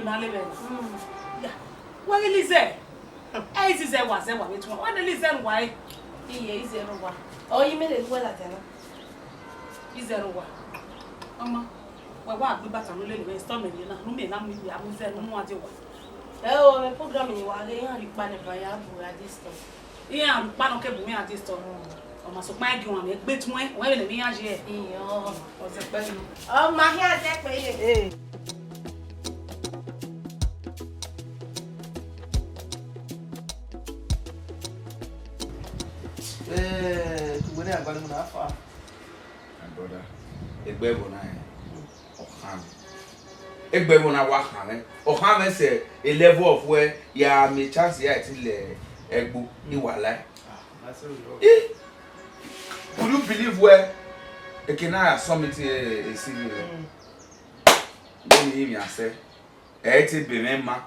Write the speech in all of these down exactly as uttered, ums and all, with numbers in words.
Na lele. Ya. Wa ghi Lizzy. Ẹ Lizzy wa zẹ wa vbe tuan. Wa ne Lizzy wa ẹ. Iye Lizzy wa. Ọ yi mẹ le wẹ ladian na. Lizzy wa. Ọma. Wẹ wa gbe ibata ne u lele mwẹ, store mẹ rhie na. Nu mẹ na mu iwe, a mu zẹ ne u mu a die wa. Ẹ o, mẹ program ni wa ghe, iran rhie ikpa ne ba ya bu a di store. Iran rhie ikpa nọ ke bu mwẹ a di store. Ọ ma sokpan ẹ gie uwa mẹ gbe tuẹn, wẹ vbene emwi iran ye. Iyan. Ọ zẹ kpẹ yi. Ọ ma khian zẹ kpẹ yi. Eh, uwẹ ne a gba ni mu na fa. My brother, egbe ẹvbo na rẹn, ọ khan mwẹ. Egbe ẹvbo na wa khan mwẹ. Ọ khan mwẹ sẹ a level of where ya miẹn chance ya ti lẹ ẹgbo ni wa lae. Ah, that's so wrong. Eh, could you believe where eke na ya submit a, a C V rẹ? Mm. Vbene I miẹn sẹ, ẹ i te be mwẹ ma.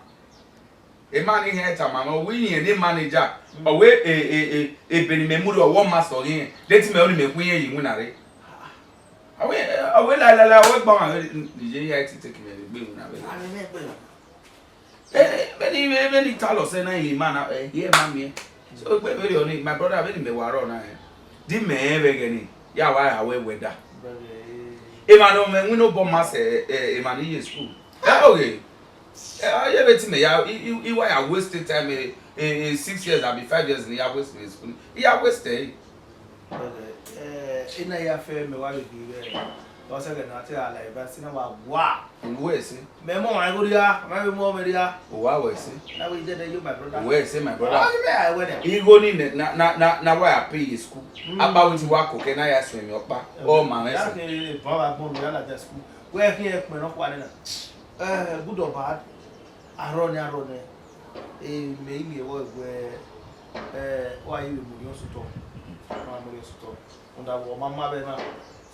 Emwa ni hẹn tama mwẹ, ọ wẹ irẹn ne manager, ọ wẹ e, e, e, ebe ne imẹ mu rre, ọ wẹ ọ ma sẹ ọghe irẹn, de te imẹ ru ne imẹ khu irẹn ye iwinna rre. Ọ wẹ, ọ wẹ laelae, ọ wẹ gba ọmwa vbe ne iye ya te take imẹ vbe gbe iwinna vbe. Amẹ mwẹ gbe. Eh, vbene, vbene I talọ sẹ na, ima na, eh, I ma miẹn. So, egbe vberriọ ni, my brother, vbene imẹ wa rrọọ na, eh, di mẹ rẹn vbe ẹghẹ ni, ya wa ra wẹ wẹ da. Brother, eh. Emwa ne ọ mwẹ winna obọ ma sẹ, eh, emwa ni ye school. Eh, okay. Eh, ọ ye vbe te imẹ ya, I, I, I wa ya waste time, eh, eh, eh, six years abi five years ne I ya waste vbe school. I ya waste ẹre. Brother, eh, ena ya fẹ mẹ wa vbe ghi vbe. Ọ sẹ ẹghẹ ne a te gha la eva si na wa wa. Unu wẹ ẹse? Mẹ mọ ọmwa igho rria, ọ ma vbe mu ọmwa rria. Uwa wẹ ẹse? Na wẹ idẹdẹ yo, my brother. Uwẹ ẹse, my brother. Ọ ghi mẹ a wẹ nẹ. Igho ni nẹ, na, na, na, na wa ya pay ye school. Mm. Akpa wẹ te wa koko na ya suẹn emwi ọkpa. Eh, ọ ma mwẹ ya ẹse. Ke eva wa gbọn ya ladian school. Wẹ khian ẹkpẹn nọkhua nẹ na. Eh, good or bad? Arrọọ nẹ, arrọọ nẹ. Eh, mẹ i miẹn vbọ wẹ, eh, wa ye vbe mu orhiọn sotọ. Wa mu orhiọn sotọ. Rhunmwuda vbe ọ ma ma vbe na,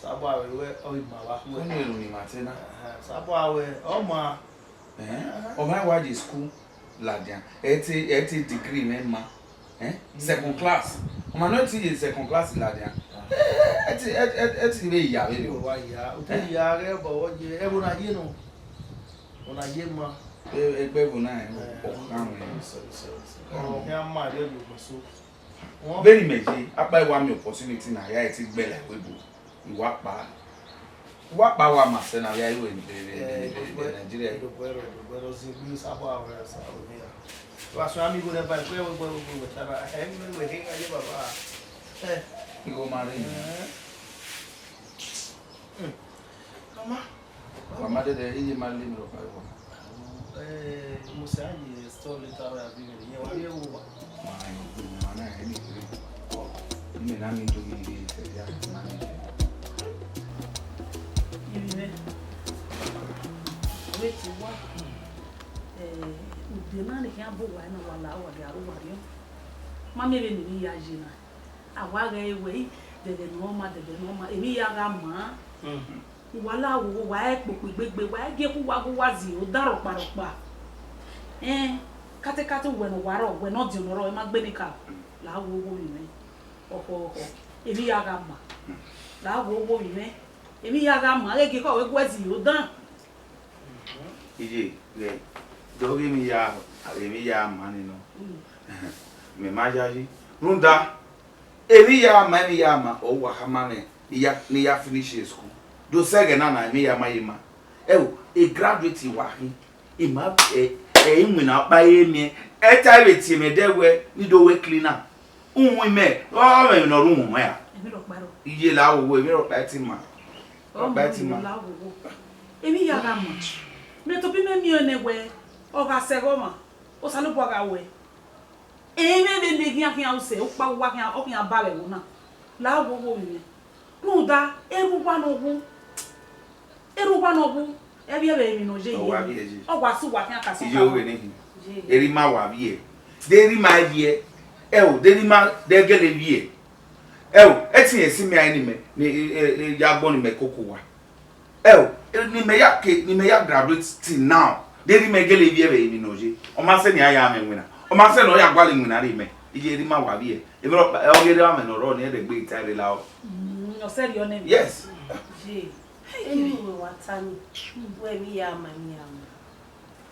Osanobua wẹ ọ ghi ma vbe akhuẹ. Ọ ni ru ni ma te na. Ẹhẹn, Osanobua wẹ ọ ma. Ẹhẹn, ọ ma wa ye school ladian, ẹ te, ẹ te degree mwẹ ma. Ẹn? Second class. Ọ ma nọ te ye second class ladian. Ah. Ẹ, ẹ te, ẹ, ẹ, ẹ te vbe ya vbe rẹ. Wa ya, o te ya ghẹ bọ wọ ye, ẹvbo na ye nọ. Ọ na ye ma. E, egbe ẹvbo na rẹn, eh, ọ khan mwẹ. Sorry, sorry, sorry. Ọ khian ma rre vbe ogbẹn so. Vbene imẹ ye, akpa I wa miẹn opportunity na, ya i te gbe la ẹvbo ebo, I wa kpa. I wa kpa wa ma sẹ na, ya i wẹ vbe, vbe, vbe, vbe, vbe Nigeria. Wa suẹn ami igho nẹ ba, ẹgbẹ, ẹgbẹ, ẹgbẹ, ẹgbẹ, ta na, ẹ, mi wẹ, ẹ, ẹ, baba. Ẹ. Igho ma rre. Eh. Hmm. Mama. Mama dede, iye ma le mi rọ kpa igho. Eh, mo sẹ a ye store later, wa bi mi, iye wa ye wo wa. Ma, ma na, ẹ ni kiri. Ni mẹ na mi do mi ye, sẹ ya, ma ni. Iye mẹ. Wẹ ti wa. Eh, ude na ni khian bu wa na wa la wa gha ru wa riọ. Ma miẹn vbene I ya ye na. A wa ghẹ re wẹ, dẹdẹ ne ọ ma, dẹdẹ ne ọ ma, emwi ya gha maa. Mm. Uwa la wo, wa i kpokpo igbegbe, wa i gie khu wa gu wa zẹ odaro rọkpa rọkpa. Ẹn, katekate uwẹ ne ọ wa rrọọ, uwẹ ne ọdiọn ne ọ rrọọ, I ma gbe ne ka. La wo wo vbe mwẹ. Ọkhọ, ọkhọ, emwi ya gha maa. La wo wo vbe mwẹ. Emwi ya gha maa, ghẹ gie khọ wẹ gu wẹ zẹ odan. Iye, ghẹ, do ghe emwi ya, emwi ya maa ni nọ. Mm. Mẹ ma yayi. Rhunmwuda, emwi ya ma, emwi ya ma, ọ wa khama mwẹ, ne I ya, ne I ya finish school. Do sẹ ẹghẹ na na, emwi ya ma ye ma. Ẹo, e graduate wa khin, I ma, ẹ, ẹ, iwinna ọkpa i re miẹn, ẹ ta vbe tie mwẹ dẹ wẹ, ne I do wẹ cleaner. Uhunmwu imẹ, ọ mwẹ emwi ne ọ rre uhunmwu mwẹ ra? Emwi rọkpa rrọọ. Iye la wo wo, emwi rọkpa i te ma. Ọ rọkpa i te ma. Emwi ya gha ma. Mẹ tobọ imẹ miẹn nẹ wẹ, ọ gha sẹ ẹghẹ ọmwa, Osanobua gha wẹ. Ẹmwẹ vbene khian khian usẹ, ukpa uwa khian, ọ khian ba vbe ẹvbo na. La wo wo vbe mwẹ. Rhunmwuda, erha uwa ne ọ wu, erha uwa ne ọ wu, ẹ vbiẹ vbe emwi ne ọ ye. Ọ wa ye vbiẹ ye. Ọ wa sẹ uwa khian ka sẹ. Iye uwa. Ovbe ne hin. Ye. Erha ima wa vbiẹ. De erha ima vbiẹ. Ẹ o, de erha ima de gele vbiẹ. Ẹ o, ẹtin ẹse mẹ a ni mẹ, ni, e, e, e, ya agbọn ne imẹ koko uwa. Ẹ o, e, ne imẹ ya ke, ne imẹ ya graduate till now. De erha imẹ gele vbiẹ vbe emwi ne ọ ye. Ọ ma sẹ ne a ya mwẹ iwinna. Ọ ma sẹ ne ọ ya gualọ iwinna rre mẹ. Iye erha ima wa vbiẹ. Emwi rọ, ọ ghi rre amwẹ ne ọ rrọọ ne ẹdẹ gbe ta rre la o. Mm, ọ sẹrriọ nẹ. Yes. Ye. Eni wẹ wa ta ni, wẹ emwi ya ma, emwi ya ma.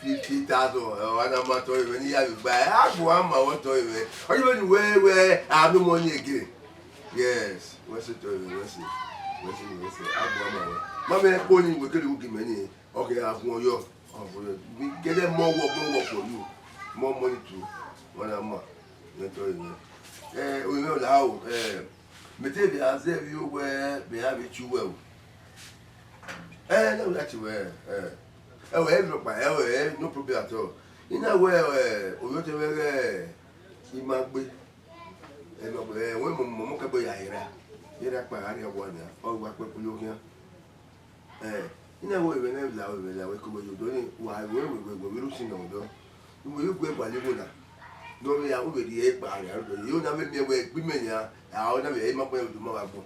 Fifty thousand, ọ, a na ma tọ ẹmwẹ ne I ya vbe gba, a gu a ma wẹ tọ ẹmwẹ. Ọ ye vbene wẹ, wẹ, a no money again. Yes, wẹ se tọ ẹmwẹ, wẹ se, wẹ se, wẹ se, a gu a ma wẹ. Ma mẹ kpo ni, wẹ kele ugi mẹ ni, ọ kẹ a gun ọyọ, ọ gun ọyọ. We get them more work, more work for you, more money too. Wẹ na ma, wẹ tọ ẹmwẹ. Eh, oyin mẹ la o, eh, mẹ te vbe a zẹ vbe owẹ, mẹ a vbe tie uwẹ o. Eh, na wẹ a tie uwẹ, eh. Ẹwẹ, ẹ rhọkpa, ẹwẹ, no problem at all. I na wẹ, eh, oyotọ mwẹ ghẹ, I ma gbe. Ẹ ma gbe, eh, wẹ mọ, mọ, mọ kẹgbe ya hera. Hera kpa gha rrie owa nia, ọ wa kpẹkpẹ ye okhian. Eh, I na wẹ, ẹwẹ ne la, ẹwẹ la, wẹ ke wẹ ye odọ ni, wa wẹ, wẹ, wẹ, wẹ, wẹ ru sin nọ odọ. Wẹ ru gue gualọ igho na. Nọ vbe ya, wẹ vbe rhie kpa rrie odọ. Ye na vbe miẹn wẹ gbe imẹ nia, a, ọ na vbe, I ma kpẹn odọ ma wa gbọn.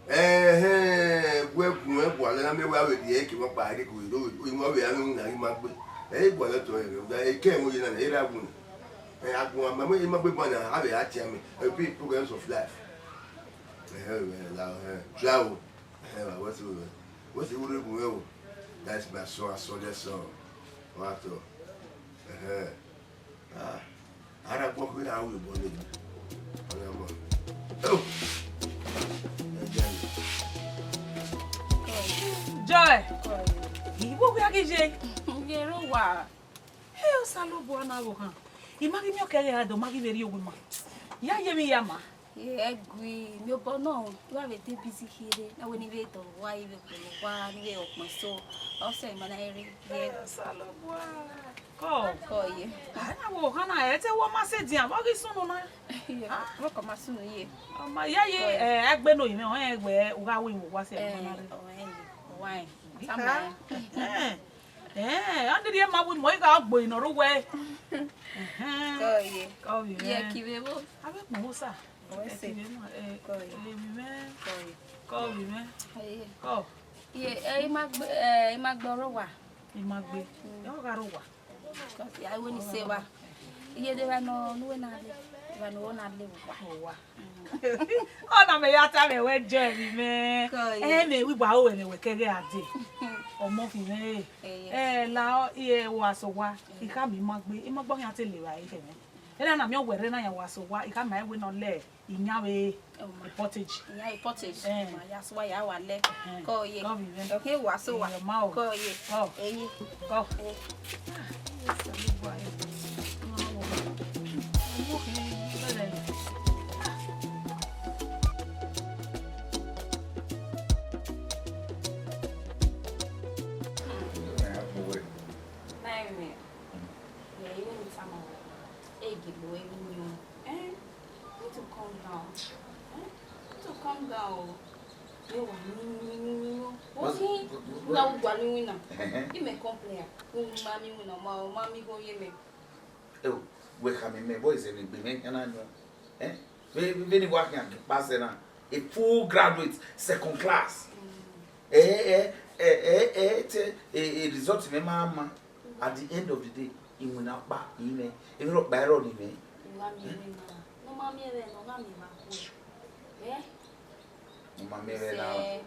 Ẹhẹn, wẹ gun ẹn gualọ na, mẹ wẹ a vbe rhie ẹki mwẹ kpa ẹre ko do, iwinna vbe a mwẹ iwinna ghi ma gbe. Ẹ i gualọ tọ ẹre, da e kẹ ẹmwẹ ye na, e ra gun. Ẹ, a gun a ma, ma gbe ban na, a vbe a tie amẹ. Ẹ, be programs of life. Ẹhẹn, ẹ, la, ẹ, travel. Ẹ, wa, what's the, what's the word gun ẹ o? That's my son, I saw that son. Wa tọ. Ẹhẹn. Ah, ara gbọ khui ra ru obọ ne. Ọna mọ. Oh. Joy. Iwo ghi a ghi ye. Ye ro wa. He, Osanobua na vbe okhan. I ma ghi miẹn ọkẹghe a do, ma ghi vbe rrie owa ima. Ya ye emwi ya ma. Ye ẹgui, miẹn obọ nọ, I wa vbe de busy kherhe, na wẹ ne I vbe dọlọ owa, I vbe kpolo owa, ne I vbe re ọkpẹn so, ọ sẹ ima na rre, ye. Osanobua. Kọ. Kọ ye. A na vbe okhan na, ẹ te wọ ma sẹ edian, vbọ ghi sunu na? Ye, vbọ kọ ma sunu ye. Ọ ma ya ye, ẹ, a gbe ne oyi mwẹ, ọ rẹn wẹ u gha ru imo owa sẹ ima na rre. Ọ rẹn ye, ọ wa rẹn. Tama rẹn. Ẹ, ẹ, ọ ni rhie ma wẹ imọ, I gha gbe ne ọ rre uwẹ. Ẹhẹn. Kọ ye. Kọ vbe ye mwẹ. Ki vbe vbo? A vbe kpọnmwẹ Osa. Ọ wẹ sẹ. Ki vbe mwẹ, ẹ, kọ ye. Emwi mwẹ. Kọ ye. Kọ vbe mwẹ. Ẹ ye. Kọ. Ye, ẹ, I ma gbe, ẹ, I ma gbe ọrọre owa. I ma gbe. Mm. Ẹ, ọ gha rre owa. Because I wẹ ne I sẹ evba. Iye de evba nọ, ne uwẹ na le. Evba ne uwẹ na le vbe owa. Owa. Ọna mẹ ya tama wẹ, Joy mwẹ. Kọ ye. Ẹ, mẹ wẹ I wa ru ẹmwẹ wẹ kẹghe a dee. Ọmọ khin mwẹ re. Ẹ ye. Ẹ, la ọ, I, ẹ, wa sẹ owa. I khama ima gbe, ima gbe ọ khian te le evbare khẹ mwẹ. Ena na miẹn ọwẹ rre na yan wa sẹ owa, I khama wẹ ne ọ lẹ iyan vbe pottage. Iyan vbe pottage. Eh. Ma ya sẹ owa ya wa lẹ. Eh. Kọ ye. Kọ vbe mwẹ. Ọ khian wa sẹ owa. Ẹ ma o. Kọ ye. Kọ. Ẹ ye. Kọ. Ẹ. Nine minutes. Yeah, you need to tell me. Hey, give away me. Eh? You need to calm down. Eh? You need to calm down. You want me, me, me, me, me. What's he? What, what, what? Now, what do you mean? He may complain. Oh, mommy, we no, ma, mommy, go ye me. Oh, wẹ khama mẹ, boys, ẹmwẹ egbe mwẹ, ya na nọ. Eh? Vbe, vbe, vbene I wa khian kpa sẹ na, a full graduate, second class. Mm. Eh, eh, eh, eh, eh, te, eh, eh, result mwẹ ma ma. At the end of the day, iwinna ọkpa, I mwẹ, emwi rhọkpa i rrọọ ne I mwẹ. Wa miẹn emwi na, ne ọ ma miẹn vbe, ne ọ gha miẹn vbe akhuẹ. Eh? Ne ọ ma miẹn vbe na,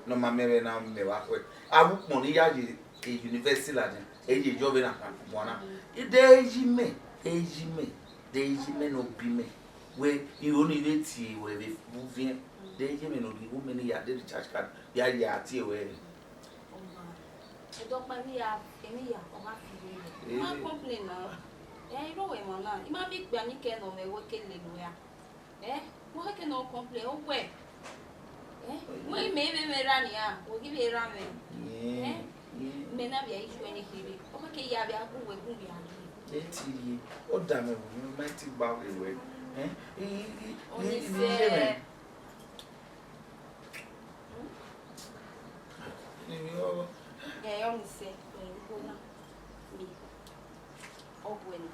ne ọ ma miẹn vbe na miẹn vbe akhuẹ. Avbe ukpọn ni ya ye university ladian, e ye yọ vbe na guan na. De yi mẹ, de yi mẹ, de yi mẹ ne ọ bi mẹ. Wẹ, iro ni vbe tie wẹ vbe uviẹn, de yi mẹ ne ọ ghi wu mẹ ne I ya de recharge card, ya ye a tie wẹ. Ọma, ẹdọkpa emwi ya, emwi ya, ọ ma fi vbe. Eh. Ma complain na. Eh, I rre owa emwa na. I ma miẹn ikpia ni kẹ ne ọ mwẹ wẹ ke lele uwa. Eh, wẹ ke ne ọ complain, ọ wẹ. Eh, wẹ imẹ vbe mwẹ ra nia, wẹ ghi vbe ra mwẹ. Yeah, eh, yeah. Mẹ na vbe issue ẹni kherhe. Ọ ke ya vbe a gu wẹ gu vbe a ghi. Ẹ ti ye, ọ da mẹ vbe, mẹ ti gba wẹ wẹ. Eh, i, i, i, i, i, i, i, i, Onisẹ. Emwi ọghọ. Ẹ, Onisẹ, ẹ, igho na. Mi. Ọ wẹ na.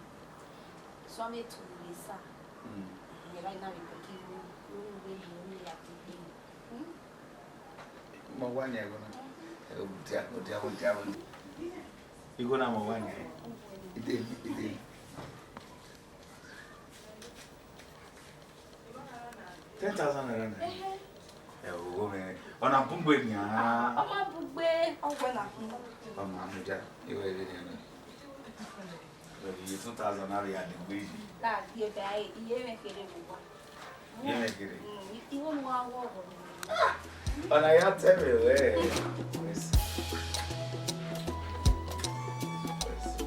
Sọ mẹ tu mi sa. Mm. Ẹ, ra na mi ko ki ru, ru, ru, ru, ru, ya ti gbe. Hmm? Mọ wa ni igho na. Ẹ, o dia, o dia, o dia, o dia. Igho na mọ wa ni. Ide, ide. Ten thousand naira na. Ẹhẹn. Ẹ o, o mẹ. Ọna bun gbe nian. Ah, ọ ma bun gbe, ọ wẹ na. Ọ ma mudia, iwẹ vbe nian na. Wẹ vbe iye two thousand na vbe ya degbe yi. La, ye ba, iye mwẹ kherhe vbe uwa. Iye mwẹ kherhe? Mm, igho ne uwa wọ ọghọ. Ọna ya tẹ mwẹ wẹ. Mercy. Mercy.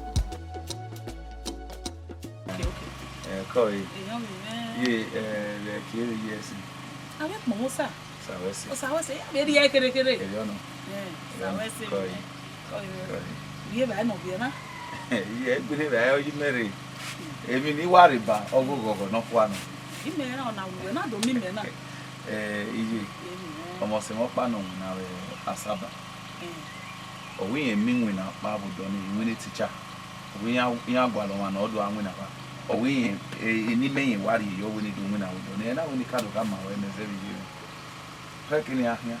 Okay, okay. Eh, kọ yi. Èèyàn mi mẹ. Ye, eh, vbe ẹki ere ye ẹse. Avbe kpọnmwẹ Osa. Osa wẹ ẹse. Osa wẹ ẹse, ya vbe rhie ẹre kherhe kherhe. Erriọ nọ. Eh, Osa wẹ ẹse. Kọ yi. Kọ yi. Kọ yi. Iye vbe nọ viẹ na. Iye egbe ne vbe ọ yi mẹ rre. Emwi ne I wa rre ba, ọ ghe oghọghọ nọkhua nọ. Imẹ na, ọna wẹ na do miẹn imẹ na. Eh, iye. Emwi nẹ. Ọmọ sẹ mwẹ ọkpa nọ winna vbe Asaba. Eh. Ọ wẹ irẹn miẹn iwinna ọkpa vbe odọ nii, iwinna teacher. Ọ wẹ iran, iran gualọ ọmwa ne ọ do winna ọkpa. Ọ wẹ irẹn, eh, eni mẹ irẹn wa rhie yọ wẹ ne I do winna vbe odọ nii. Ẹ na wẹ ne I ka do khama ruẹ ne zẹ vbe iye mwẹ. Khẹ kene a khian.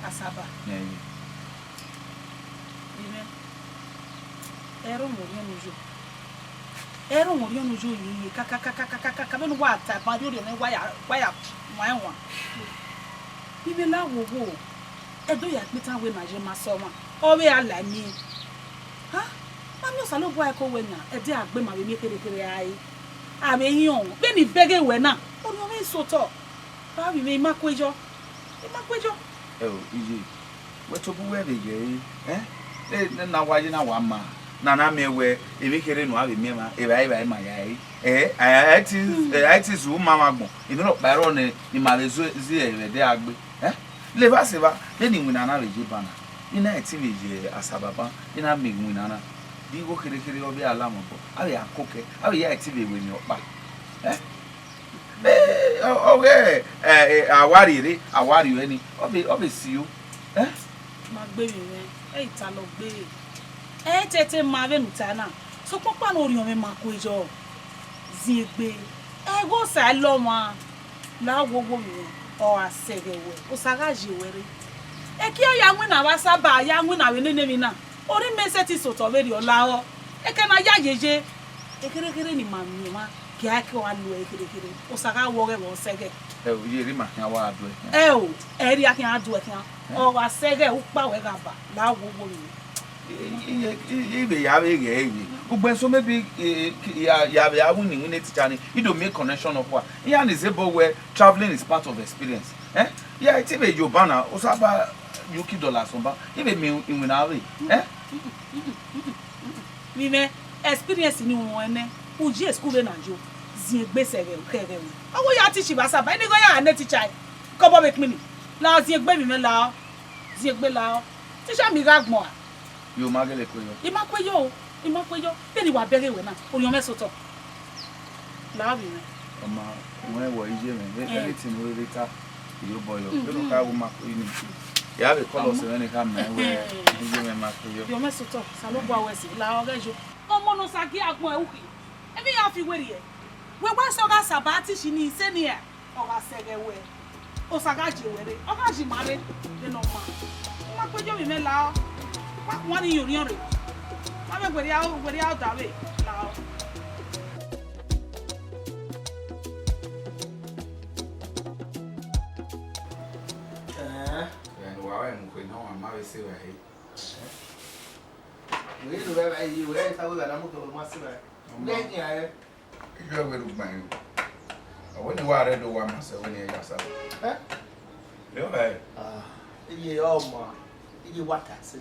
Asaba. Nẹ yi. Imẹ. Ẹrọ mwẹ orhiọn ne u yo. Ẹrọ mwẹ orhiọn ne u yo yi yi kakakakakaka vbene uwa ta ẹban ye orhiọn mwẹ wa ya, wa ya wan ẹwaẹn. Ivbi la wowo, ẹdẹ ya kpitan wẹ ne a ye ma sẹ ọmwa, ọ vbe a la miẹn. Ha? Ma miẹn Osanobua ẹko wẹ yan, ẹdẹ a gbe ma vbe miẹn kherhe kherhe rae. A vbe yan, vbene I bẹghe wẹ na, orhiọn mwẹ i sẹ otọ. Ba vbe imẹ, I ma kue yọ. I ma kue yọ. Ẹo, iye, wẹ tobọ uwẹ vbe ghe ẹre, ẹ? Ẹ, ne na wa ye na wa ma, na na miẹn wẹ, emwi kherhe ne uwa vbe miẹn mwa, evbare evbare ma ya ẹre. Ẹ, a, a, a ti, a ti zu ma mwa agbọn, emwi rhọkpa ẹrọ ne ima vbe zo, zi ẹre vbe ẹdẹ a gbe. Ẹ? Levba sẹ evba, vbene iwinna na vbe ye ban na, I na ẹtin vbe ye Asaba ban, I na miẹn iwinna na. Igho kherhe kherhe ọ vbe a la mwẹ obọ, a vbe a koko ẹe, a vbe ya ẹtin vbe wẹ emwi ọkpa. Ẹ? Ẹ, ọ, ọ ghẹ, ẹ, ẹ, a wa rhie rre, a wa rhie ẹre ni, ọ vbe, ọ vbe si yo. Ẹ? Ma gbe emwi mwẹ, ẹ i ta lọ gbe. Ẹ i tete ma vbene u ta na, sokpan ọkpa ne orhiọn mwẹ ma kue yọ. Ziengbe, ẹghẹ Osa i lọ ọmwa, la wowo mwẹ, ọ gha sẹ ẹghẹ wẹ, Osa gha ye wẹ rre. Ẹki a ya winna vbe Asaba, a ya winna vbe nene emwi na, orhiọn mwẹ sẹtin sẹ otọ vberriọ lahọ. Ẹkẹ na ya yeye, ekherhe kherhe ne ima miẹn mwa, gie a ke wa lu ẹre kherhe kherhe, Osa gha wọ ọghẹ vbe ọ sẹ ẹghẹ. Ẹ o, iye erha ima khian wa duẹ khian. Ẹ o, ẹre a khian duẹ khian, ọ gha sẹ ẹghẹ, ukpa wẹ gha ba, la wowo mwẹ. I, I, I, I vbe ya vbe ghẹ ẹre. Ugbẹn so maybe, eh, ya, ya vbe a winna iwinna teacher ni, I do make connection nọkhua. Iran ni zẹ obọ wẹ traveling is part of experience. Eh? Ya, I te vbe yo ban na, Osa ba ye uki dollar sọn ban. I vbe miẹn iwinna vbe. Eh? Vbe imẹ, experience ni u ruẹn nẹ, u ye school vbe na yo, ziengbe sẹ ẹghẹ, khẹ ẹghẹ wẹ. Ọ wẹ ya teach vbe Asaba, I ni ghe ọ ya ne teacher, kọbọ vbe kpini. La ziengbe vbe imẹ la, ziengbe la. Teacher mi gha gbọn a? Yo, ma gele kue yọ. I ma kue yọ o, I ma kue yọ. Vbene I wa bẹghe wẹ na, orhiọn mwẹ sẹ otọ. La vbe mwẹ. Ọ ma, wẹ wọ iye mwẹ, anything ne u rere ta, I ye obọ yọ. Vbene u kha wu ma kue ni. Ya vbe call us mwẹ ne I kha mẹ wẹ, iye mwẹ ma kue yọ. Orhiọn mwẹ sẹ otọ, Osanobua wẹ ẹse, la ọghẹ yo. Ọmọ ne Osa gie agbọn ẹre ukhi. Emwi ya fi werriẹ. Wẹ wa sẹ ọ gha Asaba teach ni senior. Ọ gha sẹ ẹghẹ wẹ, Osa gha ye wẹ rre, ọ gha ye ima rre, vbene ọ ma. I ma kue yo vbe imẹ la ọ. Wa wan ni ye orhiọn rre. Ma vbe werriẹ, werriẹ odavbe la ọ. Ẹn. Ẹn, wa wẹ mu kue nọ, wa ma vbe sẹ evbare. Wẹ i do vbe evbare yi, wẹ i ta wẹ gha na mu kue, wa ma sẹ evbare. Nẹ, ẹn. Iye wẹ rugban yo. Ọ wẹ ne wa rre do wa ma sẹ wẹ ne ya sa. Eh? Yo, eh. Ah, iye ọma, iye wa ta ẹse.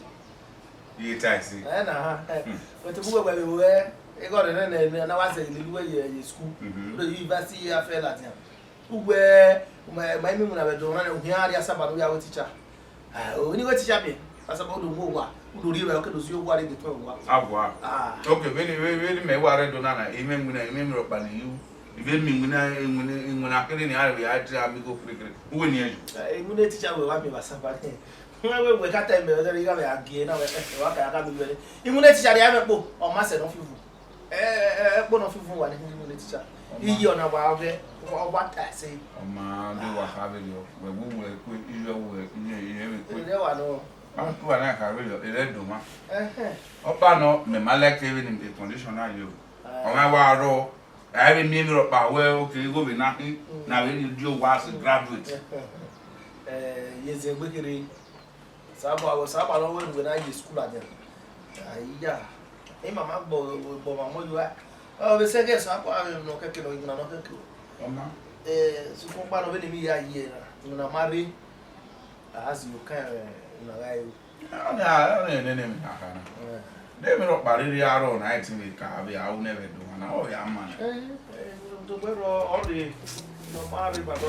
Iye ta ẹse. Eh, na, eh. Hmm. But bu wẹ wẹ wẹ, e go re ne ne na wa sẹ lelu wẹ ye, ye school. Mhm. Lo university ye afẹ Ladian. Uwẹ, ma, ma imi mu na vbe do na, u khian rhie Asaba ne u ya wẹ teacher. Ah, o ni wẹ teacher miẹn, Asaba u do mu owa, u do rhie vbe, ọ ke do si owa rre gbe tọn owa. Awa. Ah. Okay, vbene, vbene, vbene mẹ wa rre do na na, imẹ mu na, imẹ mu rhọkpa ne yu. Ivbe mi mu na, mu na, mu na kere ni a rre a tira mi go kere kere. Uwe ni eju. Eh, mu ne teacher wẹ wa miẹn vbe Asaba nẹ. Wẹ, wẹ, wẹ ka ta mẹ, ọ rhie gha vbe a gie na, wẹ, eh, wa ka ya ka mi wẹ. Imu ne teacher rhie a vbe kpo, ọ ma sẹ nọ fi vu. Ẹ, ẹ, ẹ, ẹkpo nọ fi vun wa ne imu ne teacher. Iye ọna wa ọghẹ, ọ wa ta ẹse. Ọ ma do wa kha vberriọ, wẹ wu wẹ kue, iye wu wẹ, iye, iye vbe kue. Ere wa nọ. Ma ku wa na kha vberriọ, ere do ma. Ẹhẹn. Ọkpa nọ, mẹ ma like vbene condition na yo. Ọ ma wa rọ, a vbe miẹn emwi rhọkpa wẹ, okay, igho vbe na khin, na vbe ni di owa as a graduate. Ẹhẹn. Eh, ye zẹ egbe kherhe. Saba, wẹ saba nọ wẹ ne uwẹ na ye school adian. Aiya. Ima ma gbọ, gbọ ma mọ yo a. Ọ vbe sẹ ghe saba, avbe nọ kẹkẹ nọ, igbuna nọ kẹkẹ. Ọ ma. Eh, sokpan ọkpa nọ vbene emwi ya ye na, igbuna ma rre. A zẹ okan, eh, igbuna gha ru. Ọnii, ọnii nene emwi na kha na. Eh. De emwi rhọkpa rhirhi aro na, I think ka vbe a ru nẹ vbe do na, ọ ya ma nẹ. Eh, eh, do gbe rọ, ọ rre, nọ ma rre, baba,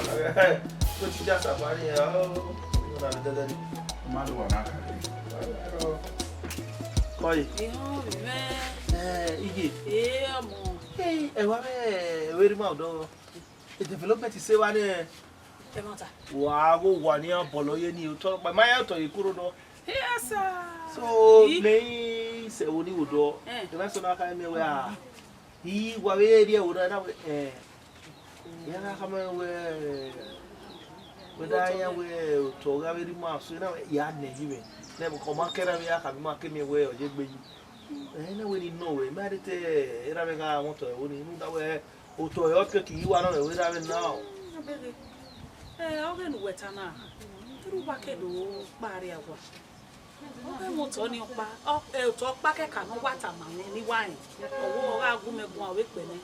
eh, to ti ja saba ni, eh, ọ, na vbe dẹdẹ ni. Ma do wa na ka rre. Kọe. Ihọn mwẹ. Eh, iye. Eh, ọmọ. Eh, ẹ wa vbe, eh, vbe rhie ima odọ. E development se evba nẹ. Ẹmwata. Wa gho wa ni a bọlọ ye ni otọ kpa, ma ya otọ ye kuro nọ. Yes, sir. So, I- ne I sẹ wo ni wo dọ. Eh. Ẹ ma sọ na ka mẹ wẹ a. I wa vbe rhie wo na na wẹ, eh. Ya na ka mẹ wẹ, wẹ da ya wẹ otọ gha vbe rhie ima so na wẹ ya nẹ yi vbe. Nẹ ko ma kẹ na vbe ya ka bi ma ke miẹn wẹ ọ ye gbe yi. Ẹ na wẹ ni nọ wẹ, ma de te erha mwẹ gha mwẹ otọ ẹvbo ni, rhunmwuda wẹ otọ ẹre ọ ke ki yi wa nọ vbe erha mwẹ na o. Mm, abeghe. Eh, ọ ghe ne uwẹ ta na, te u wa ke do kpa rria owa. Ọ ghe mwẹ otọ ni ọkpa, ọ, eh, otọ ọkpa kẹkan ne ọ wa tama mwẹ ne I wa rẹn. Ọ wẹ ọ gha gu mẹ guan, ọ vbe kpẹ nẹ.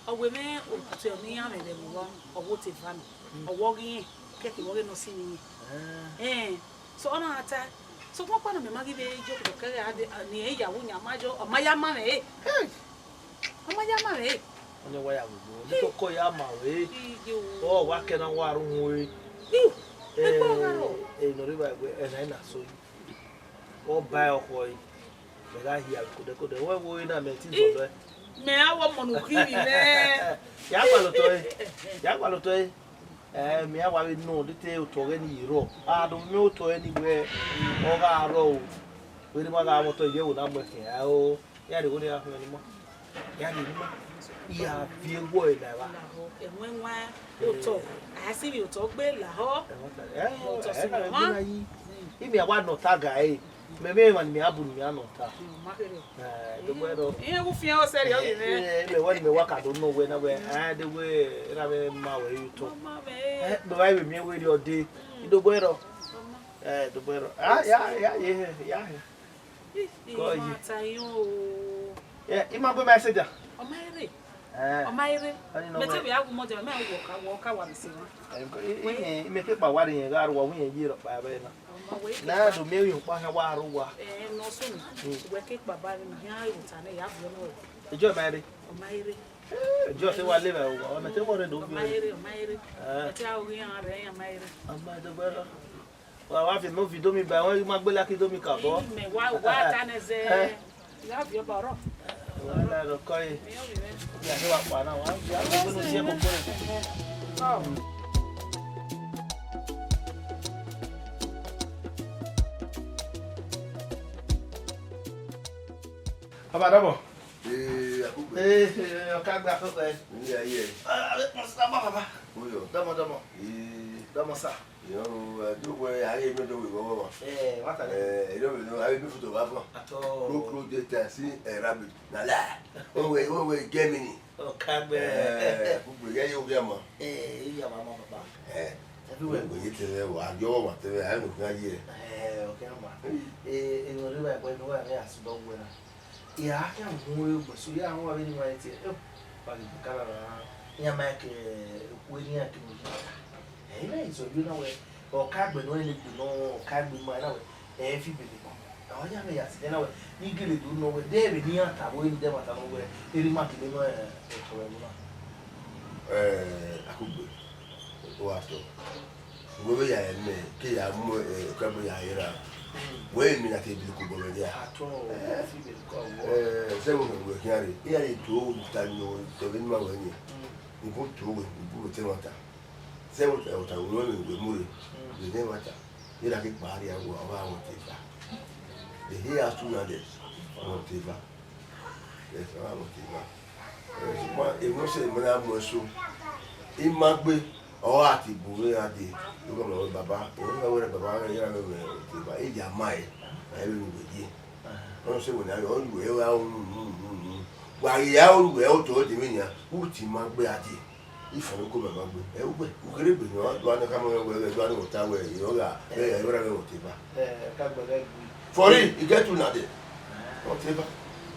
Ọ wẹ mwẹ otọ ne iran mwẹ vbe ẹvbo, ọ wẹ otọ eva nọ. Ọ wẹ ọ ghi rẹn, kẹkẹ vbe ọ ghe ne ọ si ni rẹn. Eh. So, ọ na ta, sokpan ọkpa nọ mẹ ma ghi vbe yo okpotọ kẹghẹ a de, a, ne irẹn ya wu yan ma yo, ọ ma ya ma mwẹ re. Hey! Ọ ma ya ma mwẹ re. Ọnii wa ya wu, ne koko ya ma re. Iye o. Ọ wa kẹ na wa ru hu re. Iu, ekpa gha rọ. Eh, eh, nọ rre ba egbe, ẹ na na so yi. Ọ ba ọkhọ yi. Mẹ gha hia kodẹ kodẹ. Wẹ wo na mẹ ti zọ lẹ. Mẹ a wọ mọ ne u khin vbe mwẹ. Ya gbalotọ e. Ya gbalotọ e. Eh, mẹ a wa vbe nọ, de te otọ ọghẹ ni ye rrọọ. A do miẹn otọ ọghẹ ni wẹ, ọ gha rrọọ o. Vbene ima gha mwẹ otọ, iyẹn wo na mu ẹkẹn, a o, ya rhie igho ne a khuẹn ne ima. Ya rhie ne ima. I ya viọ eguọ ẹre la evba. Lahọ, ẹmwẹ wan otọ, a si vbe otọ gbe lahọ. Ẹ, otọ si na mwa. Ima wa nọ ọta ga ẹre. Mẹ, mẹ emwa ne mẹ a bu ne mẹ a nọ ọta. Mm, ma kherhe. Eh, dogbe ẹrọ. Iye wu fian ọsẹ rhie ọghe mwẹ. Eh, mẹ wẹ ne mẹ wa ka do nọ wẹ na wẹ, eh, de wẹ, erha mwẹ ma wẹ ye otọ. Ma mẹ. Eh, mẹ wa vbe miẹn wẹ rhie ọde. Mm. Dogbe ẹrọ. Eh, dogbe ẹrọ. Ah, ya, ya, ya, ya. Ih, kọ yi. Ima ta iyan o. Eh, ima gbe ma ẹsẹ dia. Ọ ma rre. Eh. Ọ ma rre. Ọnii nọ wẹ. Mẹ te vbe a gu mọ dia, mẹ a wọ ọka, wọ ọka wa vbe sẹ mwa. Eh, i, i, i, mẹ ke kpa wa rre yẹn gha rre uwa, wẹ yẹn ye rhọkpa vbe na. Na do miẹn emwi ọkpa khian wa rre uwa. Eh, nọ sunu. Mm. Wẹ ke kpa ba rre na, khian ru ta nẹ, ya viọ nọ rẹ. Ejọ ma rre. Ọ ma rre. Eh, ejọ te wa le vbe uwa, ọ mẹ te wọ rre do. Ọ ma rre, ọ ma rre. Eh. Ẹ te a ru iran rre, iran ma rre. Ọ ma dogbe ẹrọ. Wa, wa fi movie do mi ba, wẹ ma gbe like do mi ka bọ. Mẹ wa, wa ta nẹ zẹ. Eh. Ya viọ ba ọrọ. Wa la ro kọ ye. Mi o mi rẹ. Ya se wa pa na, wa, ya ko no je ko ko. Baba dọbọ. Ee, akugbe. Ee, ọka gbe akoko ẹ. Ní ayé ẹ. Ah, ah, baba. Oyọ. Dọmọ, dọmọ. Ee. Dọmọ sa. Ìyẹn o, ẹjọ́ wẹ ayé mi ló wí wọ́wọ́ wa. Ẹ, wá tàlẹ́. Ẹ, ẹjọ́ mi ló ayé mi fòtò wá fún. Àtọ́. Kúrò kúrò dé tẹ̀ sí ẹ̀ rabbit. Nàlá. Wọ́n wẹ̀, wọ́n wẹ̀ Germany. Ọ̀ka gbẹ. Ẹ, gbogbo ìyá yóò rí ọmọ. Ẹ, ìyá màmá bàbá. Ẹ, everywhere. Gbogbo yìí tẹ̀lé wà, yọ wà tẹ̀lé, ayé ló fi ayé ẹ. Ẹ, ọ̀kẹ́ àmà. Ẹ, ẹ, ìwọ ló bá ẹ̀kọ́ inú wà ní àsìbọ̀ wẹ̀ náà. Ìyá kẹ́ àwọn ohun ẹgbẹ́ sórí àwọn ọ̀rẹ́ ni wọ́n ti ẹ̀. Ẹ, wà lè gbé kára rà. Ìyá máa kẹ́ ẹ̀, wé ní àkẹ́wọ̀n yìí. Ẹ, ìyá ìsọ̀jú náà wẹ̀. Ọ̀ka gbẹ̀ náà lè gbè náà, ọ̀ka gbẹ̀ máa náà wẹ̀. Ẹ fi bèbè kàn. Àwọn yà mẹ yà sí ẹnà wẹ. Ní gèlè tó nọ wẹ. Dẹ́ẹ̀bì ní àtàwọn ẹni dẹ́ẹ̀ màtà nọ wẹ. Eré má kìlẹ̀ nọ ẹ̀ ọ̀tọ̀ ẹ̀ múná. Ẹ, àkúgbè. Ó wà tọ. Ìwé wẹ̀ yà ẹ̀ mẹ́, kí yà mú ẹ̀ ọ̀kẹ́ bọ̀ yà ẹ̀ rà. Wẹ́ èmi àti ìbìlì kò bọ̀ lọ díà. Àtọ̀ ẹ̀ fi bèbè kàn wọ́. Ẹ, sẹ́wọ̀n mọ̀ wẹ̀ kí á rè. Kí á rè tó ta ni o, tẹ̀wé ní màwẹ̀ ni. Ìbú tó wẹ̀, ìbú wẹ̀ tẹ́wọ̀n ta. Sẹ wẹ ọta wẹ wẹ mu re, vbe ne ẹmwata, ne a ke kpa rria, ọ gha wọn te eva. Ehe a su na dẹ, wọn te eva. Yes, ọ gha wọn te eva. Ẹ, sokpan emwi ọse ne a mu ẹso, ima gbe, ọ gha te bu vbe gha dee, ne ọ gha ma wẹ baba, emwi na wẹ baba gha ya mwẹ te eva, e ya ma ẹre, ẹ vbe ne uwẹ ye. Ọ sẹ wẹ ne a yọ, ọ ru ẹre gha ru nu, nu, nu, nu. Wa ghi ya ru ẹre otọ de vbe nian, u te ima gbe a dee. Ifo ko mama gbe. Ẹ ugbẹ, ukere gbe ni, ọ dua ne ka mọ wẹ, wẹ dua ne wọ ta wẹ, ọ gha, ẹ, ẹ, wẹ ra wẹ wọ te ba. Ẹ, ka gbẹdẹ gbe. Fọri, igetu na dẹ. Wọ te ba.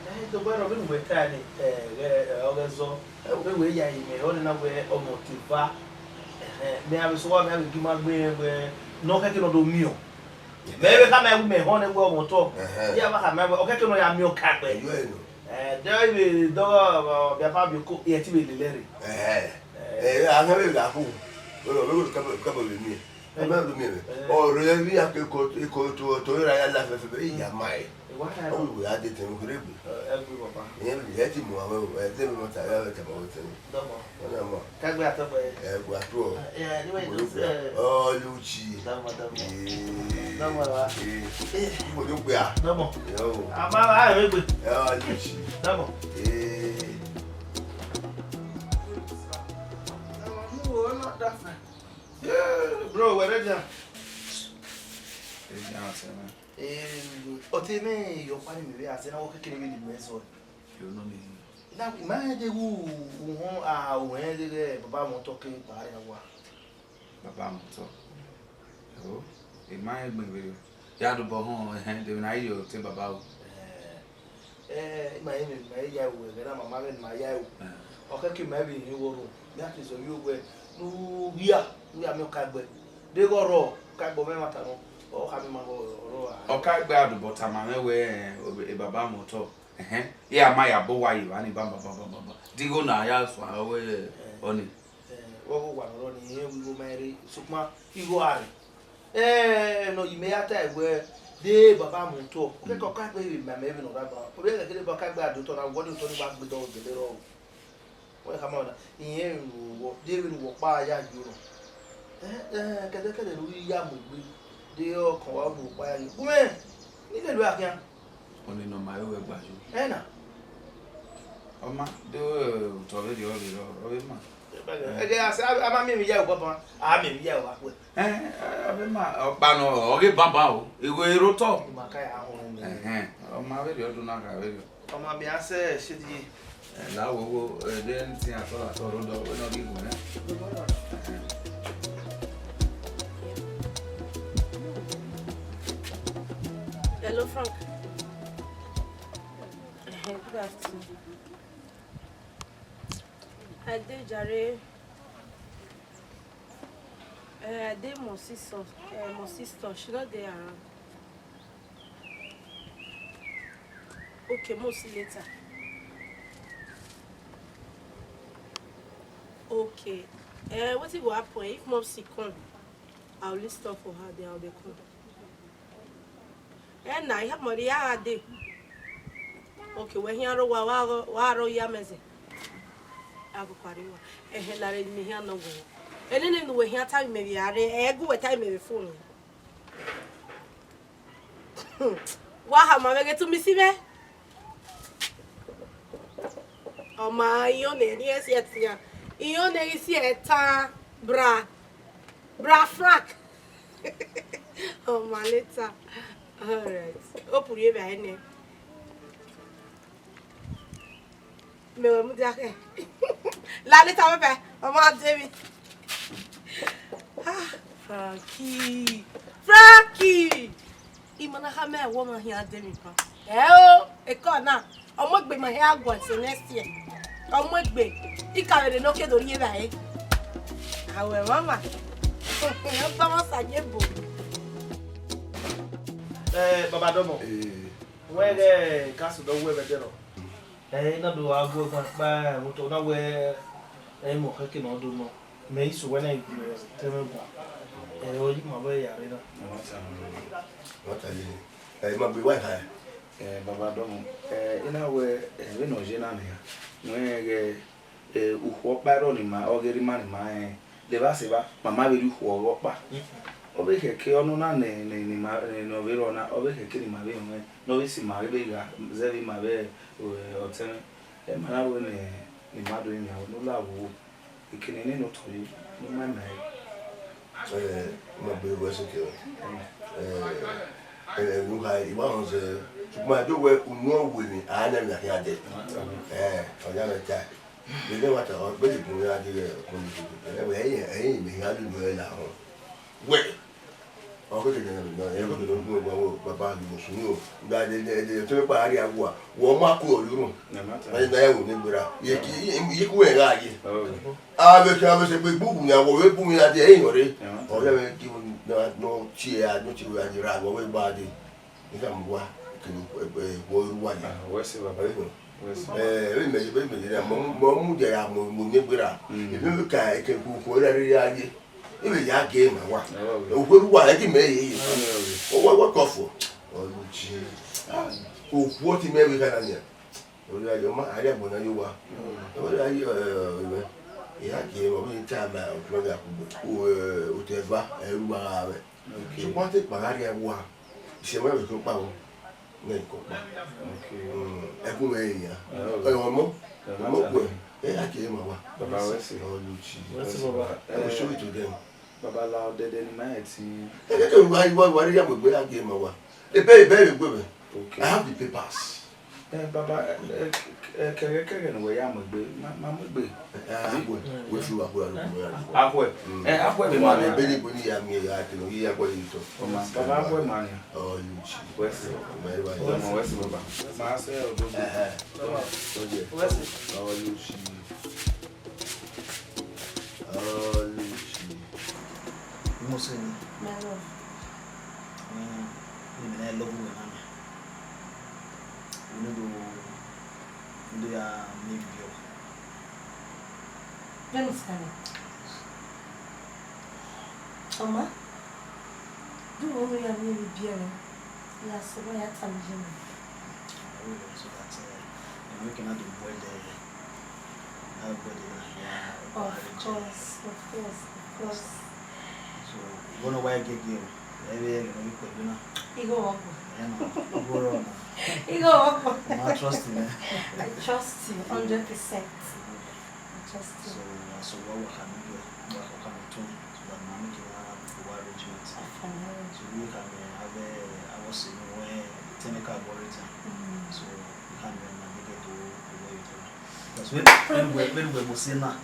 Ẹ, dọgbẹrọ, vbene uwẹ ta ni, ẹ, ghẹ, ẹ, ọ ghẹ zọ. Ẹ, vbe wẹ ya yi mẹ, ọ nena wẹ ọmọ te ba. Ẹhẹn, mẹ avbe sẹ uwa, mẹ avbe gi ma gbe wẹ, ne ọ kẹkẹ ne ọ do miẹn. Mẹ vbe khama ẹwu mẹ họn ne ẹwu ọmọ otọ. Ẹhẹn. Iran ma khama ẹwu, ọ kẹkẹ ne ọ ya miẹn ọka gbe. Ẹyọ ẹnọ. Ẹ, de ọ vbe dọghe, ọ, ọ, ọbiafa bioko, irẹn te vbe lele ẹre. Ẹhẹn. Ẹ, a gha vbe gha khu. Wẹ, wẹ, wẹ, kẹbọ, kẹbọ vbe miẹn. Ẹ ma do miẹn vbe. Ẹ. Ọ rre vbe iran ke ko, ko to, to ra ya la fẹfẹ, vbe ya ma ẹre. Ẹ, wa ta. Ọ wẹ a dẹ tẹn ukherhe gbe. Ẹ, ẹ gbe, papa. Ẹ, ẹ ti mu avbe, ẹ, te ma ta, ẹ, ẹ ta ma wẹ tẹn. Dọmọ. Ọ na ma. Ka gbe atọ gbe. Ẹ, gbe atọ. Ẹ, anyway, just, ẹ. Ọ, Luchi. Dọmọ, dọmọ. Ee. Dọmọ, wa. Ee. Ee. Ibo do gbe a? Dọmọ. Ẹ, o. A ma, a, ẹ gbe. Ẹ, ọ, Luchi. Dọmọ. Ee. Dọmọ, mu wo na da fẹ. Ee, bro, wẹ ready a? Ready a, sir. Ee, ọ te mẹ yọ ọkpa ni mẹ vbe a sẹ na, wọ kekere vbe ni mẹ zọ. Yo no ni. Na, ma de wu, uhun, a, uhun, de, de, baba mọ tọ ke ba ya wa. Baba mọ tọ. O, e ma egbe vbe yo. Ya do bọ họn, ẹhẹn, de na yo te baba o. Ẹ, ẹ, ima ẹ, ima ya ru ẹghẹ na, mama mwẹ ne ima ya ru. Ẹ. Ọ kẹkẹ ima vbe hin wọ ro. Ya te sẹ yo wẹ, nu ya, nu ya miẹn ọka gbe. De ghe ọrọ, ọka gbe ọmwa ẹmwata nọ, ọ kha miẹn ima ghe ọrọ a. Ọka gbe a do bọ tama mwẹ wẹ, ẹ, e baba mọ tọ. Ẹhẹn, iran ma ya bọ owa ye evba ni banbanbanbanban. De igho na ya suẹn aro wẹ ọnii. Ẹ, vbe ọghe owa ne ọ rrọọ nii, irẹn wẹ igho ma rre, sokpan igho a rre. Ẹ, ne ọ yi mẹ ya tae wẹ, de baba mu otọ. Ọ kẹkẹ ọka gbe vbe ma mẹ vbene ọ rre agbọn. Ọ vbe kẹkẹ de ba ọka gbe a do otọ na, wẹ ọ de otọ ni wa gbe dọghe gele rrọọ. Wẹ khama na, irẹn vbene uwọ, de vbene uwọ kpa ya yo nọ. Ẹ, ẹ, kẹdẹkẹdẹ ne u ghi ya mu egbe, de ọkọn wa vbene uwọ kpa ya yo. Gu mwẹ, ne I lele uẹ khian. Ọnii ne ọ ma ru wẹ gba yo. Ẹ na. Ọ ma, de otọ vberriọ, ọ vberriọ, ọ vbe ma. Ẹghẹ a sẹ, a ma miẹn emwi ya ru banban, a miẹn emwi ya ru akhuẹ. Ẹ, ọ vbe ma, ọkpa nọ, ọ ghe banban o, igho ero otọ. Ima ka ya họn nẹ. Ẹhẹn, ọ ma vberriọ, ọ do na gha vberriọ. Ọ ma miẹn a sẹ, sẹ die. Ẹ, la wo wo, ẹ, de anything at all, at all, rhodọ, wẹ ne ọ ghi gu mwẹ. Ẹhẹn. Hello, Frank. Good afternoon. I dey jare. Eh, I dey my sister. Eh, my sister, she no dey around. Okay, mo see later. Okay. Eh, wetin go happen if Mopsy come? I will list up for her, then I will dey come. Ena, ihe mọrọ ya gha de. Okay, wẹ hian rre owa, wa rọ, wa rọ ya mẹ zẹ. A gbe kua rre owa. Ẹhẹn, lare mẹ hian nọ wẹ. Enene ne uwẹ hian tama mẹ vbe a rre, ẹ gu wẹ tama mẹ vbe phone. Wa hama mwẹ ghe tu mi si mwẹ. Ọ ma, iyon ne ni esi ẹtian. Iyon ne ghi si ẹtan, bra. Bra Frank. Ọ ma later. All right. Hope you be here. Mẹ wẹ mudia khẹ. La later, bye bye. Ọ ma dẹ emwi. Ah, Frankie. Frankie! I ma na khama ẹre wẹ ọ ma khian dẹ emwi ban. Ẹ o, ekọ na, ọ mu egbe ma hia guan so next year. Ọ mu egbe, I ka vbe rre ne ọ ke do rhie evbare. Awẹ mama. Ọ ba mwa sa ye bo. Eh, Baba Domo. Eh. Wẹ ghẹ ka sẹ odọ wu ẹmwẹ dẹrọ. Ẹ, I na do gha gu ẹguae kpa ẹmwẹ otọ na wẹ, ẹ, imẹ ọ khẹke ne ọ do nọ. Mẹ i sẹ uwẹ na, I gu ẹre te mwẹ guan. Ẹ, ọ yi ma vbe ya rre na. Ọ ta ye. Ẹ, I ma gbe wa kha. Ẹ, Baba Domo, ẹ, I na wẹ, ẹ, vbene ọ ye na nian, wẹ ghẹ, ẹ, ukhuo ọkpa ẹrọ ne ima, ọ ghe rre ima ne ima rẹn, de evba sẹ evba, ma ma vbe rhie ukhuo ọghe ọkpa. Ọ vbe khẹke ọnọna ne, ne, ne ima, ne, ne ọ vbe rrọọ na, ọ vbe khẹke ne ima vbe mwẹ, ne ọ vbe sẹ ima vbe gha zẹ vbe ima vbe, ẹ, ọtẹn mwẹ. Ẹ ma na wẹ ne, ne ima do yin aro ne u la vbe owo. Ekene nene otọ ye, ne u ma ima ẹre. Ẹ, ma gbe ruẹ sẹ okẹ o. Ẹ, ẹ, ẹ, ne u kha, I wa họn zẹ, sokpan do wẹ unu ọ wẹ ni, a na mia khian dẹ. Ẹ, ọ ya mwẹ tae. Vbene wa ta, ọ gbe de bun ya di ghẹ ọkpọnmwẹ, ẹwẹ, ẹyin, ẹyin mẹ hia lele ruẹ lahọ. Wẹ, ọ gbe de nẹ, ẹ gbe de nọ, wẹ, wẹ, baba, you must know. Gba de, de, de, to kpa a rria wua, wẹ ọ ma ku ọre unu. Ẹ ma ta. Ẹ na ya wo ne gberra. Ye ki, ye, ye ku wẹ gha ye. Oh. Avbe kha, avbe sẹ gbe gbugbun ya, wẹ vbe bun ya de ẹyin ọre. Ẹ ma ta. Ọ ya vbe ki na, nọ tie a, nọ tie wẹ a di ra, wẹ vbe gba de. Ighẹ mu wa, kevbe, eh, eh, wẹ ru uwa ya. Ah, wẹ sẹ, baba. Ẹ, wẹ sẹ. Eh, vbene imẹ, vbene imẹ ye na, mẹ, mẹ mudia ya mu, mu ne gberra. Mm. Ebe vbe ka eke ku ku ra rre ya ye. Ebe ya gie ma wa. Ẹ, wẹ. Okhuo ru uwa, ẹ ghi mẹ ye ye. Ẹ, wẹ, wẹ. O wẹ, wẹ kọ fo. Ọ lu ji. Ah, okhuo ti mẹ vbe ka na nia. Ọ ya ye, ọ ma, a rhie agbọn na ye owa. Mm. Ọ ya ye, eh, ẹ, ya gie ma, ọ vbe ta ma, ọ tuma ya kugbe. O, eh, otọ eva, ẹ ru uwa gha mwẹ. Okay. Sokpan te kpa gha rria wua, isẹ mwẹ vbe khin ọkpa vbọ, ne I khin ọkpa. Okay. Mm, ẹkun mwẹ rinmwian. Oh. Ẹ, ọmọ, ẹ, ọmọ kue, ẹ ya gie ma wa. Baba, wẹ sẹ. Ọ lu ji. Wẹ sẹ, baba. Ẹ, we show it to them. Baba, la odẹdẹ ne ima ẹtin. Ẹ, kẹkẹ wa, wa, wa, ya mu egbe, ya gie ma wa. Ebe, ebe, egbe mwẹ. Okay. I have the papers. Eh, baba, eh, eh, eh, kẹghẹ kẹghẹ ne uwẹ ya mu egbe, ma, ma mu egbe. Eh, akhue, wẹ fi uwa kura loko mwẹ ya. Akhue. Mm. Eh, akhue. Ema ma ne ebe ni egbe ni ya miẹn ya kene, ọ ghi ya kpọlọ ye otọ. Ọ ma, baba, akhue ma nia. Ọ, you see. Wẹ sẹ. Ọmọ, wẹ sẹ, baba. Ma sẹ, ododo. Eh, eh. Oye. Wẹ sẹ. Ọ, you see. Ọ, you see. Mo sẹ ni. My love. Mm, ni mẹ na love wẹ na mẹ. Unu do, unu do ya miẹn biẹ. Vbene u sẹ nẹ? Ọma, de u ru ya miẹn biẹ mwẹ, ya sẹ ọmọ ya tama iye mwẹ. I will also that, uh, you know, we cannot do well there. Everybody na, yeah. Of course, of course, of course. So, you wanna why get you? Ẹ vbe ẹghẹ ne ọ ghi ku egbe na. Igho ọkpa. Ẹ nọ, igho ọkpa. Igho ọkpa. Ma trust you, man. I trust you hundred percent. I trust you. So, uh, so what we can do, we can do, so that mommy can have the arrangement. Fine. So we can, uh, have a, I was saying, when technical worries, uh, Mm. so we can, uh, navigate to the way you tell. Because when, when we, when we must say now,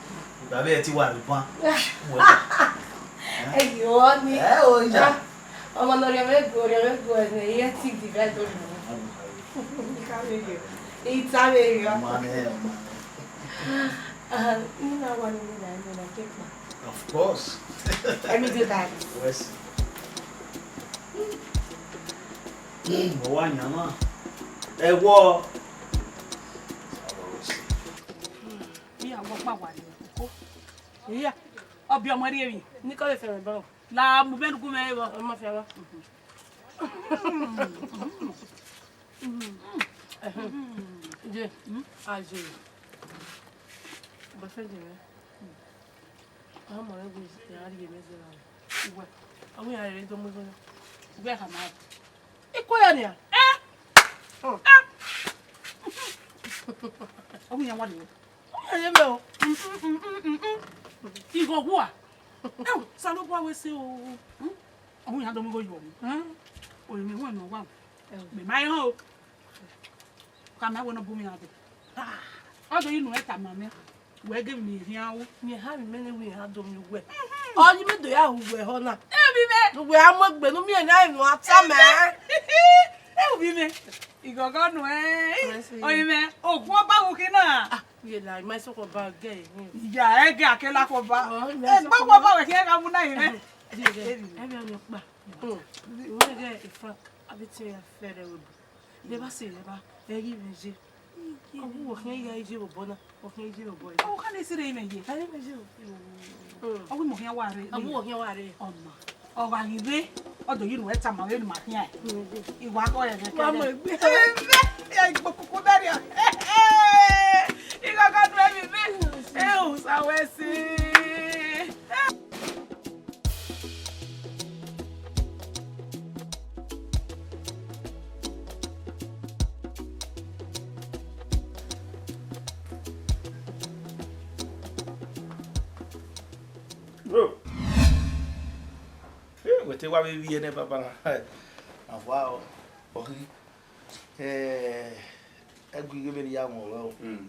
we have a T Y ban. Ẹyọ ni. Ẹ o ya. Ọmọ ne ọ rhie mwẹ gu, ọ rhie mwẹ gu, ẹ ne ẹ i ye te divide orhiọn. I ka vbe rhie. I ta vbe rhie. Ọma nẹ, ọma nẹ. Ah, unu na wa ni unu na, unu na ke kpa. Of course. Let me do that. Yes. Ọ wa yan na. Ẹ wọ. Iya, wọ kpa wa ni. Ko. Iya. Ọbiọmọ rhie emwi. Ni kọ vbe fẹmwẹ ban. La mu bẹn gu mẹ vbọ. Ọ ma fian vbọ. Je, a je. Boyfriend mwẹ. A ma vbe wẹ a rhie mẹ zẹ ra. Uwẹ. Ọ wẹ iran rre do mu igho na. Uwẹ khama. I kue ya nia. Eh? Oh. Eh? Ọ wẹ iran wa de. Ọ wẹ iran ye mẹ o. Igho wa. Ẹ o, Osanobua wẹ sẹ o. Ọ wẹ iran do mu igho yọ. Orinmwi wẹ ne ọ wa. Mẹ ma i họn o. Khama wẹ ne ọ bu mwẹ iran dee. Ọ do yi ne uwẹ tama mwẹ. Wẹ ghe emwi ne I khian ru. Mẹ ha vbe mẹ ne wẹ iran do miẹn uwẹ. Ọ yi mẹ do ya hu uwẹ ehọ na. Emwi mwẹ. Ne uwẹ a mu egbe ne u miẹn ne a emwi ne a tama. Emwi mwẹ. Igọgọ nuẹn. Orinmwi, okhuo ọba vbe ukhi na. Ah, ye la, ima sokọ ba gẹ. Iya, ẹgẹ akela kọ ba. Egbe okhuo ọba wẹ khian gha mu na rinmwian. Emwi ọkpa. Wẹ ghe ifan, a vbe tie ya fẹrẹ vbe bu. Vbe ba sẹ vbe ba, ẹ ghi vbe ye. Ọ wu wọ khian ya iye vbe obọ na, ọ khian iye vbe obọ. Ọ kha ne sẹ rre imẹ ye. Ẹ vbe ye o. Ọ wu mọ khian wa rre. Ọ wu wọ khian wa rre. Ọma. Ọ gha ghi rre, ọ do yi ne uwẹ tama vbene ima khian. Iwa kọ rẹ vbe kẹrẹ. Wa mọ egbe. Ẹ vbe, ya igbo kuku bẹrẹ. Igho gha do ẹmwẹ vbe. Ẹ u sa wẹ si. Bro. Eh, wẹ te wa vbe vbiẹ nẹ, baba na. Awa ọ, ọ khin. Eh, ẹgui ghe vbene I ya wọn rrọọ. Mm.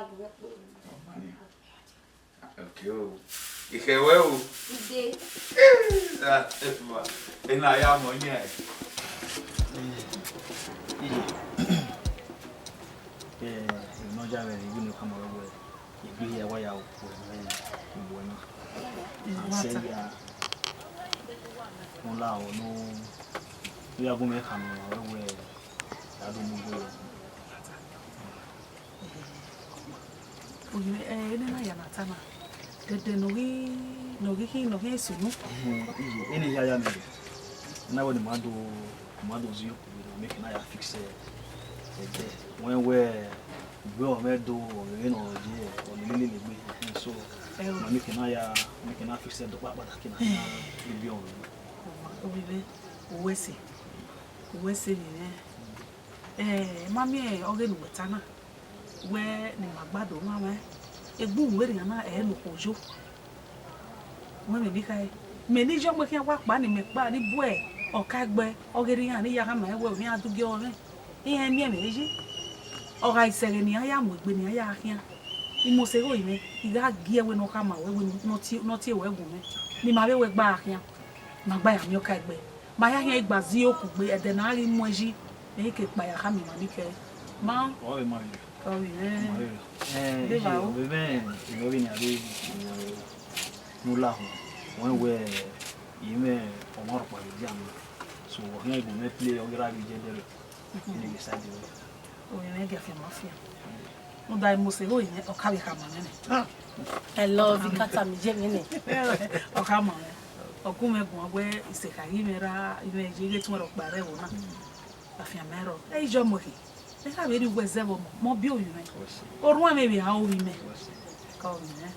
gha gu mwẹ kpo. Ọ ma nian. Okay o. Ikhẹ wẹ o. Ide. Ah, ena ya mọ yan. Iye. Eh, emwi ne ọ ya mwẹ rre, I wẹ ne I khama ruẹ wẹẹ, egbe hia wa ya ru ẹmwẹ igbo na. And sẹ ya, ne u la aro ne u ya gu mwẹ khama ruẹ wẹẹ, ya do mu igbe ruẹ. Oye, eh, ene na ya na ta na, dẹdẹ ne ọ ghi, ne ọ ghi khin, ne ọ ghi sunu. Iye, ene hia ya mẹ rre. Na wẹ ne ima do, ima do zẹ okhuo, ma make na ya fix ẹdẹ. Wẹ wẹ, igbe ọmwẹ do, ọ vbe ne ọ ye, ọ lele lele egbe. So, ma make na ya, make na fix ẹdẹ ọkpa kpataki na, na egbe ọmwẹ. Oye, uwẹ sẹ, uwẹ sẹ vbe mwẹ. Eh, ma miẹn ọghe ne uwẹ ta na, wẹ ne ima gba do mwamwa egbe uhunmwu errian na, ẹ i re ne okhuo yo. Wẹ mẹ ne I khare, mẹ ne I yọ ọmọ khian wa kpa ne imẹ kpa ni bu ọkaegbe ọghe errian ne I ya khama ẹn wẹ orhiọn a du gie ọmwẹ, iran miẹn mwẹ yi. Ọ gha sẹ ẹghẹ ne iran ya mu egbe ne iran ya khian, I mose ghe orinmwẹ, I gha gie wẹ ne ọ khama ruẹ wẹ ne ọ tie, ne ọ tie ruẹ gu mwẹ, ne ima vbe wẹ gba gha khian. Ma gba ya miẹn ọkaegbe, ma ya khian gba zẹ okhuo gbe, ẹdẹ ne a ghi mu ẹn yi, mẹ i ke kpa ya khama ima ni kẹ. Ma Ọ vbe ma vbe. Ọ vbe, Ma vbe. Eh, Vbe iye, vba o. Vbe mwẹ, vbe vbe ne a vbe, ne u la họn, wẹ wẹ, I mwẹ ọmwa rhọkpa vbe dia mẹ. So, ọ khian gu mwẹ play, ọ ghi ra vbe iye ẹdẹrẹ. Ine vbe side wẹ. Orinmwẹ gie afianma fian. Rhunmwuda I mose ghe orinmwẹ, ọ ka vbe khama mwẹ nẹ. I love you, ka tama iye mwẹ nẹ. Ọ khama mwẹ. Ọ gu mwẹ guan wẹ isekha ghi mwẹ ra, I mwẹ ye ghe tuẹn rhọkpa rre ẹvbo na. Afianma rrọọ. Ẹ i yọ ọmọ khin. Ẹ ka vbe rhie uwẹ zẹ vbe ọmọ, mẹ ọ biẹ orinmwẹ. Orhuan mwẹ vbe a orinmwẹ. Ka orinmwẹ.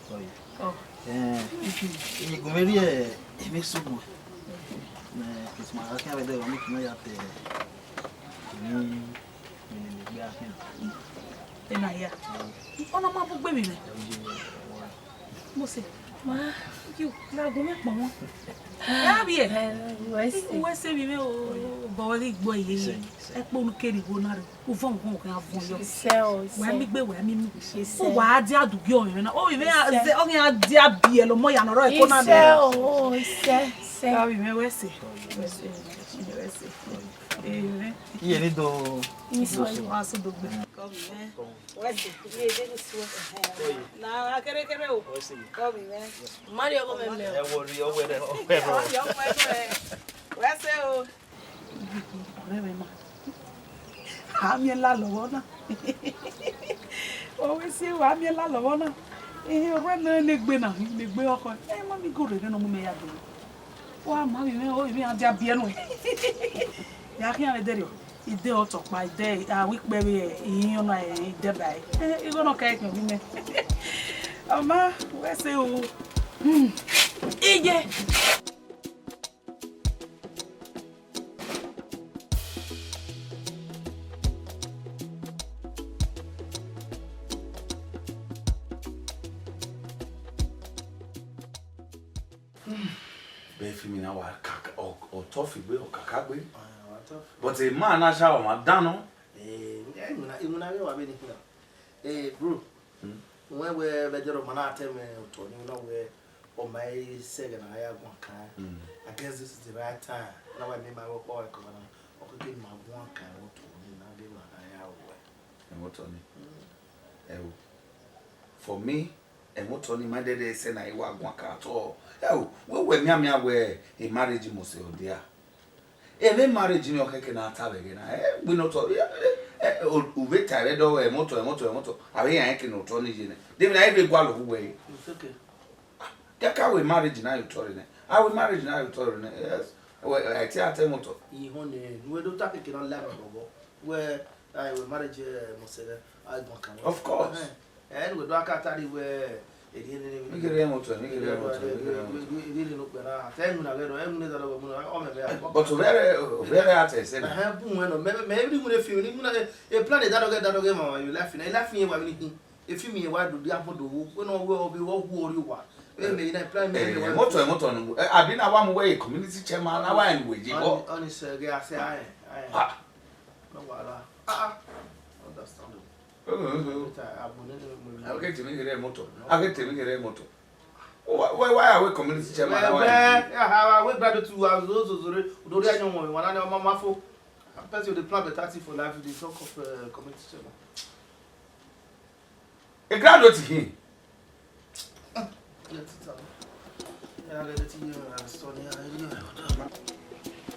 Ọ. Eh, I gu mwẹ rhie emwi eso guan. Mẹ, Christmas gha khian vbe ẹdẹ, wa make na ya te emwi, emwi ne egbe a khian. Ena hia. Ọ na ma bu gbe emwi mwẹ. Mose, Ma, you, la gu mwẹ kpọnmwọ. Ẹ vbiẹ. Wẹ se. Wẹ se vbe mwẹ o, bọ wẹ ghi gbuẹ ye. Ẹkpo ne u kere igho na rre, u vọn ugọn u khian vọn yọ. Isẹ o, isẹ. Wẹ mi gbe, wẹ mi mu. Isẹ. U wa dia dugie ọmwẹ na. O, ivẹ ya zẹ, ọ ghi a dia biẹ lọ mọ ya nọ rọ ẹko na. Isẹ o, isẹ, isẹ. Ẹ vbe mwẹ wẹ se. Wẹ se. Wẹ se. Ẹ vbe mwẹ. Iye ni do. Isẹ. Wa so do gbe. Wẹ se, iye de ni suẹ. Na kere kere o. Wẹ se. Kọ mi mwẹ. Mari ọgọ mẹ mẹ. Ẹ wo ri ọwẹ rẹ, ọwẹ rẹ. Mari ọgọ mẹ mẹ. Wẹ se o. Ọrẹ mẹ ma. A miẹn la lọghọ na. Ọ wẹ se wa miẹn la lọghọ na. Ee, ọrẹ nẹ ne egbe na, ne egbe ọkọ. Ẹ ma mi go rere nọ mu mẹ ya do. Wa ma mi mẹ o, mi a dia biẹ nu. Ya khian vbe dẹrriọ. Ide ọtọkpa, ide a wi kpẹ vbe ihiọn na, ide ba. Eh, igho nọ ka ẹkẹn vbe mẹ. Ọ ma, wẹ se o. Hmm. Iye. Bẹ film na wa kaka, ọ, ọ tough gbe, ọ kaka gbe. Ah, ọ tough. But a man na sha wa ma dan nọ. Eh, eh, iwinna, iwinna ghe wa vbe ni khin na. Eh, bro. Hmm? Wẹ wẹ vbe ẹdẹ rẹ ọma na tẹ mwẹ otọ ni na wẹ ọma i sẹ ẹghẹ ne a ya guan kan. Hmm. I guess this is the right time. Na wa miẹn ma wẹ ọkpa ọkpa na. Ọ keke ne ima guan kan otọ ni na ghe ma na ya wẹ. Ẹmwẹ otọ ni. Hmm. Ẹ o. For me, ẹmwẹ otọ ni ma dẹdẹ sẹ na i wa guan kan at all. Ẹ o, wẹ wẹ mianmian wẹ a marriage must end there. Emwi marriage ni ọ khẹke na ta vbe ẹghẹ na, ẹ, gbe ne otọ, ẹ, ẹ, ẹ, u vbe ta ẹre dọ, ẹmwẹ otọ, ẹmwẹ otọ, ẹmwẹ otọ, avbe iran ke ne otọ ni ye nẹ. De emwi na i vbe gualọ vbe uwẹ re? It's okay. Kẹkẹ, a wẹ marriage na ye otọ rre nẹ. A wẹ marriage na ye otọ rre nẹ. Yes. Wẹ, ẹ, te a ta ẹmwẹ otọ. Ihọn nẹ, ne uwẹ do ta keke na la ẹmwẹ bọbọ. Wẹ, a wẹ marriage, ẹ, must end, a gbọn kan. Of course. Ẹhẹn. Ẹ, ne uwẹ do aka ta rre wẹ, erriọ nene. Mi kere ẹmwẹ otọ, mi kere ẹmwẹ otọ, mi kere ẹmwẹ otọ. Erriọ nene okpia na. Te ẹmwẹ na ghẹ rọ, ẹmwẹ ne da dọghe mu na, ọ mẹ vbe a. But ovbi ẹre, ovbi ẹre a ta ẹse na. Ẹhẹn, bu wẹ nọ. Mẹ, mẹ, mẹ, ni mu ne film, ni mu na, e, e plan da dọghe, da dọghe ma, ma, you life na, e life yẹn wa vbe ni khin. E film yẹn wa do dia bọ do wo, wẹ nọ wẹ, ọ bi wọ wu ọrri uwa. Ẹ, mẹ, na plan mẹ, ẹ, mẹ, wa ẹmwẹ otọ, ẹmwẹ otọ nọ. Ẹ, abi na wa mu wẹ community chairman, na wa ẹn wẹ je bọ. Ọ ni, ọ ni sẹ gẹ, a sẹ, a, a. Ha. No wahala. Ah, ah. Understandable. Later, I go need to move. A ghe te emwi kherhe ẹmwẹ otọ. A ghe te emwi kherhe ẹmwẹ otọ. Why, why, why are we community chairman? Well, well, yeah, how are we brother to, uh, those, those, those, those, those, one, one, one, one, one, four. Person with a plan better thing for life, they talk of, uh, community chairman. A graduate him.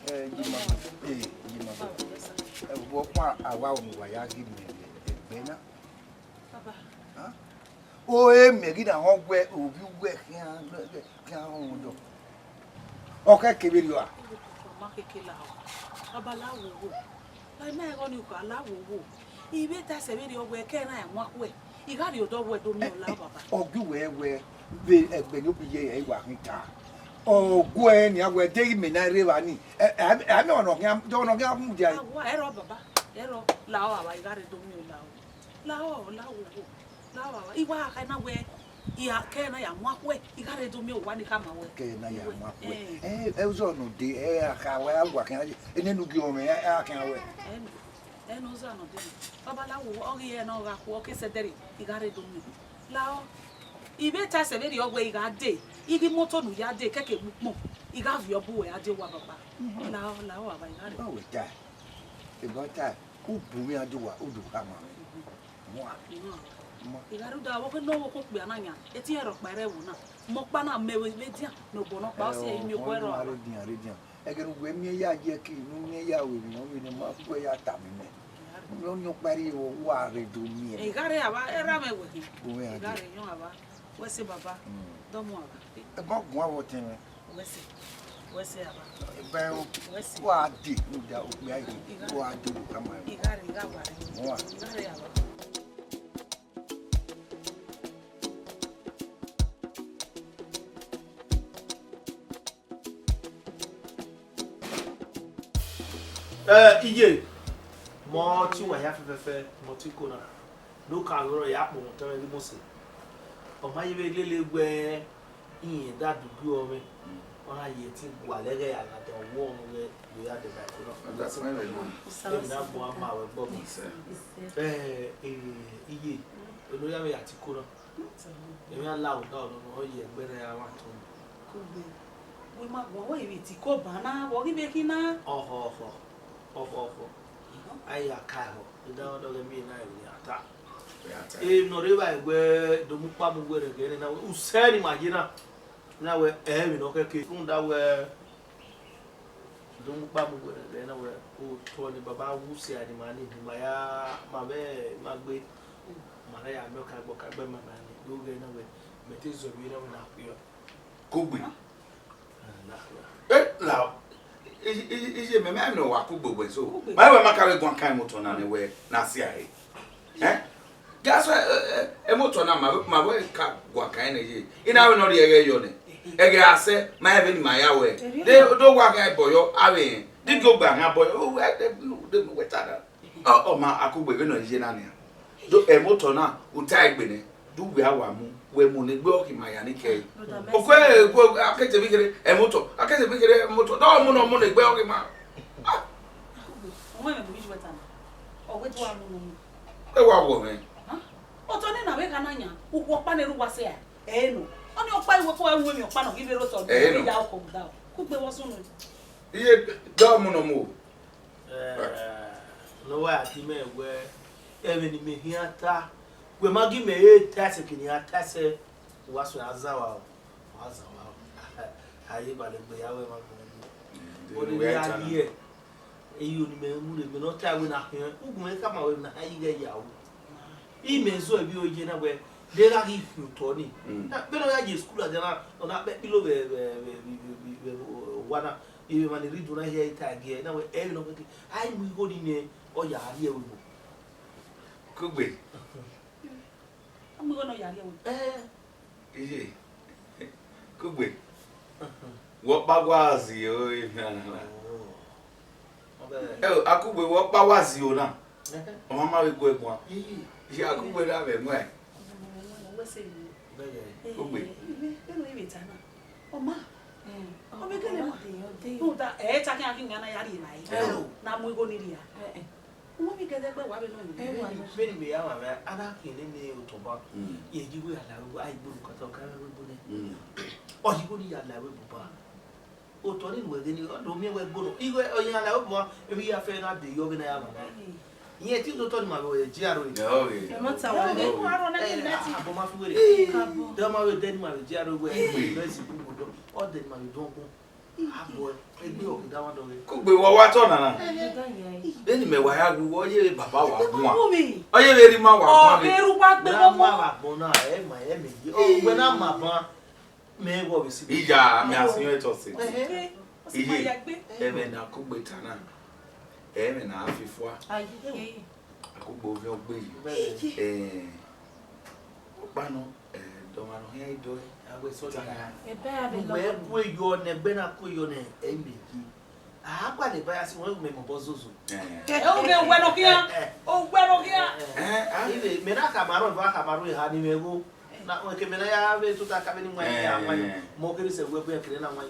Ẹ, Jima, ẹ, Jima, ẹ, vbe ọkpa, a wa unu wa ya ghi miẹn ẹgbẹ na. Baba. Hẹn? O e mẹ ghi na họn wẹ ovbi uwẹ khian, khian họn yọ. Ọ khẹke vberriọ a? Papa, ma keke la o. Baba, la wo wo. La ima ẹghọ ni ukha, la wo wo. I vbe ta ẹsẹ vberriọ wẹ, kẹ na ya wan khuẹ. I gha rhie odọ wẹ do miẹn ọla, baba. Ọ gi uwẹ wẹ, vbe ẹgbẹe ne obi ye ẹre wa khin ta. Ọ guẹ nian wẹ, deghẹ imẹ na rre evba ni. Ẹ, ẹ, ẹ, ẹ, ọnọ khian, ọnọ khian mudia. Awa, ẹrọ, baba, ẹrọ, la o, baba, I gha rre do miẹn ọla o. La o, la wo wo. La o, baba, I wa kha na wẹ, I a kẹ na ya wan khuẹ, I gha rre do miẹn owa ni khama wẹ. Kẹ na ya wan khuẹ. Ẹ, ẹ, uzọ nọ de, ẹ, a kha wẹ, a wa khian, ene nu gi ọmwẹ, ẹ, a khian wẹ. Ẹ, Ẹ ne oza nọ dee, baba la wo, ọ ghi re ne ọ gha khuẹ, ọ ke sẹ dẹrriọ, I gha rre do miẹn. La o, I vbe ta ẹsẹ vberriọ wẹ I gha dee, I ghi moto ne u ya dee, kẹkẹ vbe ukpọn, I gha viọ bu wẹ a dee owa baba. La o, la o, baba, I gha rre. Ọ wẹ ta, eba ta, u bu mwẹ a dee owa, u do khama mwẹ. Mua. Mua. Mua. I gha rre uda, vbe ọ ke ne ọ vbe okhuo okpia na yan, etiẹn rhọkpa ẹre ẹvbo na, mẹ ọkpa na mẹ vbe edian, ne obọ nọkpa, ọ si ẹre imiobọ ẹre ọmwa. Rre dian, rre dian. Ẹghẹ ne uwẹ miẹn ya ye ẹki, ne u miẹn ya ru emwi ne ọ vbe ne ma guẹ ya tama imẹ. Ọni ọkpa rhie vbe uwa rre do miẹn. I gha rre ava, erha mwẹ wẹ khin. Uwẹ I gha rre yọn ava. Wẹ sẹ baba. Mm. Dọmọ ava. Ẹ ma guan vbe ọtẹn mwẹ. Wẹ sẹ. Wẹ sẹ ava. Ẹ ba ẹro. Wẹ sẹ. Wa dee, ne u dia okpia yi. I gha rre. Wa dee, u khama ẹro. I gha rre, I gha wa rre. Wa. I gha rre ava. Ẹ, iye, mẹ ọtẹn uwa hia fẹfẹfẹ, mẹ ọtẹn iko na, do ka ghe ọrọre ya kpọnmwẹ otọ mwẹ ghi mose. Ọ ma ye vbe lele wẹ, Irẹn da dugie ọmwẹ, ọ na ye ẹtin gualọ ẹghẹ ya gha da wọ ọmwẹ vbe ya deba ẹko na. That's fine, very good. Emwi na gbọn a ma wẹ gbọ mọ. Yes, sir. Yes, sir. Eh, eh, iye, eno ya vbe ya tiko na. Emwi a la oda ọdọ nọ, ọ ye ẹgbẹe ne a wa tọn. Kugbe. Wẹ ma guan wẹ ivbi tiko ba na, vbe ọ ghi vbe khin na? Ọhọ, ọhọ, ọhọ, ọhọ. A ya ka ẹhọ, I da ọdọ ghẹ miẹn na emwi ne a ta. Emwi ne ọ rre evbare wẹ, do mu ukpa mu uwẹ rhẹgẹ nẹ na wẹ, usẹ ne ima ye na, na wẹ, ẹ i re emwi ne ọ khẹke. Rhunmwuda wẹ, do mu ukpa mu uwẹ rhẹgẹ nẹ na wẹ, otọ ne baba wu sẹ a ne ima ni, ne ima ya, ma vbe, ma gbe, ma na ya miẹn ọkagbe, ọkagbe ma na ni, do ghẹ na wẹ, mẹ te zẹ vbe na wẹ na khuiọ. Kugbe. Eh, la, iye, iye, iye, mẹ, mẹ, mẹ wa kugbe wẹ so. Kugbe. Ma wẹ ma ka vbe guan kan imotọ na nẹ wẹ na si a re. Eh? That's why, eh, eh, imotọ na ma, ma vbe ka guan kan nẹ ye. I na vbe nọ rhie ẹghẹ yọ nẹ. Ẹghẹ a sẹ, ma vbe ni ma ya wẹ. De, do wa gha ẹbọ yọ, a vbe rẹn. Digi ogbe a gha bọ yọ. O, eh, eh, de, de, wẹ ta da. Ọ, ọ ma, Akugbe vbene ọ ye na nian. Do, ẹmwẹ otọ na, u ta egbe nẹ, do wẹ a wa mu, wẹ mu ne egbe ọghe ima ya ni kẹ. Brother Mercy. Okue, okue, akete vbe kherhe ẹmwẹ otọ, akete vbe kherhe ẹmwẹ otọ, do mu ne ọ mu ne egbe ọghe ima. Ah, Akugbe, ọ mwẹ mwẹ bu iju ẹta na. Ọ wẹ do a mu ne ọ mu. E wa wọ mwẹ. Ah, otọ nena vbe gha na yan, ukhu ọkpa ne erha uwa sẹ a, ẹ nọ. Ọni ọkpa iwẹ ko ẹ ru emwi ọkpa nọ ghi vbe rre otọ, Ẹ nọ. Ya okọ da. Kugbe vbọ sunu. Iye, do mu ne ọ mu. Eh, ne ọ wa ya dee mẹ wẹ, ẹmwẹ ne imẹ khian ta, wẹ ma gi mẹ re ta ẹsẹ ke ne iran ta ẹsẹ, wa suẹn a zẹ vba o, wa zẹ vba o. A ye balẹ gbe ya wẹ ma gbẹn. Oni ne a ye, eyi oni mẹ mu rre, mẹ ne ọ ta wẹ na khian, ugbẹn khama wẹ na ha yi ghẹ ya o. Imẹ zọ ẹvbi oye na wẹ, de gha ghi fi otọ ni. Mm. Na, vbene ọ ya ye school ladian na, ọ na kpẹ kpilo vbe, vbe, vbe owa na, emwa ni rhie iduẹ na hia ta gie, na wẹ, ẹre nọ keke, a i mu igho ni nẹ, ọ ya rhie ẹvbo. Kugbe. A mu igho nọ ya rhie ẹvbo. Eh. Iye. Kugbe. Wẹ ọkpa wa zẹ ore na na. Oh. Ẹ o, Akugbe wẹ ọkpa wa zẹ ore na. Ọ ma ma vbe gu ẹre guan. Iye. Iye, Akugbe na vbe muẹn. Ogbe. Ọ ma. Ọ vbe gele ma. Rhunmwuda, ẹ ta khian khian na ya rhie nae. Ẹ o. Na mu igho ni rhia. Uwẹ vbe gẹdẹ gbe wa vbe nọ. Vbene imẹ ya mwamwa, a na khian nene otọ ba. Mm. Ye yi igho ya la ẹvbo, a i gbe unu kata, ọ ka mwẹ ẹvbo nẹ. Mm. Ọ yi igho ni ya la ẹvbo ba. Otọ ni nuẹn ghe ni, ọ do miẹn wẹ gbe unu. Igho, ọ ya la ẹvbo ba, emwi ya fẹ na de yọ vbe na ya mwamwa. Iye ti otọ ni ma vbe ji aro. Ẹ ọ ghe. Ẹ ma ta wa. Ẹ, abọ ma fi were. Kabọ. De ma vbe de ni ma vbe ji aro wẹ. Igbe. Bẹsi bu odo. Ọ de ni ma vbe dọn gun. Abọ, egbe ọ ghi da wa dọghe. Kugbe wẹ wa tọ nana. Vbene imẹ wa ya gu, ọ ye vbe baba wa guan. Ọ ye vbe erha ima wa guan. Ọ vbe erha uwa gbe. Na ọmọ ma wa gbọn na, ẹ ma, ẹ mẹ ye. Ọ wẹ na ma ban, mẹ wọ vbe si. Iya, mẹ a si yọn etọ se. Ẹhẹ. Iye, ẹmwẹ ne Akugbe ta na, ẹmwẹ ne a fi fua. Aye. Akugbe ovbi ọgbe yi. Bẹẹ. Eh, ọkpa nọ, eh, dọmwa nọ hian idọe. A wẹ sọ ta na. Ebe a vbe lọ. Wẹ ku eyọ nẹ, ẹgbẹ na ku eyọ nẹ, ẹ i mẹ yi. A gba le ba ya si wọn, mẹ mọ bọ zozo. Eh. Ẹ, o ghe wẹ nọ khian. Eh, eh. O wẹ nọ khian. Eh, ah. Iye, mẹ na khama rọ, eva khama rọ eha ni mwẹ gho. Na, eke mẹ na ya vbe tota ka vbe ni wan ya wan. Eh. Mọ kere sẹ wẹ bu ya kere na wan.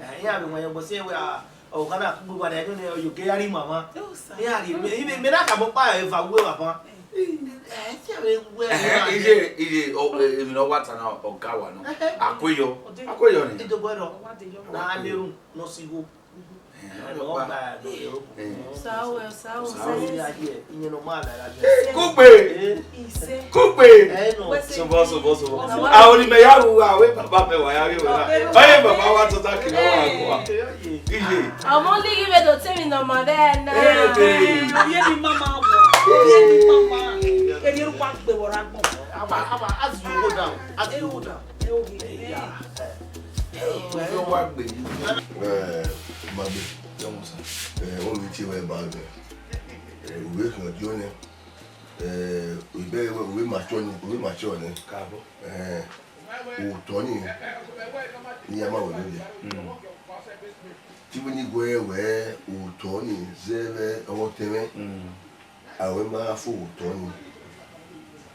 Eh, iran vbe wan ya, bọ si wẹ, ah, ọ gha na kugbe wa de, ẹni ne ọ yo ge ya rhie ima mwa. Oh, sir. Iran rhie, mẹ, mẹ, mẹ na ka mọ kpa eva wẹ wa ban. Eh. Eh, ti a vbe wẹ. Eh, iye, iye, ọ, eh, emwi ne ọ wa ta na, ọ ga wa nọ. Eh, eh. Akweyọ, akweyọ ni. Idobo ẹrọ. Na a le ru, nọ si igho. Eh, ọ gba. Eh. Sa wẹ, sa wẹ, sa wẹ. Iye, iye, iye ne ọ ma la ya. Eh, kugbe. Eh. Ise. Kugbe. Eh, no. Sobọ, sobọ, sobọ. Awa. Aho ni mẹ ya ru, awe baba mẹ wa ya ru wa. Oye baba wa tota kiri wa wa. Iye. Ọmọ ligi vbe do te mi nọ ma vbe na. Eh, eh. Oye ni mama wa. Oye ni mama. Eri eru wa gbe wọ ra gbọn. Aba, aba, as you go down, as you go down. Eh, oye. Yeah. Eh, oye wa gbe. Eh, ma gbe. Jọmọ sa. Eh, o mi ti wẹ ba gbe. Eh, uwe kan jo ne. Eh, ibẹ wẹ, uwe ma chọ ni, uwe ma chọ ni. Kaabọ. Eh, otọ ni, ne iran ma wẹ nodẹ. Mm. Te wẹ ni gu ẹre wẹ otọ ni zẹ vbe ọghe ọtẹn mwẹ. Mm. Aro ma fo otọ ni.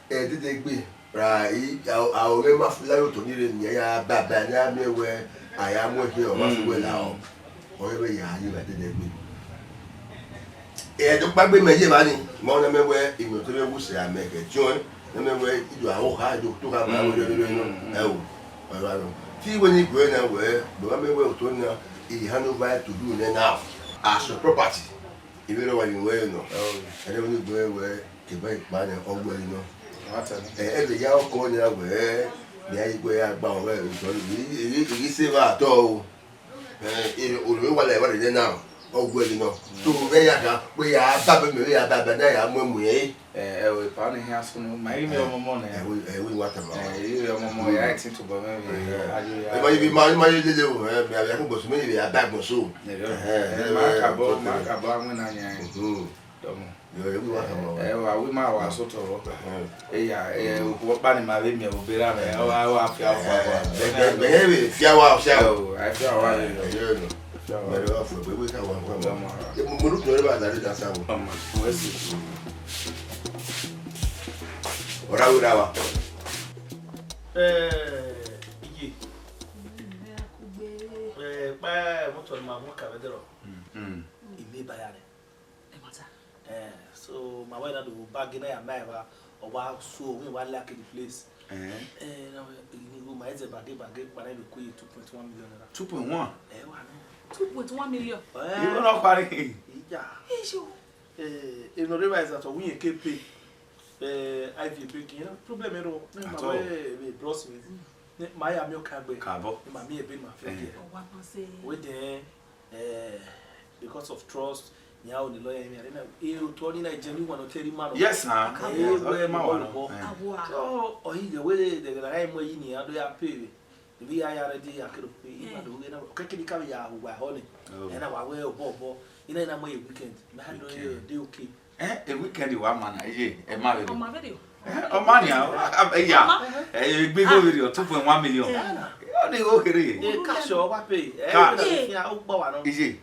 Ẹdẹdẹgbe, Ra i, a, a, ọghe ma fila ye otọ ni rre, ne iran ya baba, ne a miẹn wẹẹ a ya mu ẹkhian, ọ ma fi wẹ lahọ. Ọ yẹ vbe ya ye vbe dede egbe. Ẹdẹ ọkpa gbe mẹ ye evba ni, ma na mẹ wẹẹ, imẹ ọtẹn mwẹ wu sẹ amẹ kẹ tiọnrẹn, na mẹ wẹẹ, ido aro kha, ido to kha, ma wẹẹ, ẹ o, ọ ra nọ. Te I wẹẹ ne I guẹ na wẹẹ, mẹ ma mẹ wẹẹ otọ na, I hand over to you nẹ now, as your property. Ivbi erha wa ye wẹẹ nọ, ẹdẹ vbene I guẹ wẹẹ, kevbe ikpa nẹ, ọ wẹẹ nọ. Ẹ, ẹ vbe ya ọkọ nẹ wẹẹ, ne a ye wẹẹ ya gba ọghẹ otọ, I, I, I, I ghi sẹ evba otọ o. Ẹ, ẹ, orhu wa la evba rre na, ọ wẹẹ nọ. To vbe ya ka, wẹẹ ya ba bẹ mẹ, wẹẹ ya ba bẹ, na ya mu ẹmu ẹre. Ẹ, ẹ, wẹ pa ni hia sunu, ma i vbe ọmọmọ nẹ. Ẹ, wẹ, ẹ, wẹ wa tama. Ẹ, i vbe ọmọmọ, ya i tin tobọ mwẹ vbe, ẹ, ayo ya. Ẹ, ma ye, ma, ma ye lele o, ẹ, mẹ a vbe ya kugbo so, mẹ ye vbe ya ba gbọn so. Ẹ, ẹ, ẹ, ma ẹ, kabọ, ẹ, ma ẹ, kabọ, a wẹ na yan. Mhm. Dọmọ. Yọ, ẹ, wẹ wa tama. Ẹ, wa, wẹ ma wa sotọ vbọ. Ẹhẹn. Eya, ẹ, okhuo ọkpa ni ma vbe miẹn vbe obọ erha mwẹ, ọ wa, ọ wa fia fua fua. Ẹ, ẹ, ẹ, ẹ, ẹ, fia wa, fia wa. Ẹ, o, a fia wa. Ẹ, ẹ, ẹ, ẹ, ẹ, Mẹ rẹ wa fua, ẹ, wẹ ka wa fua. Dọmọ. Ẹ, mo, mo ru tọn ba da re da sa wo. Ọma, wẹ si. Ọra wẹ ra wa. Ẹ, iye. Ẹ, kpa moto ni ma mu ka vbe dẹrọ. Mm. Ime ba ya rẹ. Ẹ, so ma wa na do ba ghe na ya ma evba, ọ wa so, wẹ wa like the place. Eh. Ẹ, na wẹ, ni ru ma ẹzẹ bage bage kpara vbe ku two point one million naira. Two point one? Ẹ, wa nọ. Two point one million. Ẹ. Ibo nọ kpare? Iya. Ijo. Ẹ, e no realize that we ke pay. Ẹ, I V pay kin, problem ero. Ma wẹ, ẹ, bros mi. Ne ma ya miẹn ọka gbe. Kabọ. Ne ma miẹn ebe ne ma fi ọghe. Wẹ dẹ, eh, because of trust, yan o ni lawyer mi, arena, e otọ ni na genuine one, otọ ri ma nọ. Yes, sir. Yes, ọ ma wa nọ. Eh. So, ọ yi ghe wẹ de gha mu yi ni, a do ya pay vbe. Vbe ya ya ready, a kere pay, i ma do ghe na, ọ kekere ka vbe ya hu wa họ ni. Oh. Ẹ na wa wẹ obọ obọ, i na, i na mu ye weekend. Ma do ye, okay. Eh, e weekend wa ma na, iye, ẹ ma vberriọ. Ọ ma vberriọ. Eh, ọ ma nia, a, a, iya. Ọ ma. Eh, egbe igho vberriọ, two point one million. Eh. Ọ ni igho kherhe. Eh, cash ọ wa pay. Eh, cash. Iye,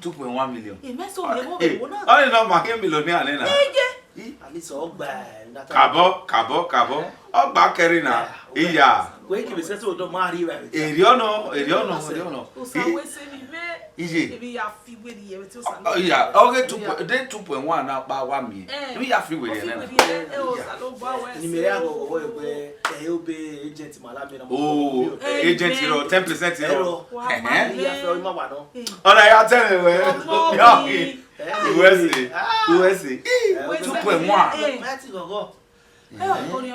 two point one million. Eh, mẹ so ye wo vbe wo na. Ọ ni nọ ma khin millionaire nẹ na. Iye. At least ọ gba, eh, that. Kabọ, kabọ, kabọ. Ọ gba kẹre na. Yeah, ọ gba. Iya. Wẹ kevbe sẹtin odọ ma rri vbe. Erriọ nọ, erriọ nọ, erriọ nọ. Osa wẹ sẹ vbe. Iye. Emwi ya fi wẹ rhie vbe te Osa nọ. Ọ, iya, ọghe two point, de two point one na kpa wa miẹn. Eh. Emwi ya fi wẹ rhie nẹ. Fi wẹ rhie, eh, Osanobua wẹ. Ni mẹ ya gọgọ wẹ, wẹ, eh, obọ agent ma la miẹn na. Oh, agent rọ, ten percent rọ. Wa ma. Ẹhẹn. Iya fẹ, ọ ma wa nọ. Eh. Ọ na ya tẹ mwẹ wẹ. Ọmọ mi. Uwe si, uwe si. Eh, two point one. Eh. Mẹ ti gọgọ.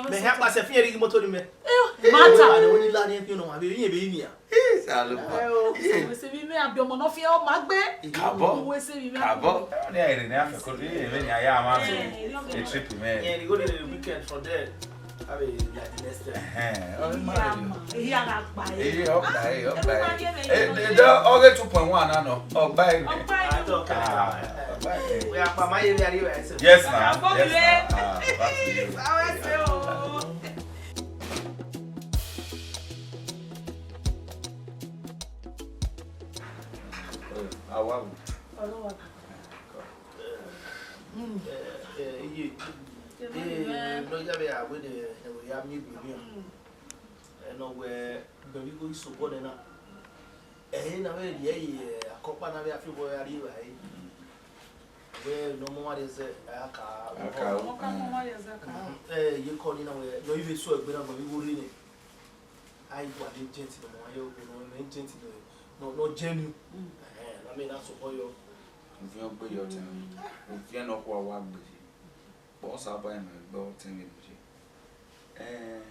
Mẹ hia kpasẹ fiẹn rhie imoto ni mẹ. Mata. Wẹ ni la ni fi nọ ma vbe yin vbe yin a. Ih, Osanobua. Ẹ o. Ih. Uwẹ sẹ vbe mẹ abi ọmọ nọ fiẹn ọ ma gbe. Kabọ. Uwẹ sẹ vbe mẹ. Kabọ. Ẹ ni a rre ne a fẹ ko, ẹ, vbe ni a ya ma. Eh, a trip mẹ. Yeah, we go the weekend from there. Have a, like, the next time. Ẹhẹn. Ọ ma. Eya gha gba e. Eye, ọ gba e, ọ gba e. Eh, eh, ọghe two point one na nọ. Ọ gba e. Ọ gba e. Ah, ọ gba e. We are pa ma ye we are you. Yes, ma'am. Yes, ma'am. Ah, back to you. Sawa se o. Awa. Ọlọrun. Eh, eh, iye. Eh, no ya be awe de, eh, we ya mi gbe mi. Eh, no we gbe mi go iso bo de na. Eh, na we ye, eh, akọkpa na we afi bo ya ri wa e. Wẹ ne ọmọ mwa rhie zẹ, a ka. A ka. Ọmọ ka, ọmọ mwa rhie zẹ ka. Mhm. Eh, ye kọ ni na wẹ, ne ọ i vbe so egbe na gbẹn vbe igho rre nẹ. A i gua ne agent ne ọmọ mwa ye, ne agent ne, ne, ne genuine. Mm. Eh, na mẹ na so kọ yọ. Uviẹn gbe yọ tẹn. Uviẹn nọ kua wa gbe. Kpọ Osanobua mẹ gbe ọtẹn vbe ne. Eh,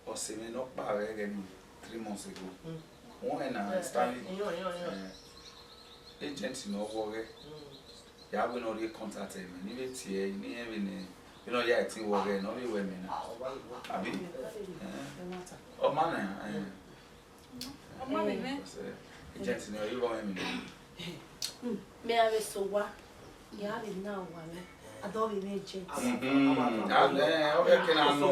Ọse mwẹ ne ọ kpa vbe ẹghẹ nii, three months ago. Mm. Wẹ na, eh, Stanley, eh, iyọn, iyọn, iyọn. Eh, agent ne ọ vbe ọghẹ. Mm. Ya wẹ ne ọ rhie contact ẹmwẹ, ne I vbe tie ẹre, ne irẹn vbe ne, vbene ọ ya ẹtin vbe ọghẹ, ne ọ vbe wẹ mẹ na. Ah, ọ ma, ọ ma. Abi? Eh. Eh, ọ ma na, eh. Mm. Ọ ma vbe mwẹ. Because, eh, agent ne ọ i vbe ọghẹ mẹ na. Hmm, mẹ a vbe sẹ owa, ya vbe na owa nẹ, a do vbe mwẹ agent. Mhm. A, eh, ọ vbe kẹ na nọ.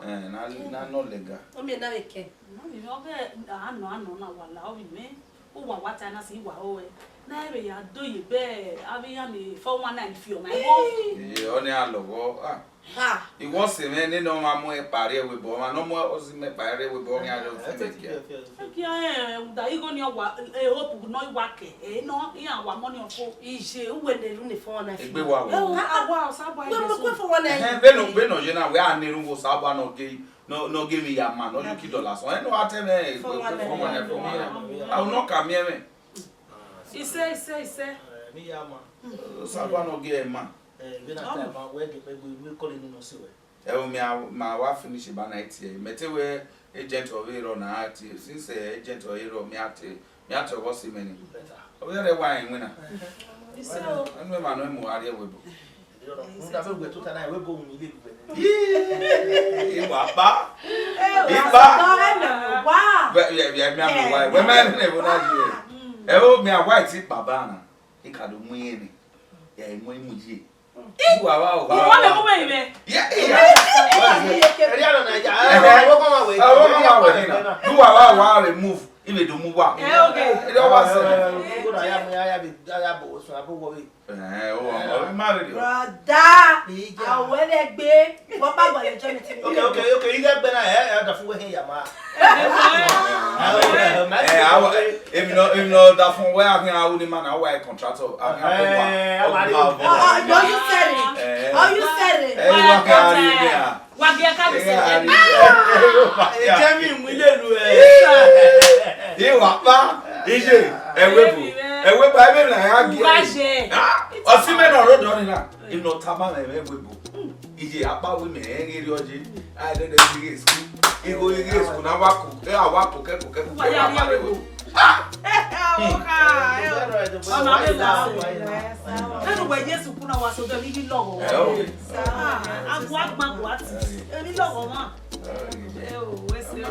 Eh, na, na nọ lega. Ọ miẹn na vbe kẹ. Ọ vbe, ọ vbe, a nọ, a nọ na wa la, ọ vbe mwẹ. Uwa wa ta na si wa ro ẹ. Na vbe ya do ye bẹ, avbe iran ni four one nine fi ọmwa igho. Ee, ọ ni a lọghọ, ah. Ha. Iwọ sẹ mwẹ nene ọmwa mu ẹkpa rrie ẹvbo ebo, ọmwa ne ọ mu ọzi mu ẹkpa rrie ẹvbo ebo, ọ khian rre ofẹn mẹ dia. Ẹkia rẹn rhunmwuda igho ni ọ wa, e hope ne ọ i wa kẹ, ẹ nọ, iran wa mọ ni ọfo. Iye, uwẹ ne ru ne four one nine. Egbe wa wẹ. Ẹ o, a wa Osanobua. Wẹ ẹ mọ egbe kue four one nine. Ẹhẹn, vbene, vbene ọ ye na, wẹ a na erhunmwu Osanobua ne ọ ghe, ne ọ, ne ọ ghe emwi ya ma, ne ọ ye uki dollars. Ẹ nọ, a te mwẹ egbe kue four one nine, four one nine. A u nọ ka miẹn mwẹ. Isẹ, isẹ, isẹ. Ẹ, ne I ya ma. Osanobua ne ọ ghe ẹre ma. Ẹ, vbene a ta ma, wẹ gie kpẹgbe ru ekọlọ unu ne ọ si wẹ. Ẹ o, mia ma wa finish ba na tie. Mẹ te wẹ agent ọvbehe rrọọ na a tie. Since, eh, agent ọvbehe rrọọ, mia te, mia te ọghọ si mẹ ni. Better. Ọ vbe rre wa rẹn iwinna. Isẹ o. Enu ma nọ mu a rrie ẹvbo ebo. Rhunmwuda vbe wẹ tota na, ẹvbo ebo unu ile lugbe nẹ. Ii, wa kpa. Ẹ o, I kpa. Ọsọdọ ẹnẹ wa. Vẹ, vẹ, vẹ, mi a mi wa. Wẹ ma ne ẹvbo na ye. Ẹ o, mia wa ti kpa ba na. I ka do mu iran ni. Ya i mu imu ye. Uwa wa, uwa wa. Uwa lẹ mu wẹ ivẹ. Yeah, yeah. Ẹre a nọ na ya. Ẹhẹ. Ọwọ kọ ma wẹ. Ọwọ kọ ma wẹ na. Uwa wa, wa remove. Ibe do mu wa. Eh, okay. Ẹ dọ wa sẹ. Eh, eh, eh, eh, ya mu, ya, ya bi, ya, ya bo, so abo wo we. Eh, o, o, ma be. Brother, awẹ lẹ gbe. Wọ́n bá gbọ́dọ̀ jẹ́ mi tí mi. Okay, okay, okay. Ilé ẹgbẹ́ náà, ẹ, ẹ, dà fún wẹ́hìn yàmá. Eh, awa, èmi nọ, èmi nọ da fún wẹ, a kàn, a wuni ma na, wa contractor, a kàn, a wà, eh, a wà, a wà. Oh, oh, no, you said it. Eh. Oh, you said it. Eh, wa kàn, a rí mi a. Wa gẹ ka mi sẹ. Eh, a rí mi. Eh, eh, eh, eh, eh, eh, mi mu ilé lu ẹ. Iwa pa, iye, ẹwẹ bu, ẹwẹ bu, ẹbẹ na ya gẹ. Wa jẹ. Ah, ọsí mẹ nọ rọdọ ni na. Èmi nọ tama mẹ, mẹ ẹwẹ bu. Iye apa wẹ mẹ, ẹ ghi rhie ọye. A dede ghi ghe school. Igho ghi ghe school na wa ko, ẹ a wa ko kẹ ko kẹ ko kẹ wa pa le wo. Ah! Ọmọ mi wa so. Ẹnu wẹ Jesu kuna wa so de mi lọghọ. Ẹ o. Ah, agua gbagua ti. Emi lọghọ ma. Ẹ o, wẹ sẹ o.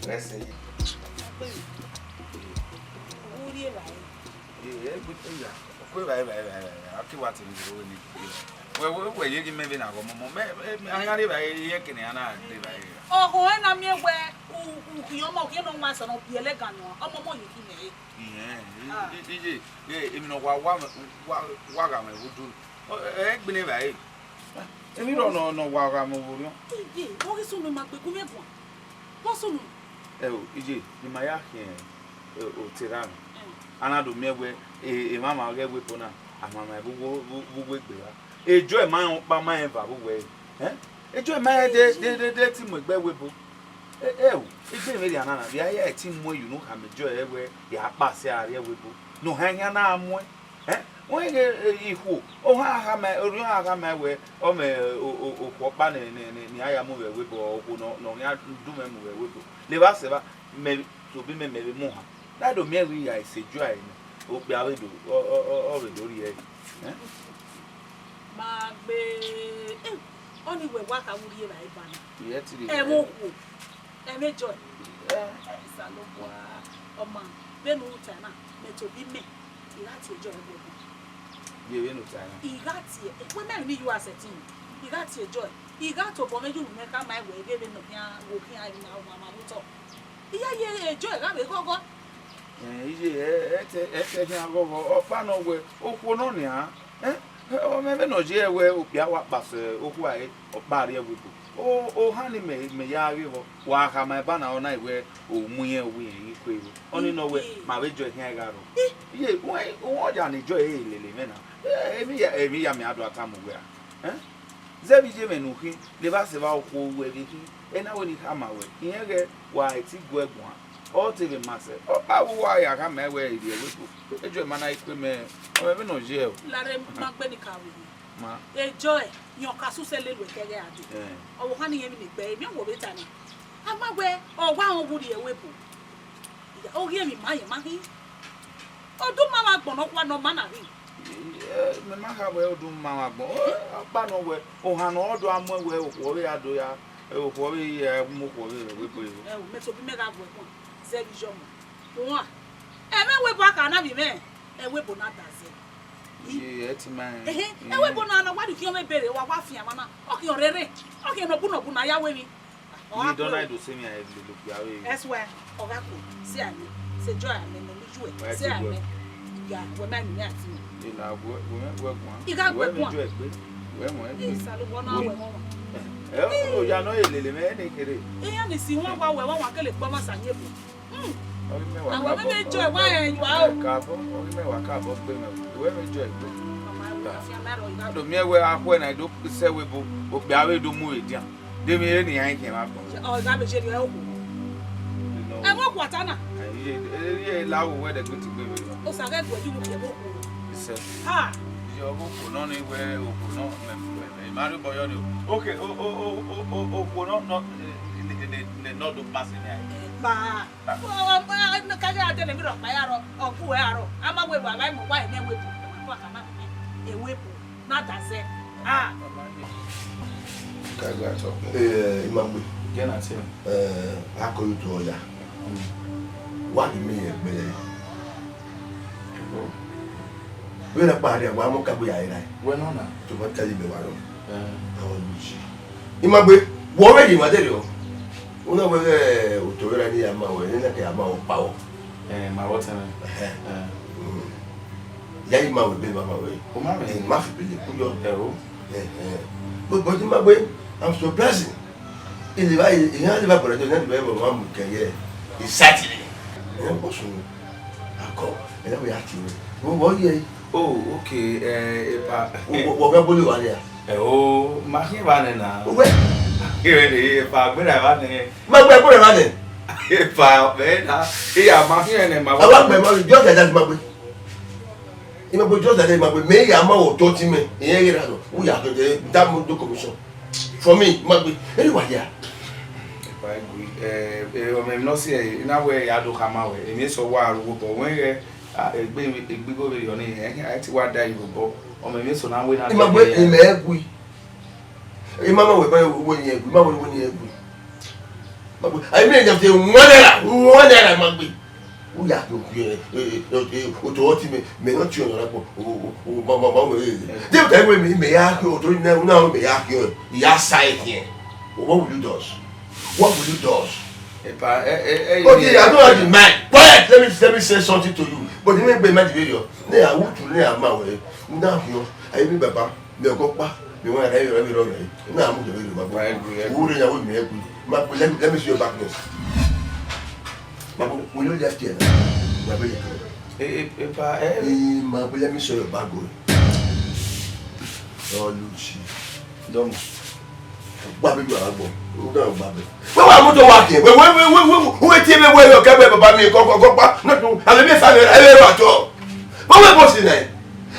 Wẹ sẹ. Uri e ba. Ẹ, ẹ, ẹ, ya. Ọkọ evbare, evbare, evbare, evbare. A ke wa te ni ro ni. Wẹ, wẹ, wẹ, ye ghi mẹ vbe na gọ mọmọ. Mẹ, mẹ, a gha rre evbare, ye kene a na rre evbare. Ọhọ ẹre na miẹn wẹ, u, u khian ọmọ, u khian ne ọ wan sẹ ne ọ biẹlẹ gan nọ, ọmọ ọmọ ye khin mẹ re. Iyẹn, i, i, iye, e, emwi ne ọ wa, wa, wa, wa gha mwẹ vbe odaro. Ọ, ẹ, ẹ gbele evbare. Emwi rọ nọ, nọ wa gha mwẹ vbe orhiọn. Iye, ọ ghi sunu ma gbe gu mwẹ guan. Vbọ sunu? Ẹ o, iye, ne ima ya khian, e, otọ erha mwẹ. Mm. A na do miẹn wẹ, e, emwamwa ọghe ẹvbo ebo na, a mwamwa vbe uwu, vbe uwu egbe ra. Ejọ ma rẹn ọkpa ma rẹn eva vbe uwu ẹre. Ẹn? Ejọ ma rẹn de, de, de, de te mu egbe ẹvbo ebo. Ẹ, ẹ o, egbe mwẹ rhia na na, vbe a ya ẹtin mu ẹre ye unu khama ejọ ẹre wẹ, ya kpa sẹ a rrie ẹvbo ebo. Ne ọ hẹn khian na muẹn. Ẹn? Wẹ ghe, e, ikhuo, ohan a khama, orhiọn a khama wẹ, ọ mẹ o, o, okhuo ọkpa ne, ne, ne, ne a ya mu vbe ẹvbo ebo, okhuo nọ, ne ọ khian du mwẹ mu vbe ẹvbo ebo. Levba sẹ evba, mẹ, tobọ imẹ mẹ vbe mu ohan. Na do miẹn wẹ I ya sẹ ejọ ẹre nẹ, okpia vbe do, ọ, ọ, ọ, ọ vbe do rhie ẹre. Ẹn? Ma gbe, eh, ọni wẹ wa kha vbe urrie evbare ba na. Iyẹn ti rhie ẹvbo okhuo. Ẹmwẹ Joy. Ẹ, Osanobua, ọma, vbene u ta na, mẹ tobọ imẹ, I gha tie Joy ẹvbo ebo. Ye vbene u ta na. I gha tie, wẹ mẹ emwi ne I yu a sẹtin, I gha tie Joy, I gha tobọ mwẹ ye unu mwẹ khama ẹe wẹ, vbe vbene ọ khian, wo khian, emwi na, ọmwa ma vbe otọ. I ya ye Joy gha vbe ghọghọ. Ẹ, iye, ẹ, ẹ te, ẹ te khian ghọghọ, ọkpa nọ wẹ, okhuo nọ nian, ẹ, ọ mwẹ vbene ọ ye wẹ, okpia wa kpa sẹ okhuo ẹre, ọkpa rrie ẹvbo ebo. O, ohan ni mẹ, mẹ ya ghe vbọ, wa khama eba na, ọ na wẹ, o mu irẹn, o wu irẹn ghi kue vbo. Ọni nọ wẹ, ma vbe Joy khian gha rrọọ. Iye, uwẹ, uwẹ ọ ya ne Joy lele mwẹ na. Ẹ, emwi ya, emwi ya mẹ a do a tama uwẹ a. Ẹ? Zẹ vbe iye mwẹ ne u khin, levba sẹ evba okhuo ruẹ vbe khin, ena wẹ ne I khama ruẹ, irẹn ghẹ wa ti gu ẹre guan, ọ te vbe ma sẹ, ọkpa vbe uwa ya khama ẹe wẹ I rrie ẹvbo ebo, Joy ma na i kue mẹ, ọ mwẹ vbene ọ ye o. Lare ma gbe ni ka vbe. Ma. Joy, irẹn ọ ka susẹ lele uẹ kẹghẹ a dee. Ẹ. Ọvbokhan ni irẹn vbe ne gbe, emwi ọ wo vbe ta na. A ma wẹ, ọ wa rẹn wu rrie ẹvbo ebo. Ọ ghi emwi ma rẹn ma khin. Ọ do ma vbe agbọn nọkhua ne ọ ma na khin. Ẹ, mẹ ma kha wẹ ọ do ma vbe agbọn. Ọ, ọkpa nọ wẹ, ohan ne ọ do a muẹn wẹ, okhuo vbe ya do ya, okhuo vbe ya mu okhuo vbe vbe ebo. Ẹ o, mẹ tobọ imẹ gha gu ẹre guan, zẹ vbe iye ọmọ. Uan, ẹmwẹ ẹvbo ebo a kha na vbe mwẹ, ẹvbo ebo na da zẹ. Iye, ẹ ti ma rẹn. Ehe, ẹvbo ebo na, na wa rhie khian mwẹ bere, wa, wa fian mwa na. Ọ khian rere, ọ khian nọ bu nọ bu na ya wẹ emwi. Iye dọ na do sẹ emwi a lele okpia vbe. Ẹswẹ, ọ gha kpe, sẹ amẹ, sẹ Joy amẹ, mẹ ne uju ẹ, sẹ amẹ. Ya, wẹ ma emwi mwẹ a ti mẹ. Ena, wẹ, wẹ, wẹ guan. I gha gu ẹre guan. Wẹ vbe Joy gbe. Wẹ mọ ẹgbẹ. Isalobua na wẹ mọ. Ẹ, oya nọ ye lele mwẹ ne kere. Iran ni si wọn wa wẹ wọn wa kele kpọ ma sa ye bu. Hmm. Ọ ghi mẹ wa Àwọn ka bọ. Méjèèjì ẹ wá ẹ yọ o. Ka bọ, ọ ghi mẹ wa ka bọ gbe mwẹ. Wẹ méjèèjì ẹ gbe. Ọmọ ẹ wẹ afian mẹ rọ ìgbà. Do miẹn wẹ akhọe na do sẹ wẹ bo, okpia vbe do mu edian. De mi re ne iran khian vbe agbọn. Ọ ìgbà méjèèjì ẹ wọ. Ẹ wọ guata na. Ẹ, iye, iye la wo wẹ dẹ gbe ti gbe vbe. O sa ghẹ gu ẹyu wu ẹvbo okhuo. Isẹ. Ha. Iye ọvbo okhuo nọ ni wẹ okhuo nọ mẹ, mẹ, mẹ, ma rhie obọ yọ ni o. Okay, o, o, okhuo nọ, nọ, eh, ne, ne, ne, ne nọ do pass ni ae. Kpa. Ka gha dele emwi rhọkpa ya rọ, ọ gu ẹ aro. A ma wẹ wa, wa mu wa ene wẹ bu. Wa ka ma ene wẹ bu. Na da zẹ. Ah. Ka gha tọ. Eh, Imagbe. Gẹ na te. Eh, a ko yu to ya. Wa di mi ye gbe. Vbene a kpa rria, wa mu ka gbe ya ra. Wẹ nọ na. To ba tell me wa rọ. Eh. Àwọn olùjì. Imagbe, wọ vbe di ma dere o. Una wẹ ghe otọ vbe ra ni ya ma wẹ, ni na ke ya ma wẹ pa wọ. Eh, ma wọ tẹn. Ẹhẹ. Eh. Mm. Ya yi ma wẹ be ma ma wẹ. O ma mẹ. Eh, ma fi bele ku yọ. Ẹ o. Eh, eh. But, but Imagbe, I'm surprising. Ileva, iran leva bọrọ de, iran leva bọrọ ma mu kẹ ye. Exactly. Ẹ, what's wrong? Akọ, ẹ na wẹ ya tie. Wo, wo ye. Oh, okay, eh, epa. Wo, wo, wo ga bolo wa ya. Ẹ o, ma khian evba nẹ na. Uwẹ. Khian evba nẹ, epa, gbera evba nẹ. Ma gbe gbera evba nẹ. Epa, vbe na. Iya, ma khian nẹ, ma. Awa gbe ma, just like that, Imagbe. Imagbe, just like that, Imagbe. Me ya ma wo to ti me. Iye ye ra no. U ya ke de, da mo do commission. For me, Imagbe, anyway, yeah. Epa, egui, eh, eh, ọmọ emwi nọ si ẹre, I na wẹ ya do khama wẹ, emwi eso wa ru obọ, wẹ ghẹ, ah, egbe, egbe igho vberriọ ni, eh, a te wa da iro obọ, ọmọ emwi eso na wẹ na Imagbe, imẹ egui. Imama wẹ ba wẹ ni egui, ma wẹ ni egui. Imagbe, ai me ya te one naira, one naira, Imagbe. U ya do gie, eh, eh, eh, otọ ọtẹn mẹ, mẹ ne ọ tie ọnrẹn agbọn, o, o, o, ma, ma, ma, eh, eh. Deghẹ wẹ mẹ, mẹ ya gie otọ na, na mẹ ya gie, ya sa ẹre khian. What will you do? What will you do? Epa, eh, eh, eh, But eh, I don't have the mind. Quiet, let me, let me say something to you. But the main man, the video, ne a wutu, ne a ma wẹ, na hiọ, ai mi baba. Mẹ ọgọ kpa, mẹ wan rẹ, rẹ, rẹ, rẹ. Na mu jẹ vbe ma gbe. Right, right. Wo re ya wo mẹ gbe. Ma gbe, let me, let me see your back now. Ma gbe, will you left here now? Ma gbe. Eh, eh, epa, eh. Eh, ma gbe, let me see your back, boy. Oh, Lucy. Dọmọ. Gba be gba gbọ. O da gba be. Wẹ wa moto wa ke. Wẹ, wẹ, wẹ, wẹ, wẹ, wẹ tie me wẹ yo ke baba mi ko, ko, ko pa. Na tu. Ave mi fa me, ave wa to. Wẹ wẹ boss na.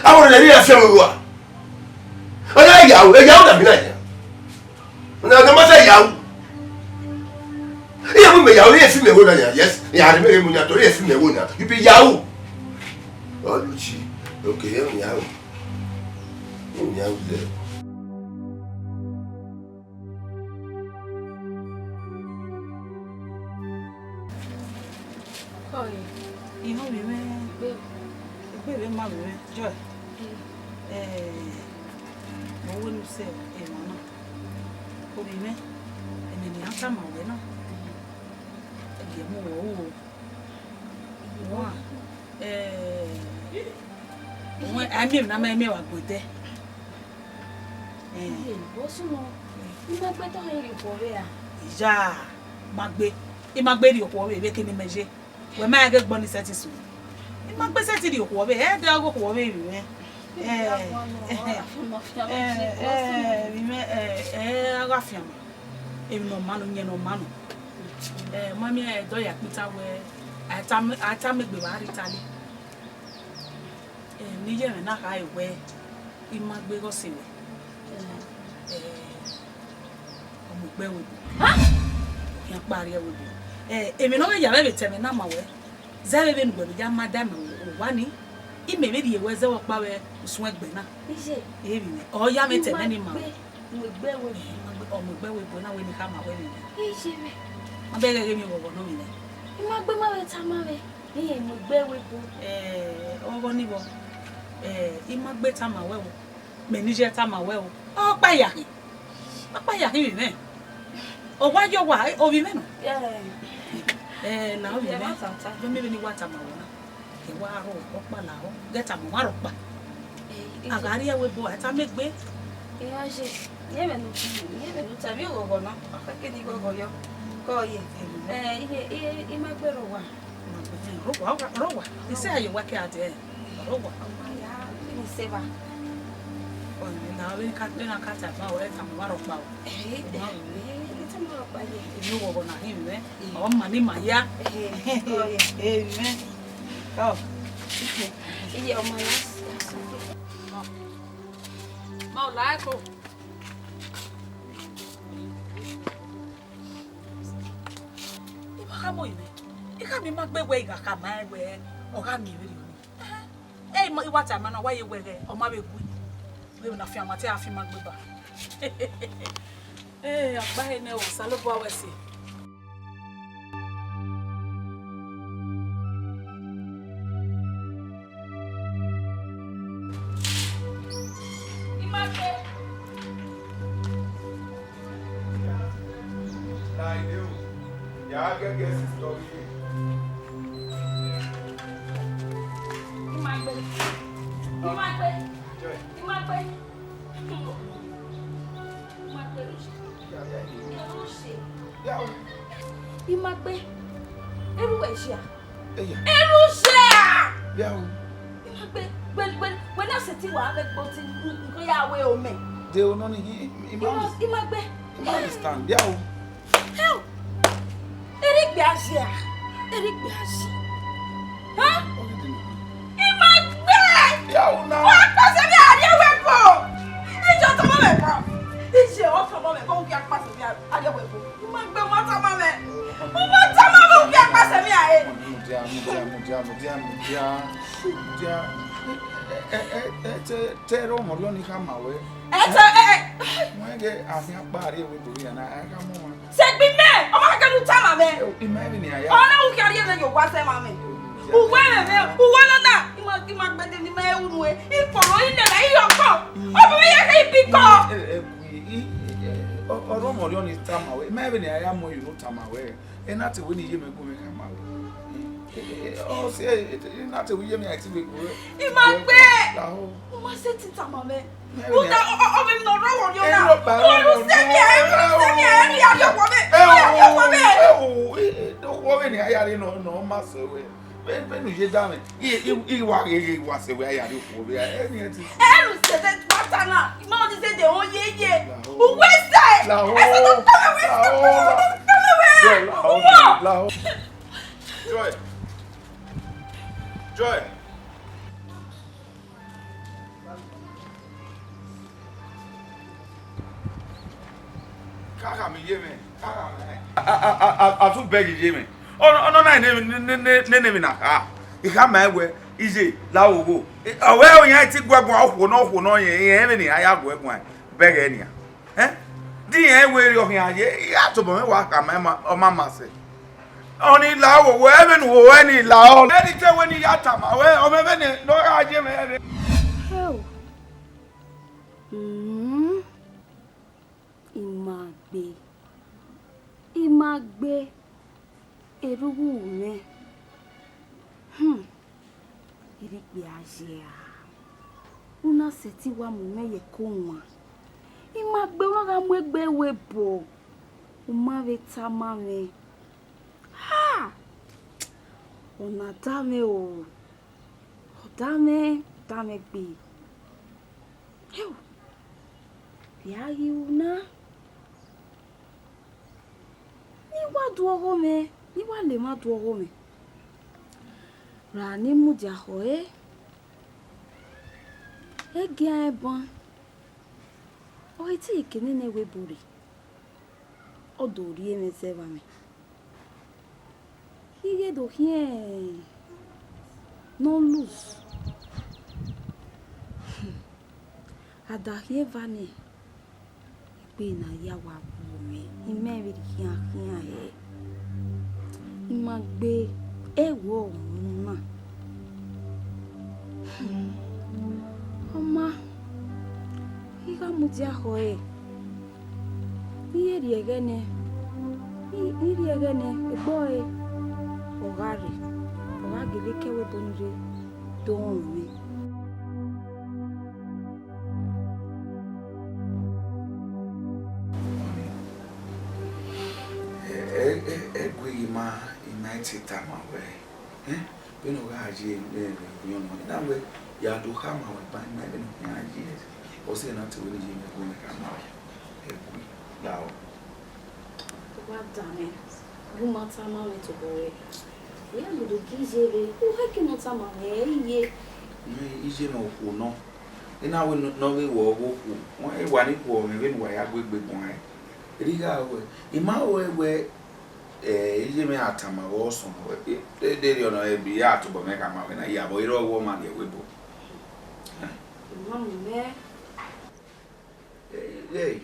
Àwọn ọ̀rẹ́ yẹn fi mi wá. Ọ̀nà yahoo, ẹ yahoo dàbí náà yẹn. Ọ̀nà ọ̀nà mọ́tò yahoo. Iye mú mi yahoo, iye fi mi wo náà yẹn, yes. Ìyá rẹ̀ mẹ́rin mu yàtọ̀, iye fi mi wo náà. You be yahoo. Ọlùchì, okay, ẹ yahoo. Ẹ yahoo dẹ. Oi. Ihọnmwi mwẹ, egbe, egbe vbe ma vbe mwẹ, Joy. Eh, mo wẹ ne u sẹ emwa na. Ovbi mwẹ, ẹmwẹ ne iran tama wẹ na, ẹ gie mu wẹ ru o. Wa, eh, wẹ, a miẹn emwi ne a ma miẹn vbe agbọn ẹdẹ. Eh. Iye, vbọ sunu, I ma gbe tọ hẹ rhie okhuo vbe ra? Iya, ma gbe, I ma gbe rhie okhuo vbe, vbe kene imẹ ye. Wẹ ma ghe gbọ ni sẹtin sunu. I ma gbe sẹtin rhie okhuo vbe, ẹ dẹ ọghe okhuo vbe vbe mwẹ. Eh, eh, eh, vbe mwẹ, eh, eh, a gha fian ma. Emwi ne ọ ma nọ, uyẹn ne ọ ma nọ. Eh, ma miẹn ẹdọ ya kpita wẹ, a ta me, a ta me gbe vbe arhin Italy. Eh, ne iye mwẹ na khare wẹ, I ma gbe ghe ọse mwẹ. Eh, ọ mu egbe ẹvbo ebo. Khian kpa rrie ẹvbo ebo. Eh, emwi ne ọ vbe ya mwẹ vbe ta ẹmwẹ na ma wẹ. Zẹ vbe vbene uwẹ vbe ya ma da ẹmwẹ owa ni. I mẹ vbe rhie wẹ zẹ vbe ọkpa vbe usun ẹgbẹ na. Iye. Emwi nẹ. Ọ ya mwẹ ta ẹmwẹ ni ma wẹ. Mu egbe ẹvbo ebo. Eh, ọ mu egbe ẹvbo ebo na wẹ ne I khama wẹ vbe nẹ. Iye mwẹ. Ma bẹghe ghe emwi ọghọghọ nọ vbe nẹ. I ma gbe ma vbe tama mwẹ. Iye mu egbe ẹvbo ebo. Eh, ọghọ ni vbọ. Eh, I ma gbe tama wẹ o. Mẹ ne iye tama wẹ o. Ọ kpa ya khin. Ọ kpa ya khin vbe mwẹ. Ọ wa ye owa, ovbi mwẹ nọ. Eh, la ovbi mwẹ. Vbe mẹ vbe ne I wa tama wẹ na. Ke wa rọ ọkpa la ọ. Ghẹ tama wa rọ ọkpa. Eh, a gha rrie ẹvbo ebo, a ta me gbe. Iran ye, iran vbe nu, iran vbe nu ta emwi oghọghọ na, ọ khẹke ne I ghọghọ yọ, ke ọ ye. Eh, iye, iye, I ma gbe rre owa. Rre owa, rre owa. I sẹ a ye owa ke a dẹ, rre owa. Ọ ma ya, I ni sẹ evba. Ọ ni na, ọ vbe ka, vbe na ka ta ma, ọ vbe tama uwa rhọkpa o. Eh, eh, eh, I tama rhọkpa ye. Emwi oghọghọ na hin mwẹ, ọ ma ni ma ya. Eh, eh, ọ ye. Emwi mwẹ. Ọ. Iye, ọ ma ya, ya sẹ. Ma ọ la ẹko. I ma khama ọre mwẹ, I khama I ma gbe wẹ I gha khama ẹn wẹ ọ gha miẹn vberriọ nii. Ẹ, I ma, I wa tama na, wa ye wẹ ghẹ ọ ma vbe gu, vbene a fian ma te a fi ma gbe ba. Ẹ, ọkpa hẹ nẹ o, Osanobua wẹ ẹse. I ma gbe. Like you. Ya gẹgẹ sister ọghe. I ma gbe. I ma gbe. Joy. I ma gbe. I ma gbe. Ya, ya, ya. Ya, o. I ma gbe. Erha uwẹ ya. Eya. Erha uwẹ ya. Ya, o. I ma gbe. Wẹ, wẹ, wẹ na sẹtin wa vbe gbe oti, nko ya wẹ omẹ. De o nọ ni, I, I, I ma, I ma gbe. I ma understand. Ya, o. Hell! Erha igbe a ye a? Erha igbe a ye? Hẹn? I ma gbe! Ya una. Wa kpọsẹ vbe a rrie ẹvbo ebo. Iye ọ tama mwẹ bọ. Iye ọ tama mwẹ bọ, u ghi a kpọsẹ vbe a rrie ẹvbo ebo. I ma gbe, u ma tama mwẹ. U ma tama mwẹ, u ghi a kpọsẹ vbe a rrie. Mudia, mudia, mudia, mudia, mudia. Mudia. Ẹ, ẹ, ẹ, ẹ, te, te ẹre ọmọ rriọ ni khama wẹ. Ẹ, te, ẹ, ẹ. Wẹ ghe a khian kpa rrie ẹvbo ebo hia na, a khama ọmwa. Sẹ egbe mẹ, ọ ma kẹkẹ ne u tama mwẹ. Ẹ, ima vbene a ya. Ọ na u khian rhie mwẹ ye owa sẹ ma mwẹ. Uwẹ mwẹ mwẹ, uwẹ nana, I ma, I ma gbẹdẹ ne ima ru nuẹn. I kpọnrọn, I nẹrhẹ, I rhọkpọ. Ọ bu mwẹ ya kha I bikọ. Ẹ, ẹ, ẹ, ọ, ọ, ọrọmọ rriọ ni tama wẹ. Ima vbene a ya mu ẹre ne u tama wẹ. Ẹ na te wẹ ne iye mwẹ gu mwẹ khama wẹ. Ẹ, ẹ, ẹ, ọ sẹ, ẹ, ẹ, ẹ na te wẹ iye mwẹ a i te vbe gu mwẹ. I ma gbe. Lahọ. U ma sẹtin tama mwẹ. Uda, ọ, ọ, ọ, vbe ne ọ rre ọghọ rriọ na. Erha ọkpa, ọ ru sẹ mia, ẹ ru sẹ mia, ẹ ru ya rrie ọkpọ mwẹ. Ẹ ru ya rrie ọkpọ mwẹ. Ẹ ru, ẹ, ẹ, ọkpọ mwẹ ne a ya rrie nọ, nọ ma sẹ wẹ. Vbe, vbe ne u ye da mwẹ, I, I, I wa ghe ghe wa sẹ wẹ a ya rrie ọkpọ mwẹ. Ẹ ni ẹ ti. Ẹ ru sẹ de wa ta na, I ma ọni sẹ de ọ ye ye. Lahọ. Uwẹ sẹ. Lahọ. Ẹ sẹ tọ tọ wẹ, tọ tọ wẹ, tọ tọ wẹ. Joy, lahọ. Uwọ. Joy. Joy. Ka khama iye mwẹ, ka khama ẹn. A, a, a, a, a tu bẹghe iye mwẹ. Ọ, ọ nọ na ne, ne, ne, ne, ne, ne emwi na kha. I khama ẹn wẹ, iye, la ogho. Ọ wẹ ọ yan ti gu ẹguan okhuo nọ, okhuo nọ yẹn, irẹn vbene iran ya gu ẹguan, bẹghe nian. Ẹn? Di irẹn wẹ erriọ khian ye, I gha tobọ mwẹ wa khama ẹn ma, ọ ma ma sẹ. Ọni la ogho, wẹ vbene u ho ẹn ni la ọ. Ẹni te wẹ ne I ya tama wẹ, ọ mwẹ vbene ne ọ gha ye mwẹ rre. Hell. Hmm. I ma gbe. I ma gbe. Erhughu mwẹ. Hmm. Erha ikpia ye a. U na sẹtin wa mu mwẹ ye ẹko wan. I ma gbe, u na gha mu egbe ru ebo. U ma vbe tama mwẹ. Ha! Ọna da mwẹ o. Ọ da mwẹ, da mwẹ gbe. Heo! Vbe a ghi ru na? Ne I wa du ọghọ mwẹ, ne I wa le emwa du ọghọ mwẹ. Ra ne I mudia khọ ẹre, ẹgian ẹban, ọ i te ke nene ẹvbo ebo rre, ọ do rhie mwẹ zẹ vbe amwẹ. I ghe do khian ne ọ lose. A da khian eva nẹ, egbe ne a ya wa wu mwẹ, I ma vbe rhie khian hẹ. I ma gbe ẹvbo ọmọ na. Ọ ma, I gha mudia khọ ẹre. I ye rhie ẹghẹ nẹ, I, I rhie ẹghẹ nẹ, egbe ọre, ọ gha rre, ọ gha gele ke ẹvbo ebo ni rre do rọnmwẹ. I ma, I ma te tama wẹ, eh, vbene ọ gha ye vbe orhiọn nọ, I na wẹ, ya do khama wẹ ban, I ma vbene ọ khian ye, ọ sẹ na te wẹ ne I ye mwẹ gu mwẹ khama wẹ, ẹgui, lahọ. Wa danmwẹ, gu ma tama mwẹ tobọ wẹ. Wẹ ya gudu gi iye vbe, u khẹke ne ọ tama mwẹ, ẹ i ye. Iye mwẹ okhuo nọ, I na wẹ ne ọ vbe wẹ ọghe okhuo, wa ni khuọ mwẹ vbene uwa ya gu egbe guan ẹn. Erha wẹ, I ma wẹ wẹ, Eh, iye mwẹ a tama vbe ọsọn, eh, eh, deghẹ ọ nọ, eh, bi ya tobọ mwẹ khama wẹ na, ya vbe ọ i re ọghe ọmwa rrie ẹvbo ebo. Mama mwẹ. Eh, eh,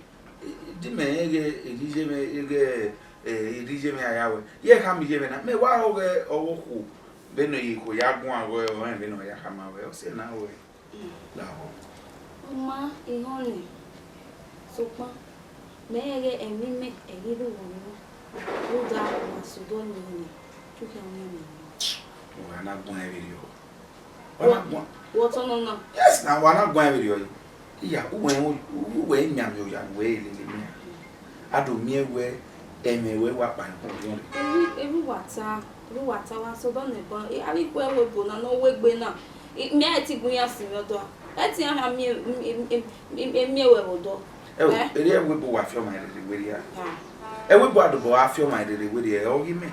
di mẹ rẹn ghe, eh, iye mwẹ, eh, ghe, eh, iye mwẹ a ya wẹ. Ye khama iye mwẹ na, mẹ wa ho ghe ọghe okhuo, vbene ikhuo ya guan wẹ, ọ rẹn vbene ọ ya khama wẹ, ọ sẹ na wẹ. Lahọ. Ọ ma ehọnrẹn, sokpan mẹ rẹn ghe ẹmwẹ imẹ ẹre I rre uwẹ nọ, rhunmwuda wa sẹ odọ ne I khian miẹn mwẹ nọ. Wa na guan vberriọ. Wa na guan. Wẹ ọtẹn nọ na? Yes na, wa na guan vberriọ. Iya, uwẹ, uwẹ i miẹn amẹ oya ne uwẹ lele mẹ. A do miẹn wẹ ẹmwẹ ruẹ wa kpa orhiọn rre. Erha, erha uwa ta, erha uwa ta wa sẹ odọ nẹ ban. E, avbe ikhuo ẹvbo ebo na ne ọ wegbe na. I, mẹ a i ti gu iran sinmwi ọdọ. Ẹ i te iran khian miẹn, miẹn, miẹn, miẹn, miẹn ruẹ vbe odọ. Ẹ o, erha ẹvbo ebo wa fi ọmwa rere werriẹ. Ah. Ẹvbo ebo a dobọ gha fi ọmwa rere werriẹ, ọ ghi mẹ.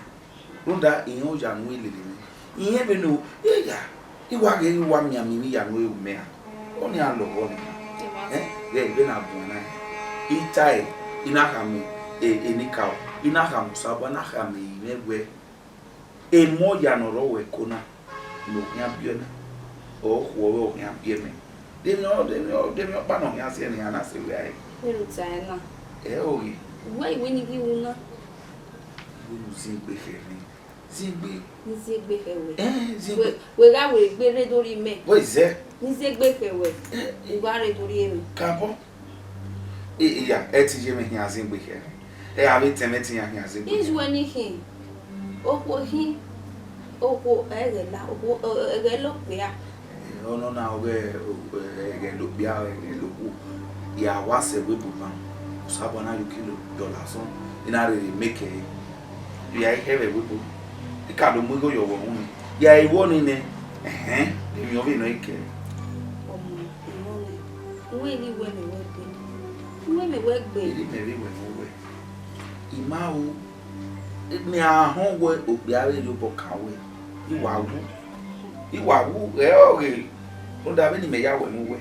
Rhunmwuda irẹn oya ne u lele mwẹ. Irẹn vbene u, eya, I wa ghe, I wa mianmian emwi ya ne u ru mẹ ra. Ọnii a lọghọ nẹ. Eh, ghẹ vbene a guan na. I tae, I na khama, eh, enikaro, I na khama Osanobua, na khama mwẹ wẹ, emọ oya ne ọ rre ẹko na, ne ọ khian biẹ na, ọ khuọ vbe ọ khian biẹ mẹ. De emwi ọ, de emwi ọ, de emwi ọkpa ne ọ khian si ẹre ne iran na sẹ vbe a re? Vbene u tae na. Ẹ o ghi. Wẹ iwẹ ni ghi ru na. Iwẹ ne u zin egbe khẹ mwẹ. Zin egbe. Ne I zin egbe khẹ wẹ. Eh, zin egbe. Wẹ, wẹ gha wẹ egbe rre do rri mẹ. Wẹ zẹ. Ne I zin egbe khẹ wẹ. Eh, eh. U gha rre do rri emwi. Kabọ. E, iya, ẹ ti ye mwẹ khian zin egbe khẹ mwẹ. Ẹ, avbe etẹn mwẹ te iran khian zin egbe. Ijuẹ ni khin. Okhuo khin. Okhuo ẹghẹ la, okhuo, ẹ, ẹ, ẹghẹ la okpia. Ọnọna ọghe ẹghẹ la okpia, ẹghẹ la okhuo, ya wa sẹ ẹvbo ebo ban, Osanobua na ya ukilo dọlọ asọn, I na rherhe make ẹre. Ya i khẹ vbe ẹvbo ebo, I ka do mu igho ye ọvbokhan mwẹ, ya i ru ọnii nẹ, ẹhẹn, emwi ọvbehe nọ I kẹ. Ọmọ, emọ nẹ, uwẹ ghi wẹ mẹ wẹ gbe, uwẹ mẹ wẹ gbe. Erha mẹ vbe wẹ ne uwẹ, I ma ru, mẹ a họn wẹ okpia vbe rhie obọ kan wẹ, I wa wu, I wa wu, ẹ ọghe, rhunmwuda vbene imẹ ya wẹ ne uwẹ.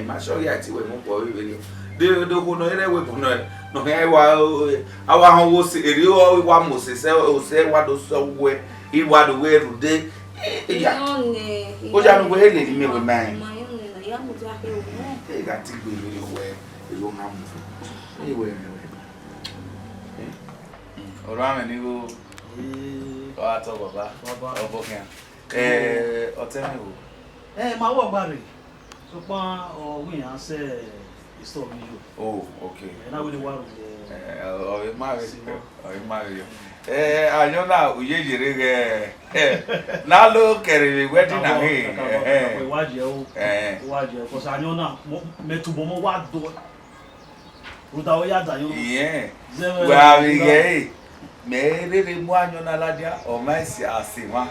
Ma sẹ ọghe a i te wẹ ne uwẹ vberriọ. De, de okhuo ne ọ rre ẹvbo ebo nọ, ne ọ khian wa, a wa họn wẹ ose, erriọ ọ wa mu ose sẹ, ose wa do sẹ uwẹ, I wa do wẹ rhunmwuda, iya. Irẹn ọnii, oya ne uwẹ he lele imẹ wẹ ma rẹn. Ma rẹn ọnii na, ya mudia khe owu. Ẹ gha te gbe vberriọ wẹ, erriọ na mu. Ẹ wẹ, ẹ wẹ. Ọrhuanmwẹ ne igho, ọ gha tọ baba, baba. Ọbokhian. Eh, ọtẹn mwẹ o. Eh, ma wọ gba rre. Sokpan ọ wẹ iran sẹ isọ vbe yo. Oh, okay. Ẹ na wẹ ne wa ru ye. Eh, ọ, ọ ma vbe, ọ ma vbe yo. Eh, ayọn na, u ye yere ghẹ. Na lo kẹre vbe wedding na he. Kakabọ, eh, kakabọ, eh. Wa jẹ o. Eh. Wa jẹ, 'cause ayọn na, mo, mẹ tobọ mọ wa do. Rhunmwuda ọ ya da ayọn. Iyẹn. Zẹ vbe wẹ a vbe rhunmwuda. Ghẹ ẹre, mẹ rherhe mu ayọn na ladian, ọ ma si a sẹ emwa,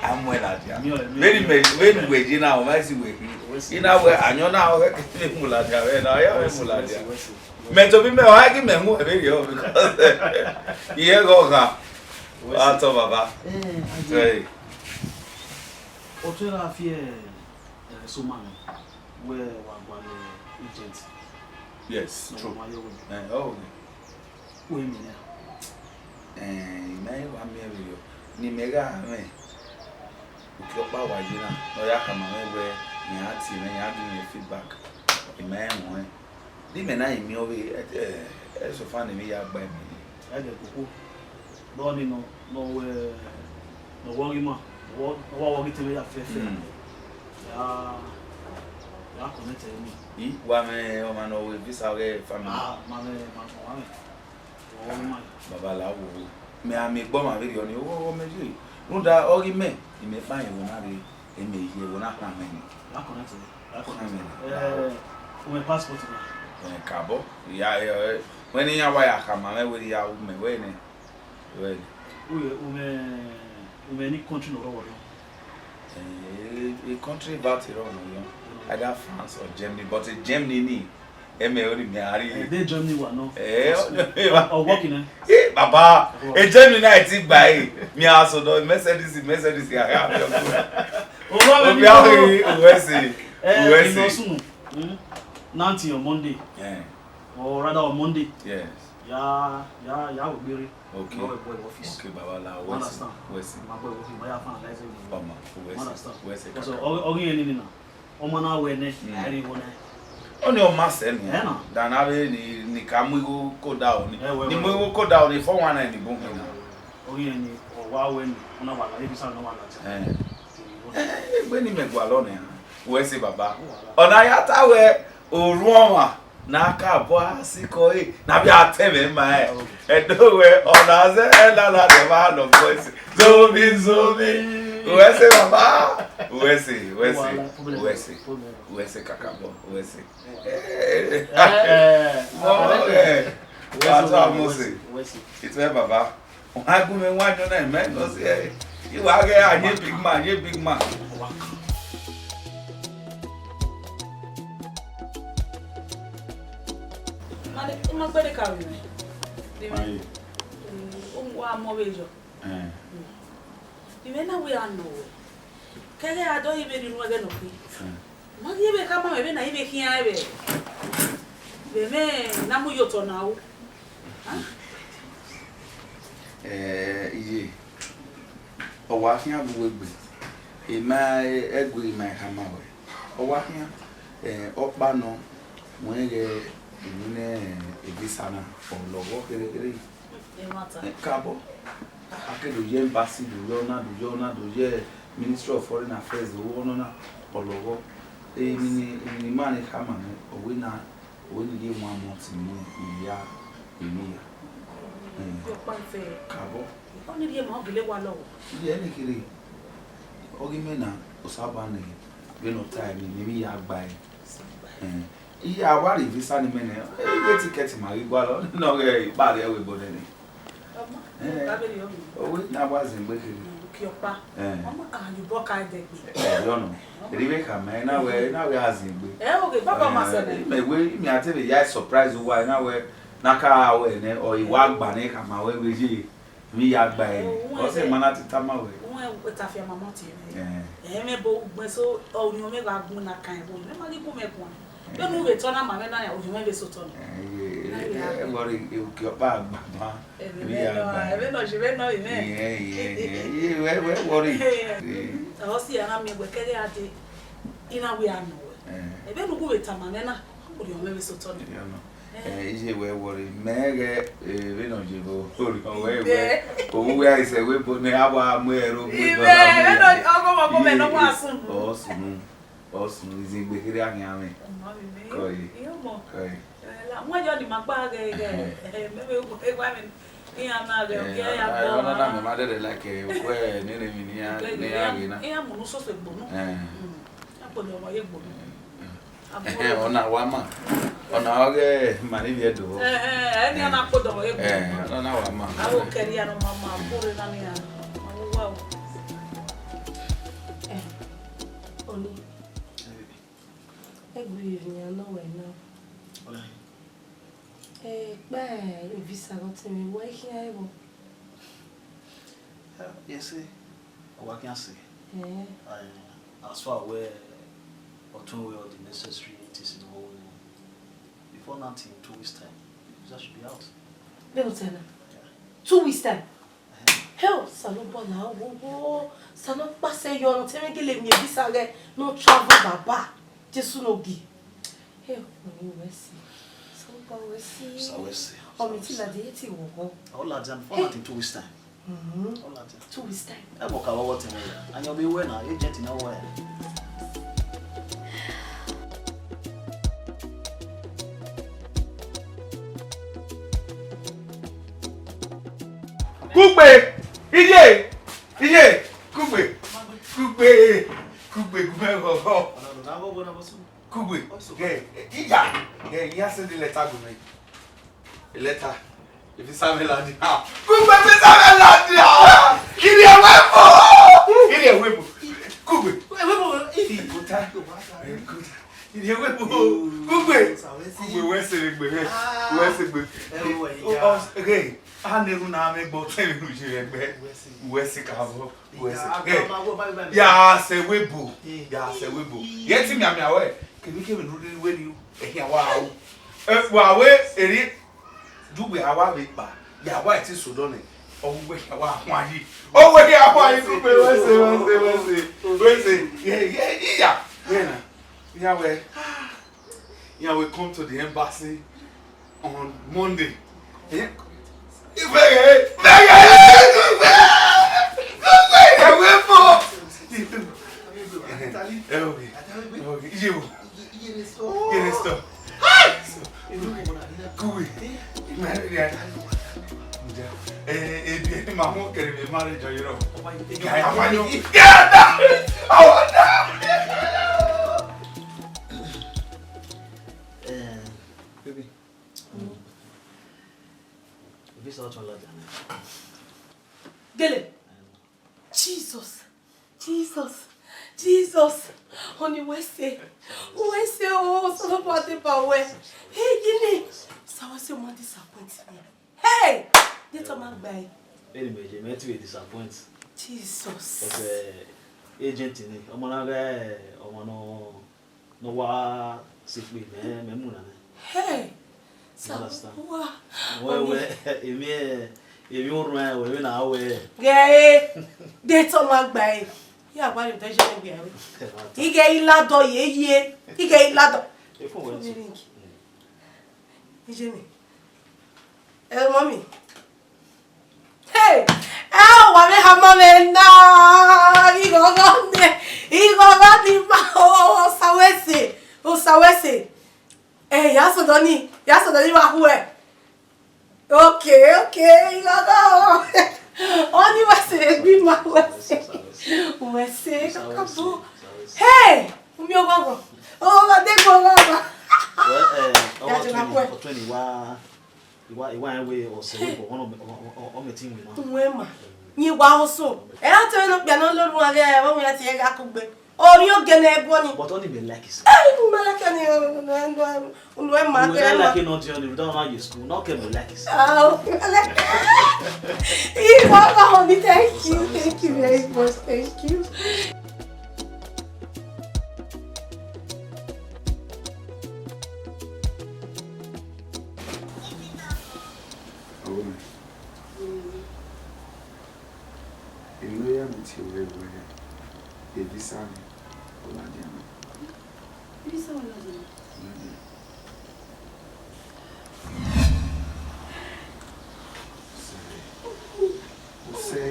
a muẹn ladian. Miẹn ọre, miẹn ọre. Vbene mẹ, vbene uwẹ ye na, ọ ma si wẹ khin. Wẹ si, I na wẹ ayọn na, ọ ghẹ ke mu ladian, vbe na, ọ ya vbe mu ladian. Wẹ si, wẹ si, wẹ si. Mẹ tobọ mẹ, ọ gha gi mẹ mu ẹre vberriọ, because iyẹn ghe ọ gha. Wẹ si. Wa tọ baba. Eh, aye. Tẹ. Ọtẹn ra fi, eh, ẹre sẹ ọmwa nẹ, wẹ wa gualọ agent. Yes, true. Nọ ma yọ wẹ. Eh, oh. Wẹ miẹn nian. Eh, I ma wa miẹn vberriọ. Ne imẹ gha mwẹ, okpia ọkpa wa ye na, ne ọ ya khama mwẹ wẹ, iran tie mwẹ, iran give me feedback. I ma rẹn ruẹn. De imẹ na i miẹn ọvbehe, ẹ, ẹ, ẹsọfan ne emwi ya gba imẹ ni. Ẹ dẹ koko. Dọ ni nọ, nọ wẹ, nọ wọ ghi ma, nọ wọ, nọ wa wọ ghi te vbe ya fẹfẹ. Mm. Ya, ya connect ẹre ni. I wa mwẹ ọmwa ne ọ ru visa ọghe family. Ah, ma mwẹ, ma, ma mwẹ. Ọ wọ ghi ma. Baba la wo. Mẹ a miẹn egbe ọmwa vberriọ ni, ọ wọ mẹ ye. Rhunmwuda ọ ghi mẹ, imẹ kpa ẹvbo na rre, imẹ ye ẹvbo na kpa mwẹ ni. Ya connect ẹre. Amen. Eh, u mwẹ passport na? Eh, kabọ. Ya, eh, eh, wẹ ne iran wa ya khama mwẹ wẹ ya ru mẹ wẹ nẹ. Wẹ nẹ. Uwẹ, umẹ, umẹ ni country ne ọ rrọọ vbe orhiọn? Eh, country about it all, you know. Either France or Germany, but eh, Germany ni, ẹmẹ ọ ni mẹ a rri. Eh, de Germany wa nọ. Eh, ọ, ọ work nẹ? Eh, baba, eh, Germany na ti gba e. Mi a sọ dọ Mercedes, Mercedes ya ya mi ọkọ. O wa vẹ mi Obi a ọkọ. Uwẹ si, eh, uwẹ si. Ino sunu. Hmm? Nanti on Monday. Eh. Or rather on Monday. Yes. Ya, ya, ya wo gbere. Okay. Wẹ wẹ office. Okay, baba la, you understand? Wẹ si. Ma boy working, ma ya finalize it. Ọma, wẹ si. You understand? Wẹ si. Because kaka. Ọ, ọ ghi rẹn nini na. Ọma na wẹ nẹ, mm, a rẹn igho nẹ. Ọni ọma sẹ nẹ. Eh, na. Dan avbe ni, ni ka mu igho koda ọni. Eh, wẹ, ni wẹ, mu igho koda ọni, fọ wan na ni bun hin na. Ọ ghi rẹn ni, ọ wa wẹ ni, ọ na wa la, ebi sa na wa la. Eh. Eh, egbe ni mẹ gualọ nẹ. Wẹ si baba. Ọna ya ta wẹ, oruọmwa. Na ka bọ a sikọ e, na vbe a tẹ mwẹ ma ẹ. Ẹdo wẹ, ọna zẹ ẹlala dẹ ma lọ bọ ẹse. Zomi, zomi. Wẹ si baba. Wẹ si, wẹ si, wẹ si, wẹ si kakabọ, wẹ si. Eh, eh, mọ, eh, wẹ si, wa tọ a mọ si. Wẹ si. Itẹ baba. Wa gu mwẹ wa jọ na, mẹ nọ si ẹ. I wa ghẹ a ye big man, ye big man. Mane, ima gbẹdẹ ka vbe mwẹ. Aye. Mm, u wa mọ vbe yọ. Eh. Mm. Imẹ na wẹ a nọ wẹ. Kẹghẹ a dọ ivbe rhie unu ẹghẹ ne ọ khin. Eh. Ma ghi vbe khama mwẹ vbene a i vbe khian ẹvbo. Vbe mwẹ na mu ye otọ na ru. Eh, iye, ọ wa khian vbe uwu egbe, ima ẹguẹ ima khama ruẹ. Ọ wa khian, eh, ọkpa nọ, wẹ ghẹ winna, eh, visa na, ọ lọghọ kherhe kherhe. Ẹmwata. Eh, kabọ. A ke do ye embassy, do ye ọna, do ye ọna, do ye Ministry of Foreign Affairs, do ye ọna, ọ lọghọ. Emwi ni, emwi ne ima ni khama nẹ, ọ wẹ na, ọ wẹ ne I ye one month ni I ya, I ya. Eh. Ọkpa fẹ. Kabọ. Ọ ni rhie ma, ọ gele wa lọghọ. Iye, ẹnẹ kherhe, ọ ghi mẹ na, Osanobua nẹ, vbene ọ ta ẹre, ne I ya gba ẹre. Eh. Iye, a wa rhie visa ni mẹ nẹ, e ticket ma ghi gualọ, ne ọ ghẹ ikpa rriẹ vbe ebo nene. Ọma, eh, ka vberriọ. Owe na wa zin egbe kherhe. Uki ọkpa. Eh. Ọma, a ye obọ ka ẹdẹ gbe. Eh, yọ nọ. Erriọ vbe khama, na wẹ, na wẹ a zin egbe. Eh, okay, baba ma sẹ nẹ. Eh, imẹ wẹ, imẹ a te vbe ya surprise uwa, na wẹ, na ka wẹ nẹ, ọ, I wa gba nẹ khama wẹ vbe ye. Vbe I ya gba ẹre. Ọ sẹ ma na te tama wẹ. Uwẹ, wẹ ta fian ma mọ tie mwẹ. Eh. Ẹ mwẹ bo ugbẹn so, ọ, orhiọn mwẹ gha gun na kan ẹvbo. Mẹ ma ghi gun mwẹ guan. Vbene u vbe tọ na ma mwẹ na, orhiọn mwẹ vbe sotọ nọ. Eh, ye, eh, eh, wọrẹ, eh, uki ọkpa agbagba. Vbe I ya gba ẹre. Ẹmwẹ nọ, ẹmwẹ nọ, je vbe nọ, ẹmwẹ. Iye, iye, iye. Iye, wẹ, wẹ, wọrẹ. Eh. Ọ si a na miẹn wẹ kẹghẹ a dee, I na wẹ a nọ wẹ. Eh. Vbene u vbe tama mwẹ na, orhiọn mwẹ vbe sotọ nọ. Iye nọ. Eh, iye wẹ wọrẹ, mẹ ghẹ, eh, vbene ọ ye vbo, orhiọn wẹ wẹ, ovbi uwẹ a i sẹ wẹ ebo nẹ, a wa mu ẹre ro mu Ibe, dọla mu vbene ya. Ọ gọmọ gọmọ nọ wa sunu. Ọ sunu, ọ sunu, izin egbe kherhe a khian mwẹ. Ọma vbe mwẹ. Kọ ye. Iye ọmọ. Kọ ye. Eh, la, wọn yọ ni ma gba ghẹ ghẹ. Eh. Eh, mẹ vbe gba mwẹ, iran na ghẹ, eh, ọgẹ ya, eh, gbọ ọna na ra. Mẹ ma dẹdẹ like, eh, ugbẹ nene emwi ne iran, ne iran ghe na. Iran mu ne usoso egbo nu. Eh. Mm. Akpọdọ ọmọ ye egbo nu. Eh, eh. Ọna wa ma. Ọna ọghe ma ni vbiẹ do. Eh, eh, ẹni a na kpodọ vbe egbe. Eh, ọna wa ma. Aro kẹri a nọ ma ma, kure na ni a. Ma wo wa o. Eh, Oni. Egbe ivbi a nọ wẹ na. Eh, kpẹ visa gọ te mi wẹ khian ẹvbo. Yeah, you see, ọ wa khian see. Eh. I, as far where, or to where all the necessary things in the world, before nothing, two weeks time, the visa should be out. Vbene ọ ta na? Yeah. Two weeks time? Eh. Hell, Osanobua na wo wo, Osanobua sẹ yọ, ne ọ te mwẹ gele miẹn visa ghẹ, ne ọ travel baba. Jesu no gi. Hey, Oni wẹ si. Osanobua wẹ si. Sa wẹ si. Ọ mẹ ti ladian, e ti ghọghọ. Ọ ladian before nothing, two weeks time. Mhm. Ọ ladian. Two weeks time. Ẹ mọ ka wọwọ tẹ wẹ ya. Ayọn be wẹ na, agent na wẹ ya. Kugbe! Iye! Iye! Kugbe! Kugbe! Kugbe! Kugbe! Kugbe! Gẹ, iya! Gẹ, iya send the letter to me. A letter. Evisa mwẹ ladian. Kugbe, evisa mwẹ ladian. Iriẹn wẹ bo. Iriẹn wẹ bo. Kugbe. Wẹ bo, ifi. Good time. Good time. Iriẹn wẹ bo. Kugbe. Kugbe, wẹ sẹ gbe. Wẹ sẹ gbe. Ẹ wẹ ya. Okay. A na erhunmwu na mwẹ gbe ọtẹn vbene u ye vbe ẹgbẹ. Wẹ sẹ ka vbọ. Wẹ sẹ. Ya sẹ wẹ bo. Ya sẹ wẹ bo. Ye te mianmian wẹ. Kevbe kevbe ne u rhirhi wẹ ni o. Ẹhian wa o. Ẹ, wa wẹ erriọ. Ju wẹ a wa vbe kpa, ya wa ẹtin sẹ odọ nẹ, ọ wẹ ya wa huan yi. Ọ wẹ ya huan yi, Kugbe, wẹ sẹ, wẹ sẹ, wẹ sẹ, wẹ sẹ. Ye, ye, iya. Wẹ na, iran wẹ, iran wẹ come to the embassy on Monday. Eh? Wẹ ghe, wẹ ghe, wẹ ghe, ẹ wẹ fo. Ẹ, okay, okay, iye wo. Kene stop. Kugbe. Eh, eh, bi ma mo kere be marriage, you know. Ya, ya, wa yo. Get down! I want down! Eh, baby. Visa ọtọn ladian. Gele. Jesus. Jesus. Jesus. Ọni wẹ sẹ. Wẹ sẹ o, Osanobua deba wẹ. Hey, gini? Osa wẹ sẹ, ọ ma disappoint me. Hey! Date ọ ma gba ẹe. Eni mẹ ye, mẹ te vbe disappoint. Jesus. But, eh, agent ni, ọmọ na ghe, ọmọ nọ, nọ wa sẹ ikpe, mẹ, mẹ mu na nẹ. Hey! You understand? Osanobua. Wẹ, wẹ, emwi, emwi orhuẹn, wẹ, emwi na wẹ. Ghe, date ọ ma gba ẹe. Ya gba ni dọ je ne gbe ẹe. Ighe i ladọ ye ye. Ighe i ladọ. Efu wẹ. Ring. Iye mi. Ẹ, mummy. Hey! Ẹ, wa vbe hama mwẹ na. Ighọghọ nẹ. Ighọghọ ni ma. Osa wẹ sẹ. Osa wẹ sẹ. Ẹ, ya sẹ odọ ni. Ya sẹ odọ ni wa khuẹ. Okay, okay, ighọghọ. Ọni wẹ sẹ, egbe ima wẹ sẹ. Wẹ sẹ, kakabọ. Hey! Umi oghọghọ. Oghọghọ de gbe oghọghọ. Well, eh, ya jẹ na khuẹ. Ọtẹn ni wa, iwa, iwa ẹn wẹ ọsẹ wẹ bọ, ọmọ, ọmọ, ọmọ, ọmọ ẹtin wẹ ma. Wẹ ma. Yin wa oso. Ẹ ra tẹ ne okpia ne ọ lorhu aghe, wẹ wẹ ya tie gha kugbe. Ori oge ne ẹguọ ni. But ọni mẹ like it. Ẹ, mi ma like ni, unu ẹ ma. Unu ẹ ma. Unu ẹ like ni, ọni, unu ẹ ma ye school, nọ kẹ mẹ like it. Oh, I like it. Ighọghọ ni, thank you, thank you very much, thank you. Ọghọ mẹ. Emwi ne ọ ya mu tie ruẹ wẹẹ, evisa mwẹ, ọ ladian nẹ. Evisa mwẹ ladian nẹ? Ọ ladian. Sẹ, sẹ,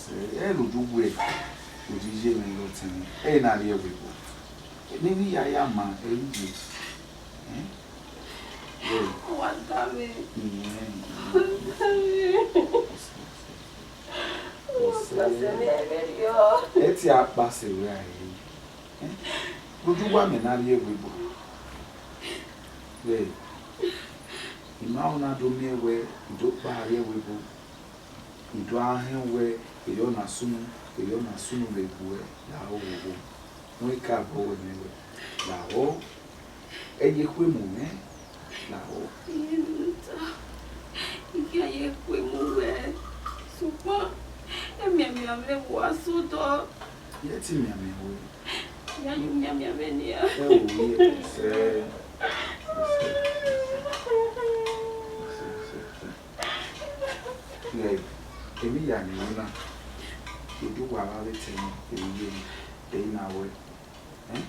sẹ, ẹ lodugbe, odi ye mwẹ lọtẹn, ẹ na rhie ẹvbo ebo. Ne emwi ya ya ma, ẹ ru ye. Eh? Ọ wa da mwẹ. Ọ wa da mwẹ. Ọ wa da mwẹ, ẹ vbe rriọ. Ẹ te a kpa sẹ wẹ a re. Eh? Rhunmwuda uwa mẹ na rhie ẹvbo ebo. Wẹ, I ma na do miẹn wẹ I do kpa rhie ẹvbo ebo. I do gha hẹn wẹ, erriọ na sunu, erriọ na sunu vbe gbuẹ, lahọ vbe owo. Wẹ ka bọ wẹ mẹ wẹ, lahọ, ẹ ye khuemu mwẹ, lahọ. Iye ne u ta, I khian ye khuemu wẹ, sokpan, emianmian mwẹ wa sẹ odọ. Ye te mianmian wẹ. Ya ye mianmian mwẹ nian. Ẹ wo ye, sẹ, sẹ, sẹ, sẹ. Ghẹ, emwi ya ni ru na, I do wa vbe avbe etẹn ni, emwi ye ni, ẹre I na ruẹ. Eh?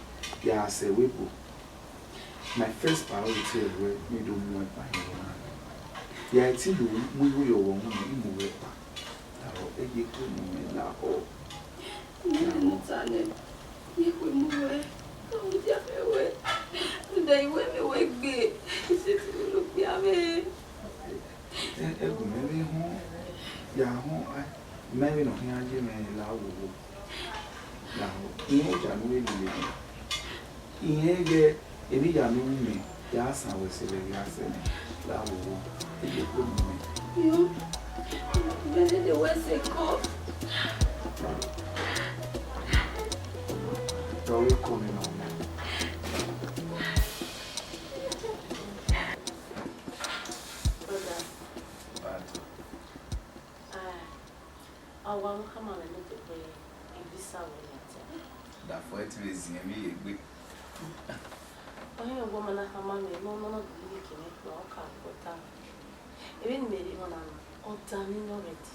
Ya sẹ ẹvbo ebo. My first priority ẹre ruẹ, ne I do mu ẹkpa hin na. Ya i ti do mu igho ye ọghọ uhunmwu, I mu ruẹ ẹkpa. Lahọ, ẹ ye khuemu mwẹ, lahọ. Nene ne u ta nẹ, I ye khuemu ruẹ, ka mudia fẹ ruẹ, rhunmwuda I wẹ mwẹ wẹ gbe, I sẹtin ne okpia mwẹ. Ẹ, ẹ gu mwẹ vbe họn, ya họn, a, mẹ vbe ne ọ khian ye mwẹ la wowo. Lahọ, irẹn oja ne u vbe lele mwẹ. Irẹn ghẹ emwi ya ne u ru mẹ, Ya san wẹ sẹ vbe gha sẹ nẹ, la wo wo, e ye kpe mu mẹ. Yo, vbe dede wẹ sẹ ko. Dọ vbe ko ni nọ mẹ. Brother. Bad. Ah, a wa mu khama mwẹ ne degbe visa wẹ ya te. Da fo ẹ ti vbe ziẹn vbe ye egbe. Ọyẹn wẹ ma na khama mwẹ, ne ọ nọ na dele ye kene kpa, ọ ka gbe ọta. Emwi ne mẹ rhie nọ na nọ, ọ da mwẹ nọ already.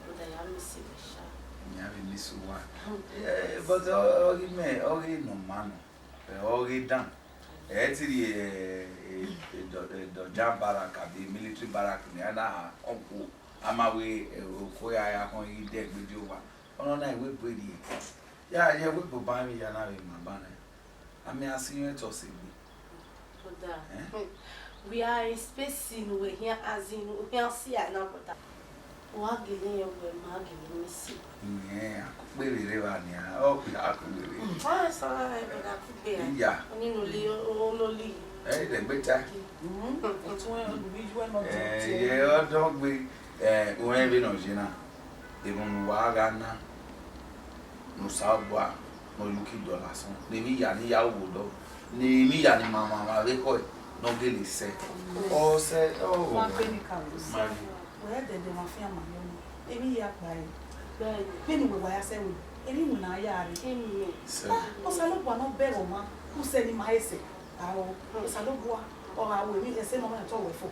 Brother, ya miss me sha. Mẹ ya vbe miss uwa. Hmm. Eh, but ọ, ọ ghi mẹ, ọ ghi nọ ma nọ. Eh, ọ ghi dan. Ẹ ti rhie, eh, eh, eh, dọ, eh, dọja barrack abi military barrack ni a na ọkhu. A ma wẹ, eh, oko ya ya khọn ghi dẹ egbe die owa. Ọnọna ẹvbo ebo rhie. Ya, ya ẹvbo ebo ban vbe ya na vbe ma ban nẹ. A miẹn a si yọn etọ sẹ egbe. Brother, eh? Hmm. We are in space in we here as in we here see na, brother. Wa gele ye wẹ ma gele miss you. Iyẹn, a ku kpere rre evba nian, ọ ku, a ku kpere. Ah, sorry, brother, a ku kpere. Iya. Oni no li, o, o no li. Ẹ, dẹ gbe ta. Mhm. Ọtun ẹ, olùwíyú ẹ nọ. Ẹ, ye ọdọ gbe, ẹ, uwẹ vbe nọ je na. Erhunmwu wa gha na, ne Osanobua ne ọ ye uki dọlọ asọn, ne emwi hia ni ya ru vbe odọ, ne emwi hia ni ma mwamwa vbe ekhọe ne ọ gele sẹ. Ọ sẹ, ọ, Wa gbe ni ka vbe ma sẹ. Wẹ dẹdẹ ma fian ma yọ ni. Emwi hia kpa ẹre. Vbene uwẹ wa ya sẹ wẹ, emwi winna ya rre. Sẹ. Ah, Osanobua ne ọ bẹghe ọmwa, usẹ ni ma he sẹ. Aro, Osanobua, ọ gha ru emwi ẹse ne ọ mwẹ otọ wẹ fo.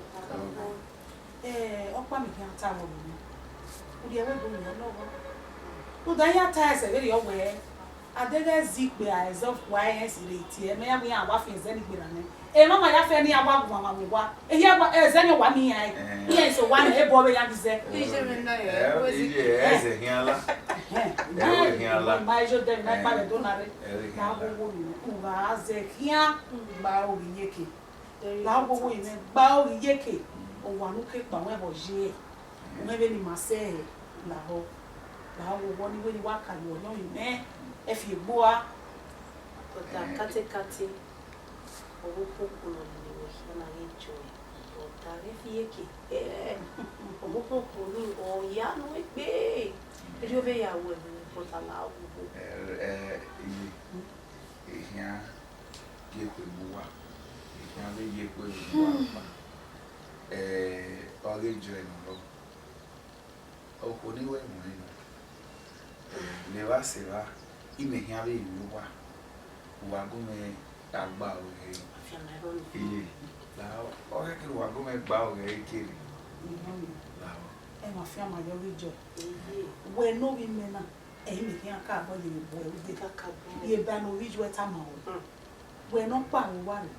Eh, ọkpa mẹ khian ta vbe ọvbehe. Urria ẹvbo ebo nọ nọghọ. Rhunmwuda iran ta ẹsẹ vberriọ wẹẹ, a deghẹ zẹ ikpia ẹzọ kua ẹre si rre tie, mẹ ya wẹẹ iran wa fian ẹzẹ ni gberra nẹ. Emwa ma ya fẹ ne iran wa gu mwamwa vbe owa. Ehia wa, ẹzẹ ni wa miẹn iran ẹre. Eh. Iran eso wa nẹ, ebo ọvbehe iran ghi zẹ. Iye mwẹ na ya, Eh, ẹvbo ezi. Iye, ẹzẹ khian la. Ẹhẹn. Ẹvbo khian la. Ma ejo dẹ, ma ikpa vbe do na rre. Ẹvbo khian la. Na wo wo ni, u gha zẹ khian, gba aro ghi ye ke. La wo wo mwẹ gba aro ghi ye ke, owa ne u ke kpa wẹ vbe ọ ye, u mwẹ vbene ima sẹ lahọ. La wo wo ni wẹ ne I wa ka ye ọyọnmwẹ mẹ, ẹ fi egbe ua. Brother, katekate, ọvbokhan okhuo nọ lele wẹ khian na ghi enjoy. Brother, ghẹ fi ye ke, eh, ọvbokhan okhuo ni, ọ ya ne uwẹ gbe. Erriọ vbe ya wẹ, brother, la wo wo. Eh, eh, iye. Ehian ye kpe mu uwa, ehian vbe ye kpe mu uwa kpa. Eh, ọ ghe joy ne ọ rrọọ. Okhuo ni wẹ mu nọ. Eh, ne evba sẹ evba, imẹ ehian vbe mu uwa, uwa gu mwẹ gha gba aro ghe. Iye, la ọ, ọ khẹke ne uwa gu mwẹ gba aro ghe kere. La ọ. Ẹmwẹ afianma yọ ghi joy. Wẹ ne ovbi mẹ na, Ẹre imẹ khian ka bọ ye vbe bu ẹre ude. Ka ka bu. Ye ba ne ovbi iyuẹ tama ruẹ. Hmm. Wẹ ne ọ kpa vbe uwa rre,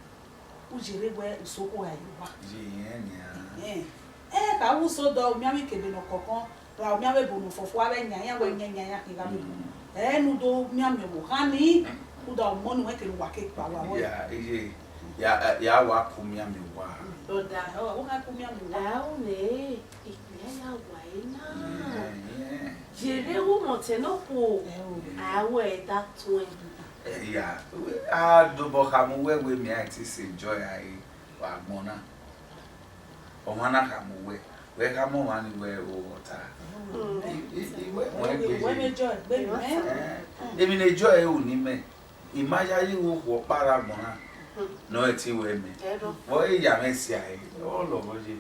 u ye rre wẹ usokhuo gha ye uwa. Ye irẹn nian. Ẹn. Ẹ ka vbe uso dọ, u miẹn avbe ikebe ne ọ kọkọn, ra u miẹn avbe ebo ne ọ fọfua vbe yan, iran wẹ yan yan yan khin gha vbe ebo. Hmm. Ẹ ne u do mianmian ọvbokhan ni, rhunmwuda ọmọ ne uwẹ kere uwa ke kpa uwa vbọ. Ya, iye, ya, ya wa ku mianmian uwa. Brother, ọ, u ka ku mianmian uwa. Ẹ, ọ nẹ. Ikpia ya wa ẹre na. Ẹhẹn, ẹhẹn. Ye rre ru mọtẹ ne okhuo, ẹ o, a wẹ da tuẹn. Ẹ, ya, a dobọ khama uwẹ wẹ mẹ a te sẹ joy a re vbe agbọn na. Ọmwa na khama uwẹ, wẹ khama ọmwa ni wẹ o ọta. Mm. I, i, i wẹ, wẹ gbe ye. Wẹ mẹ joy, gbe mẹ. Ẹ, emwi ne joy ru ni mẹ, I ma yayi vbe okhuo ọkpa rre agbọn na, ne ọ i te wẹ mẹ. Ẹrọ. Vbe ọ ya mwẹ sia ẹre, ọ lọghọ ye.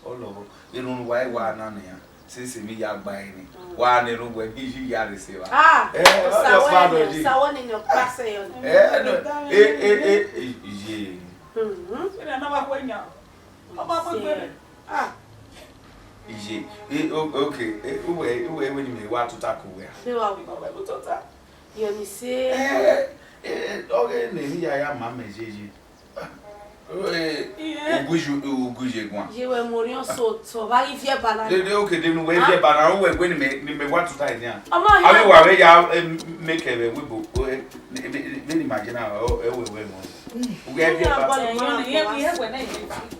Ọ lọghọ. Erhunmwu wa i wa na nian, since emwi ya gba ẹre ni. Mm. Wa na erhunmwu wẹ ne I ya rre sẹ evba. Ah, eh, ọ just bad ọ ye. Sa wẹ ni, ni ọ kpa sẹ yọ ni. Eh, no. Eh, eh, eh, eh, ye. Mhm. Ẹ na wa khuẹ yan. Ọ ma khuẹ gbe. Ah. Iye. Eh, o-, okay. Eh, uwẹ, uwẹ, uwẹ ni mẹ wa tota ku wẹ. Se wa. Ọ wẹ bu tota. Yọ ni se. Eh, eh, eh, ọghe ne emwi ya ya ma mẹ yeye. Eh, ugu ju-, ugu ye guan. Ye wẹ mu orhiọn so otọ, vbe a ghi viẹ ba na. De, de, okay, de nu wẹ viẹ ba na, wẹ wẹ ni mẹ, ni mẹ wa tuta ẹdian. Ọmọ hia. Avbe wa vbe ya, eh, make ẹvbo, eh, vbe, vbe, vbe ni ma je na, ọ, ẹ wẹ wẹ mọ. Ugu ẹ viẹ ba. Ẹyin ọnẹ, iye, iye wẹ na, iye,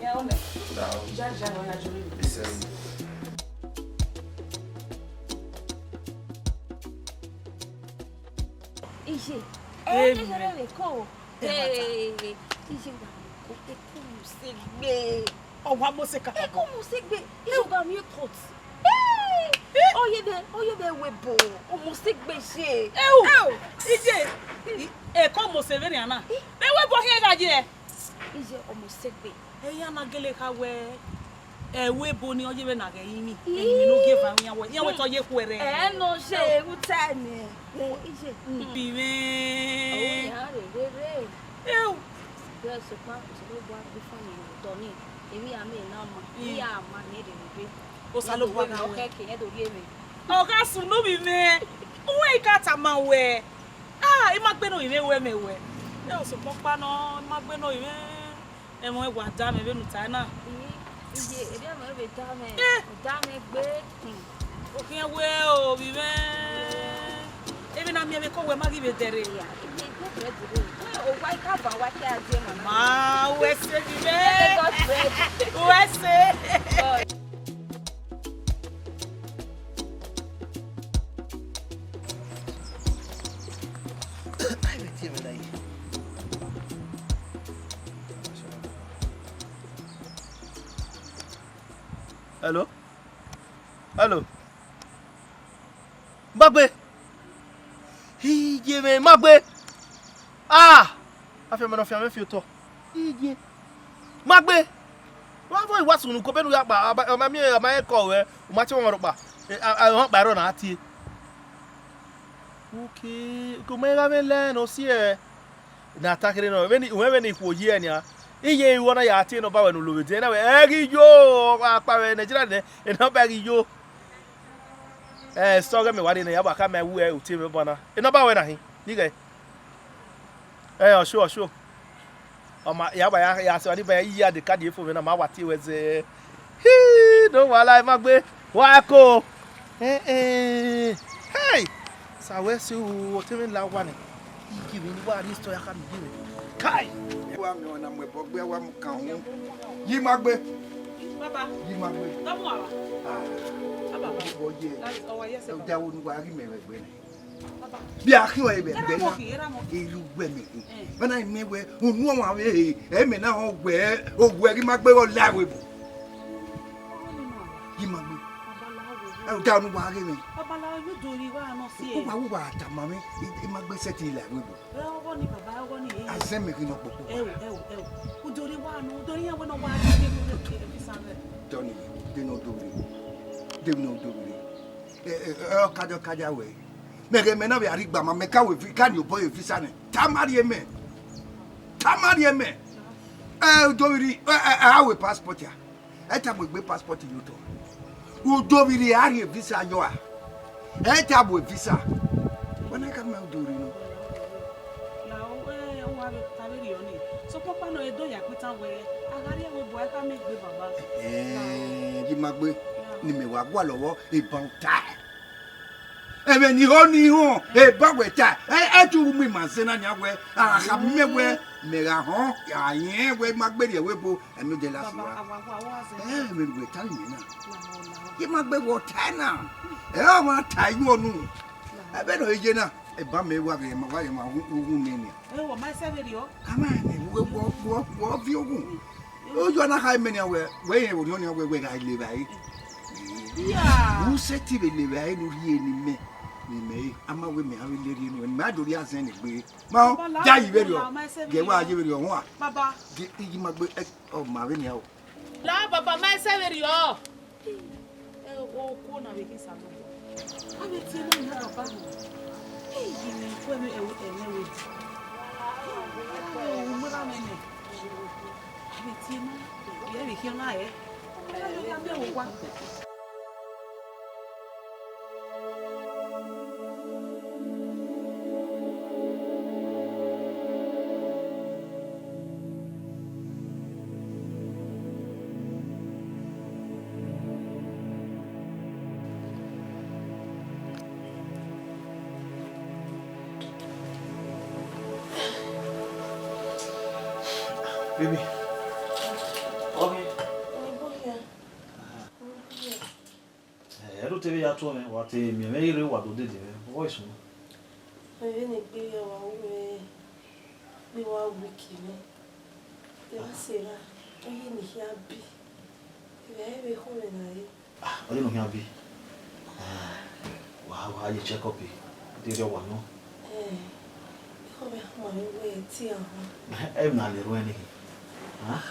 iye ọnẹ. Da o. Ja, ja, ja, ja. Ise. Iye, ẹ, ẹ, ẹ, ẹ, ko. Hey, Iye wa ko, eko mu sẹ egbe. Ọ wa mu sẹ kaka. Eko mu sẹ egbe. Iye wa miẹn coat. Hey! Ọ ye vbe, ọ ye vbe wẹ ebo. Ọ mu sẹ egbe ye. Ewu. Ewu. Iye. Eko mu sẹ vbenian na. Vbe wẹ ebo khian gha ye? Iye, ọ mu sẹ egbe. Eyan na gele kha wẹ, ẹvbo ebo ni ọ ye vbe na ghẹ rinmwian, ẹrinmwi ne u gie eva iran wẹ, iran wẹ te ọ ye khuẹrhẹ. Ẹ nọ ye, u ta nẹ. Ẹ, iye. Bi mwẹ. Ọ ya rre rere. Ewu. Bẹ sokpan, Osanobua gbe ifan ni vbe otọ ni, emwi a miẹn na ma, emwi a ma ne rre rere. Osanobua gha wẹ. Ọ kẹke, ẹ do rhie mwẹ. Ọ gha sunu vbe mwẹ. Uwẹ i ka tama wẹ. Ah, I ma gbe ne ovbi mwẹ wẹ mẹ wẹ. Ẹ, sokpan ọkpa nọ, I ma gbe ne ovbi mwẹ. Ẹmwẹ wa da mwẹ vbene u ta na. Iye, erriọ mwẹ vbe da mwẹ, eh, da mwẹ gbe. Hmm. Okhian wẹ ovbi mwẹ. Emwi na miẹn vbe ko wẹ ma ghi vbe dẹrre. Iya, iye, iye, iye, iye. Wẹ, owa i ka van, wa ke a die emwa na. Ma, wẹ sẹ ovbi mwẹ. Let us pray. Wẹ sẹ. God. Hello? Hello? Magbe! Iye mwẹ, Magbe! Ah! Afianma ne ọ fian mwẹ fi otọ. Iye. Magbe! Wa vọ, I wa sunu ko vbene u ya kpa, ọ ma miẹn, ọ ma rẹn kọ ruẹ, u ma tie ọmwa rhọkpa. E, a, a, ọmwa kpa ẹrọ na tie. Okay, okay, u ma gha mwẹ lẹ ne ọ si ẹ. Ne a ta kherhe nọ, vbene, wẹ vbene ikhuo yi ẹ nian. Iye, igho na ya tie ne ọ ba wẹ ne u lo vbe dẹ na wẹ, ẹ ghi yo, ọ gha kpa vbe Nigeria nẹ, enọba ghi yo. Ẹ, sẹ ọghẹ mẹ wa rre nẹ, ya wa khama ẹ wu ẹ, u tie mwẹ banna. Enọba wẹ na hin, ni ghẹ. Ẹ, ọsho, ọsho. Ọ ma, ya wa ya, ya sẹ ọni ba ya yi ya de kadi efo mwẹ na, ma wa tie wẹ zẹ. Hi, no wahala, Magbe. Wa ko. Eh, eh. Hey! Sa wẹ sẹ o, ọtẹn mwẹ la owa nẹ. Iye vbe ne wa rhie store ya khama iye mwẹ. Kai! Wa miẹn ọna mu ẹbọ gbe, wa mu kan uhunmwu. Yi Magbe. Baba. Yi Magbe. Tọmọ ava. Ah. Baba. Ọgbọ ye. That's our yes. Ẹ da wo ne wa ghi mẹ vbe ẹgbẹ nẹ. Baba. Bi a khian ọre vbe ẹgbẹ na. Erha mọ khin, erha mọ khin. Eru wẹ mẹ khin. Eh. Bana mẹ wẹ, unu ọmwa vbe he, ẹ mẹ na họn wẹ, owẹ ghi Magbe ghe ọ la ẹvbo ebo. Ọmọ ni nọ. Yi Magbe. Babalao. Ẹ da ne wa ghe mẹ. Babalao, you do ri wa nọ si e. Uwa, uwa tama mwẹ, I, I Magbe sẹtin la ẹvbo ebo. Ẹ ọghọ ni baba, ọghọ ni e. Azẹ mẹ ghi nọ kpokpo. Ẹ o, ẹ o, ẹ o. Udori wa nọ, udori iran wẹ ne ọ wa rrie visa mwẹ. Dọni, de ne odori. De ne odori. Ẹ, ẹ, ẹ, ọkaja, ọkaja wẹ. Mẹ ghe mẹ na vbe a rhie igba ma, mẹ ka wẹ vi-, ka ni obọ ye visa nẹ. Tama rhie mẹ. Tama rhie mẹ. Ẹ, udori rhie, ẹ, ẹ, ẹ, a wẹ passport a. Ẹ ta mu egbe passport ye otọ. Udori rhie a rhie visa yọ a. Ẹ ta mu visa. Wẹ na ka ma udori nọ. La o, ẹ, ọ wa vbe ta vberriọ ni. Sokpan ọkpa nọ, e do ya kpitan wẹ, a gha rrie ẹvbo ebo, a ka miẹn egbe baba. Ẹ, yi Magbe, ne imẹ wa gualọ vbọ, eban ta. Ẹmwẹ ni ho ni họn, eban wẹ ta. Ẹ, ẹ tu mu ima zẹ na nian wẹ, a kha miẹn wẹ, mẹ gha họn, a yẹn wẹ Magbe rrie ẹvbo ebo, ẹmwẹ de la si wa. Baba, a wa, a wa, a wa zẹ. Ẹ, mẹ ne uwẹ ta imẹ na. La o, la o. Yi Magbe wẹ ọ ta na. Ẹ, ọ ma ta iruo nu. Ẹbe nọ ye na, eba mẹ wa vbe ma wa ye ma ughun nene. Ẹ, wọ ma sẹ vberriọ. Ama ne wo wo wo wo vi ughun. Oyo na kha mẹ nian wẹ, wẹ ye orhiọn nian wẹ, wẹ gha levba ẹre. Ya. U sẹtin vbe levba ẹre ne u rhie ne imẹ, ne imẹ re. Ama wẹ mẹ a vbe le rhie nu, mẹ a do rhie azẹn ne egbe. Ma o, Baba, la ya yi vberriọ. Baba, ma sẹ vberriọ. Gẹ wa ye vberriọ huan. Baba. Gẹ, iyi Magbe, ẹ, ọ ma vbe nian o. La baba, ma sẹ vberriọ. Ẹ, okuo na vbe khin Osanobua. A vbe tie emwa na baba nọ. Ẹ, iyi ne ikhuo ẹmwẹ ẹwẹ ẹmwẹ wẹ di. Ẹ, u mu erha mwẹ nẹ. A vbe tie emwa, irẹn vbe khian na rẹ. Ẹ, ya miẹn owa. Baby. Okay. Eh, ẹdẹ te vbe ya tuẹ mwẹ, wa te miẹn mwẹ ghe rre, wa do dede mwẹ, ọghe sunu. Vbene egbe ya wa ru mwẹ, egbe wa weak mwẹ. Eva sẹ evba, ọ ye ne I khian bi. Evba ẹre vbe khọn mwẹ na re. Ah, ọ ye ne u khian bi. Ah, wa, wa ye check up, deghẹ ọ wa nọ. Eh, ekhọe mwẹ khama mwẹ wẹẹ te a họn. Ẹ na le ruẹ nii. Ah,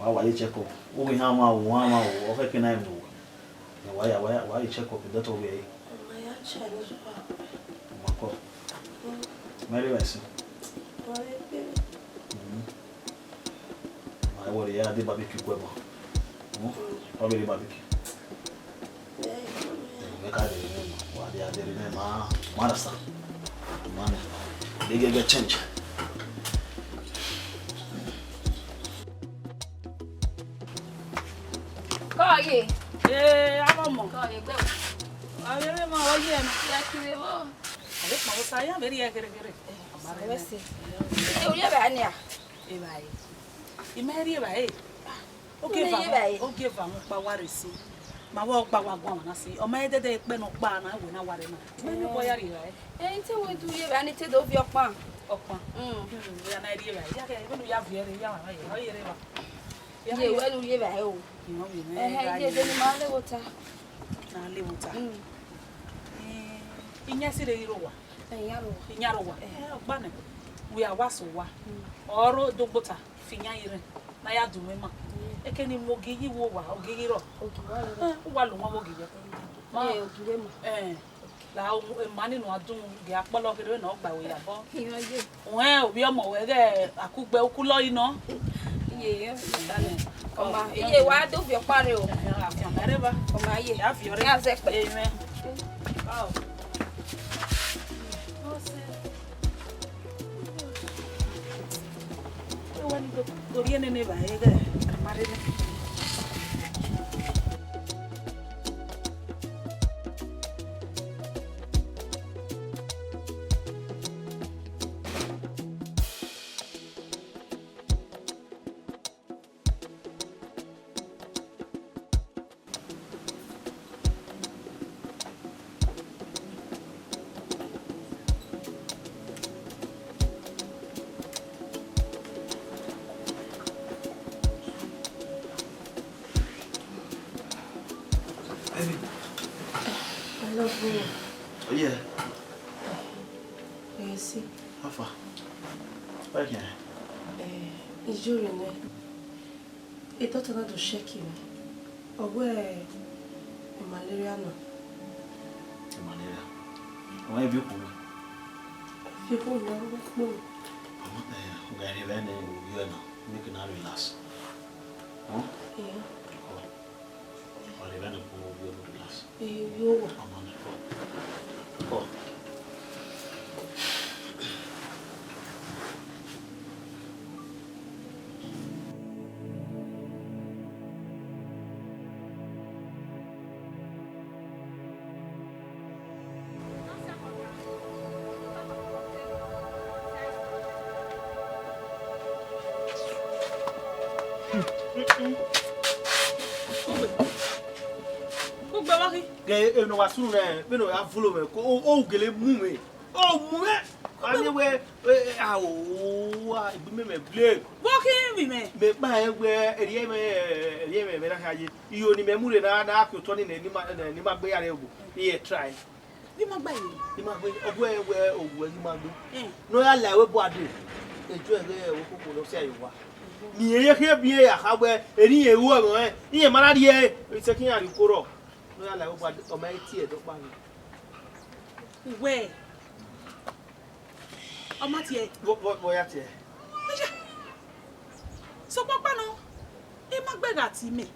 wa, wa ye check up. U ghi hama o, u hama o, ọ khẹke na ẹ do. Wa ya, wa ya, wa ye check up, doctor wẹẹ. Ọ ma ya cha ne uwa. Ma kọ. Mm. Mary, I see. Wa re gbe. Mm. Ma worry, ya de barbecue kue ma. Hmm? Wa vbe re barbecue. Mẹ ka de re ma, wa de, a de re ma, ma rasa. Ma ne. They get, get change. Kọ ye. Ee, avbe ọmọ. Kọ ye gbe. Avbe ma, ọ ye ma. Ya kire vbọ. Avbe kpọnmwẹ sa ya vbe rrie ghereghere. Sa vbe se. Ẹ, u rhie evbare nia? Evbare. I ma rhie evbare. Ogie eva, ogie eva mwẹ ọkpa wa rre si. Ma wa ọkpa wa guan na si. Ọ ma dẹdẹ ekpẹ ne ọkpa na wẹ na wa rre na. Mẹ ne obọ ya rhie evbare. Ẹ, te wẹ do rhie evbare ne te do viọ ọkpa. Ọkpa. Mm. Hmm, ya na rhie evbare. Ya kẹ, wẹ ne u ya viẹ rre, ya wa ye. Ọ ye rre evba. Ye wẹ ne u rhie evbare o. Ẹhẹn, ye de ne ima levba ota. Na levba ota. Mm. Eh, iyan sirre i rre owa. Iyan rre owa. Iyan rre owa. Eh, ọgba nẹ. Wẹ a wa sẹ owa. Mm. Ọ rre odogbota, fi iyan ye rẹn, ne a ya dunmwu ima. Mm. Eke ni mu ogi yi vbe owa, ogi ghi rrọọ. Ogi wa rrọọ. Eh, u wa lo wọn vbe ogi yọ. Ma, eh, ogi vbe ma. Eh, la o, ema ni nọ a dunmwu, gie akpọlọ kherhe ne ọ gba ẹre ya bọ. Iran ye. Wẹ ovbi ọmọ wẹ ghẹ akugbe ukulọ yi nọ. Iye, iye, iye, wa do viọ ọkpa rre o. Afian mẹ rre ba. Ọmọ aye. Ya viọ rre. Ya zẹ kpẹ. Amen. Wow. Ewẹ ni do, do rhie nene evbare ghẹ, a ma rre nẹ. Baby. I love you. Oh, yeah. Ẹ si. How far? Where can I? Eh, ijoro nẹ. E doctor na do check me. Ọ wẹẹ malaria nọ. Malaria? Ọ ma viọ okhuo mwẹ? Viọ okhuo mwẹ, ọ ma kpo. Ọ ma, eh, u gha rhie evbare ne u viọ na, make una relax. Huh? Yeah. Ọ. Ọ rhie evbare ne u viọ na, relax. Ee, yo wa. Ọ ma nẹ, kọ. Kọ. Kugbe, kugbe vbọ khin? Ghe emwi ne ọ wa sunu nẹ, vbene ọ ya vulo mwẹ, ko, o, o gele mu mwẹ. O mu mwẹ. A miẹn wẹ, e, e, a, o, a, egbe imẹ mẹ ble. Vbọ khin vbe imẹ? Mẹ kpa rẹn wẹ, erriọ mwẹ, erriọ mwẹ, mwẹ na kha ye. Iyo ne imẹ mu rre na, na khian otọ ni nẹ, ne ima, ne ima gbe ya rre obo. Iye try. Ghi ma gba ye. Ima gbe, ọ wẹ, wẹ, owẹ ghi ma gbe. Eh. Ne ọ ya la ẹvbo ebo a dee. Ejo ẹghẹ ẹvbo koko ne ọ sia ye owa. Ne irẹn ye khian biẹ ya kha wẹ, erriọ irẹn ru ẹmwẹ ọnrẹn, irẹn ma na rhie ẹre, isẹtin iran rhie uko rrọọ. Ne ọ ya la ẹvbo ebo a dee, ọ ma he tie ẹdẹ ọkpa nẹ. Uwẹ, ọ ma tie. Vbọ, vbọ, vbọ ya tie? Eya. Sokpan ọkpa nọ, ima gbe gha tie imẹ.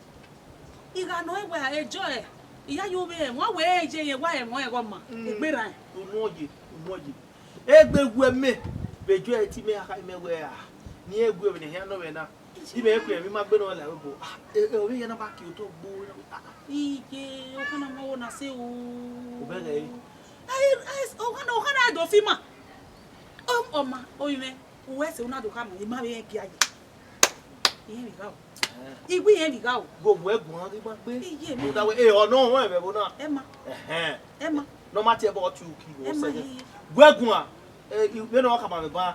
I gha nọ ẹn wẹ Ejo ẹ, I ya ye uvbi ẹmwẹ, ọ wẹ e ye ẹmwẹ, wa ẹmwẹ ọnrẹn ghe ọ ma, mm, egbe rran. Unu ọ ye, unu ọ ye. Egbe wu ẹmwẹ, vbe Ejo ẹ tie imẹ, a kha imẹ wẹ a, ne irẹn wu ẹmwẹ ne ehia nọ mwẹ na. Imẹ ku ẹmwẹ ima gbe nọ la ẹvbo. Ah, e, e, ovbi ehia na ba kie otọ gbo. Ah, ah. Iye, ọkhan na ma wo na sẹ o. Obẹ ghẹ re. Ai, ai, ọkhan na, ọkhan na do fi ima. Ọ, ọ ma, ovbi mwẹ, uwẹ sẹ u na do khama, ima vbe rẹn gia ye. Irẹn vbe gha o. Eh. Iwu irẹn vbe gha o. Go wẹ guan ghi ma gbe. Iye mi. Rhunmwuda wẹ, e, ọ nọ rẹn vbe ẹvbo na. Ẹ ma. Ẹhẹn. Ẹ ma. Ne ọ ma tie ẹbọ, ọ tie uki vbe. Ẹ ma, ọsẹ ye, ye. Wẹ guan, e, i, vbene ọ khama mwẹ ban,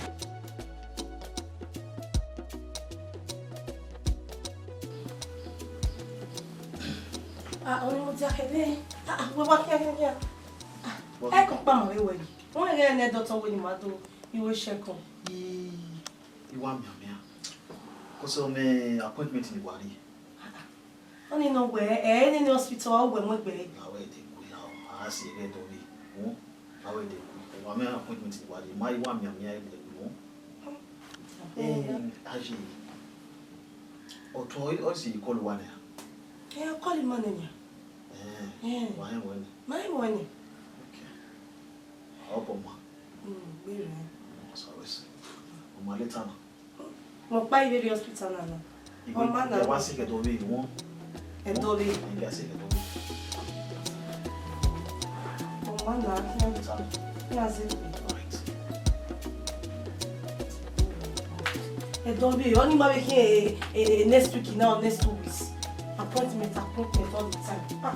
Ah, ọni mu dia khẹ nẹ. Ah, ah, wẹ wa khian, khian, khian. Ah, ẹkọ kpa ma vbe wẹ yi. Wẹ ghẹ ne dọtọ wẹ ne ima do, iwe shẹkọ. Ii, I wa mianmian. Kọsẹ mẹ appointment ne I wa rrie. Ọni nọ wẹ, ẹ, nene hospital, ọ wẹ mu egbe. Na wẹ de ku na, a si ẹghẹ dọ vbe. Hmm? Na wẹ de ku. Wa mẹ appointment ne I wa rrie. Ma I wa mianmian ẹdẹ ku. Hmm? Eh, aye. Ọtọn, ọ si call wa nẹ. Eh, call ma nẹ nia. Eh, wa hẹn wẹ nẹ. Ma hẹn wẹ nẹ. Okay. Ọ bọ ma. Hmm, gbe rẹ. Sorry. Ọ ma later na. Mo kpa ivbi rrie hospital na na. Ọ ma na. Wa si ẹdọ vbe wọn. Ẹdọ vbe. Ẹdọ vbe. Ọ ma na. Later. Ya ze. All right. Ẹdọ vbe, ọni ma vbe khian, eh, eh, next week now, next two weeks. Appointment, appointment all the time. Ah.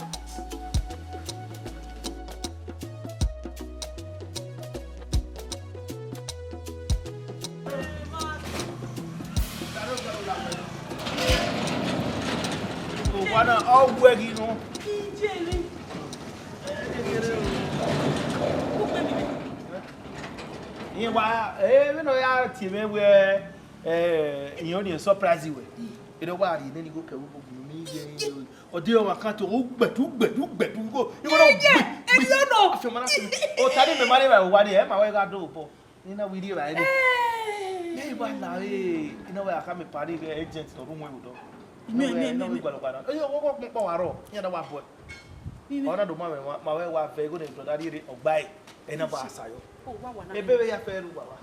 Owa na, ọ wẹ ghi nọ. Iye wa, eh, vbene ọ ya tie mwẹ wẹ, eh, iye ọni surprise wẹ. Ere wa rhie nene igho kẹ vbe obọ ne I ye. Ọ de ọmwa kan to, ugbẹdu, ugbẹdu, ugbẹdu, igho, igho na ugbe, ugbe. Afiọma na fi. Ota ni mẹ ma rre vbe owa ni, ẹ ma wẹ gha do obọ. Ina wẹ rhie vbe ere. Hey. Mẹ wa la re, ina wẹ a khama Paris vbe agent ne ọ rre uwẹ vbe odọ. Mẹ, mẹ, mẹ, mẹ. Oye, ọkọ kpọnkpọn wa rrọọ, iran na wa bọe. Mẹ, mẹ. Ọ na do ma mwẹ, ma wẹ wa vẹ igho ne brother rhie rre, ọ gba ẹre, ẹ na ba sa yọ. Oh, wa wa na. Ebe vbe ya fẹ ru wa wa.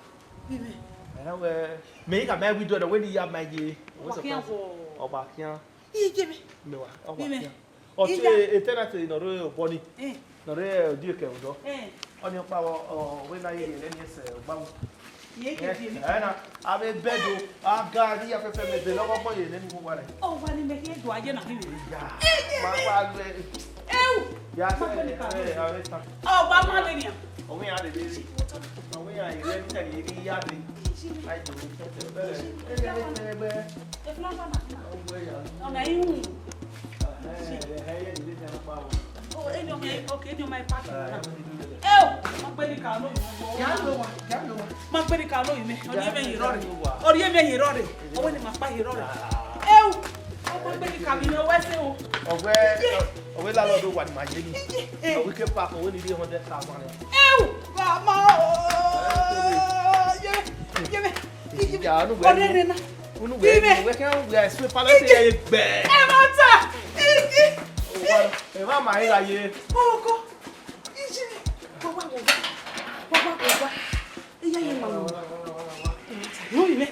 Mẹ, mẹ. Ẹ na wẹ, mẹ i ka ma window na, wẹ ne I ya ma ye. Ọ wa khian wọ. Ọ wa khian. Iye mẹ. Mẹ wa, ọ wa khian. Ọtẹn, tenant ne ọ rre obọ ni, ne ọ rre odieke odọ. Ọni ọkpa vbe, ọ, wẹ na ye rhie ẹre ni ẹsẹ ọgbamu. Ẹ na, avbe bed o, aga ni ya fẹfẹ mẹ de lọghọ bọ ye nene uwa rẹ. Ọ wa ni mẹ khin do aye na khin. Ya, ma wa lu ẹ. Eu! Ya se, ma gbẹn ka ẹ, avbe ta. Ọ wa ma le nian. Ọ wẹ ya de de. Ọ wẹ ya ye ni ta ye ni ya de. Ai do. Ẹ, ẹ, ẹ, ẹ, ẹ. Ọna ihu. Oh, eni ọmọ, okay, eni ọmọ ipa kẹ. Eh, ma kpe ni ka lo. Ya lo wa, ya lo wa. Ma kpe ni ka lo ime. Ọni eme ye rọre. Ọni eme ye rọre. Ọwẹ ni ma kpa ye rọre. Eh, ma kpe ni ka mi ni ọwẹ se o. Ọwẹ, ọwẹ la lọ do wa ni ma ye ni. Ọwẹ ke pa ko ni hundred thousand. Eh, wa ma o. Ye, ye me. Ọni rẹ na. Unu wẹ, wẹ kẹ wẹ sweet palace ye gbẹ. Ẹ ma ta. Igi. Ẹ ma ma ira ye. Oko. Iji. Wa wa wa. Wa wa wa. Iya ye ma. Nu ime.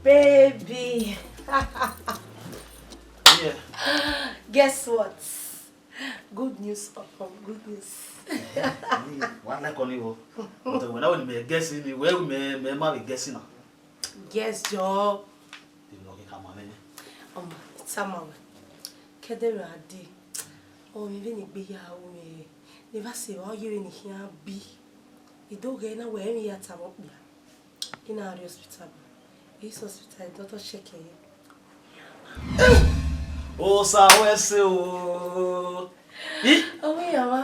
Baby. Yeah. Guess what? Good news upon good news. Eh, eh, wa na kọ ni wo. But when I will be guessing, we will me me ma be guessing na. Guess jọ. Ọmọ, tama wẹ. Kẹdẹ rẹ a de. Ọ, mi vbe ne egbe ya ru mwẹ. Ne I wa sẹ evba, ọ ye vbene I khian bi. I do ghẹ na wẹ emwi ya tama okpia. I na rrie hospital. I sẹ hospital, doctor check ẹre. Osa wẹ se o. I? Ọmọ ya wa.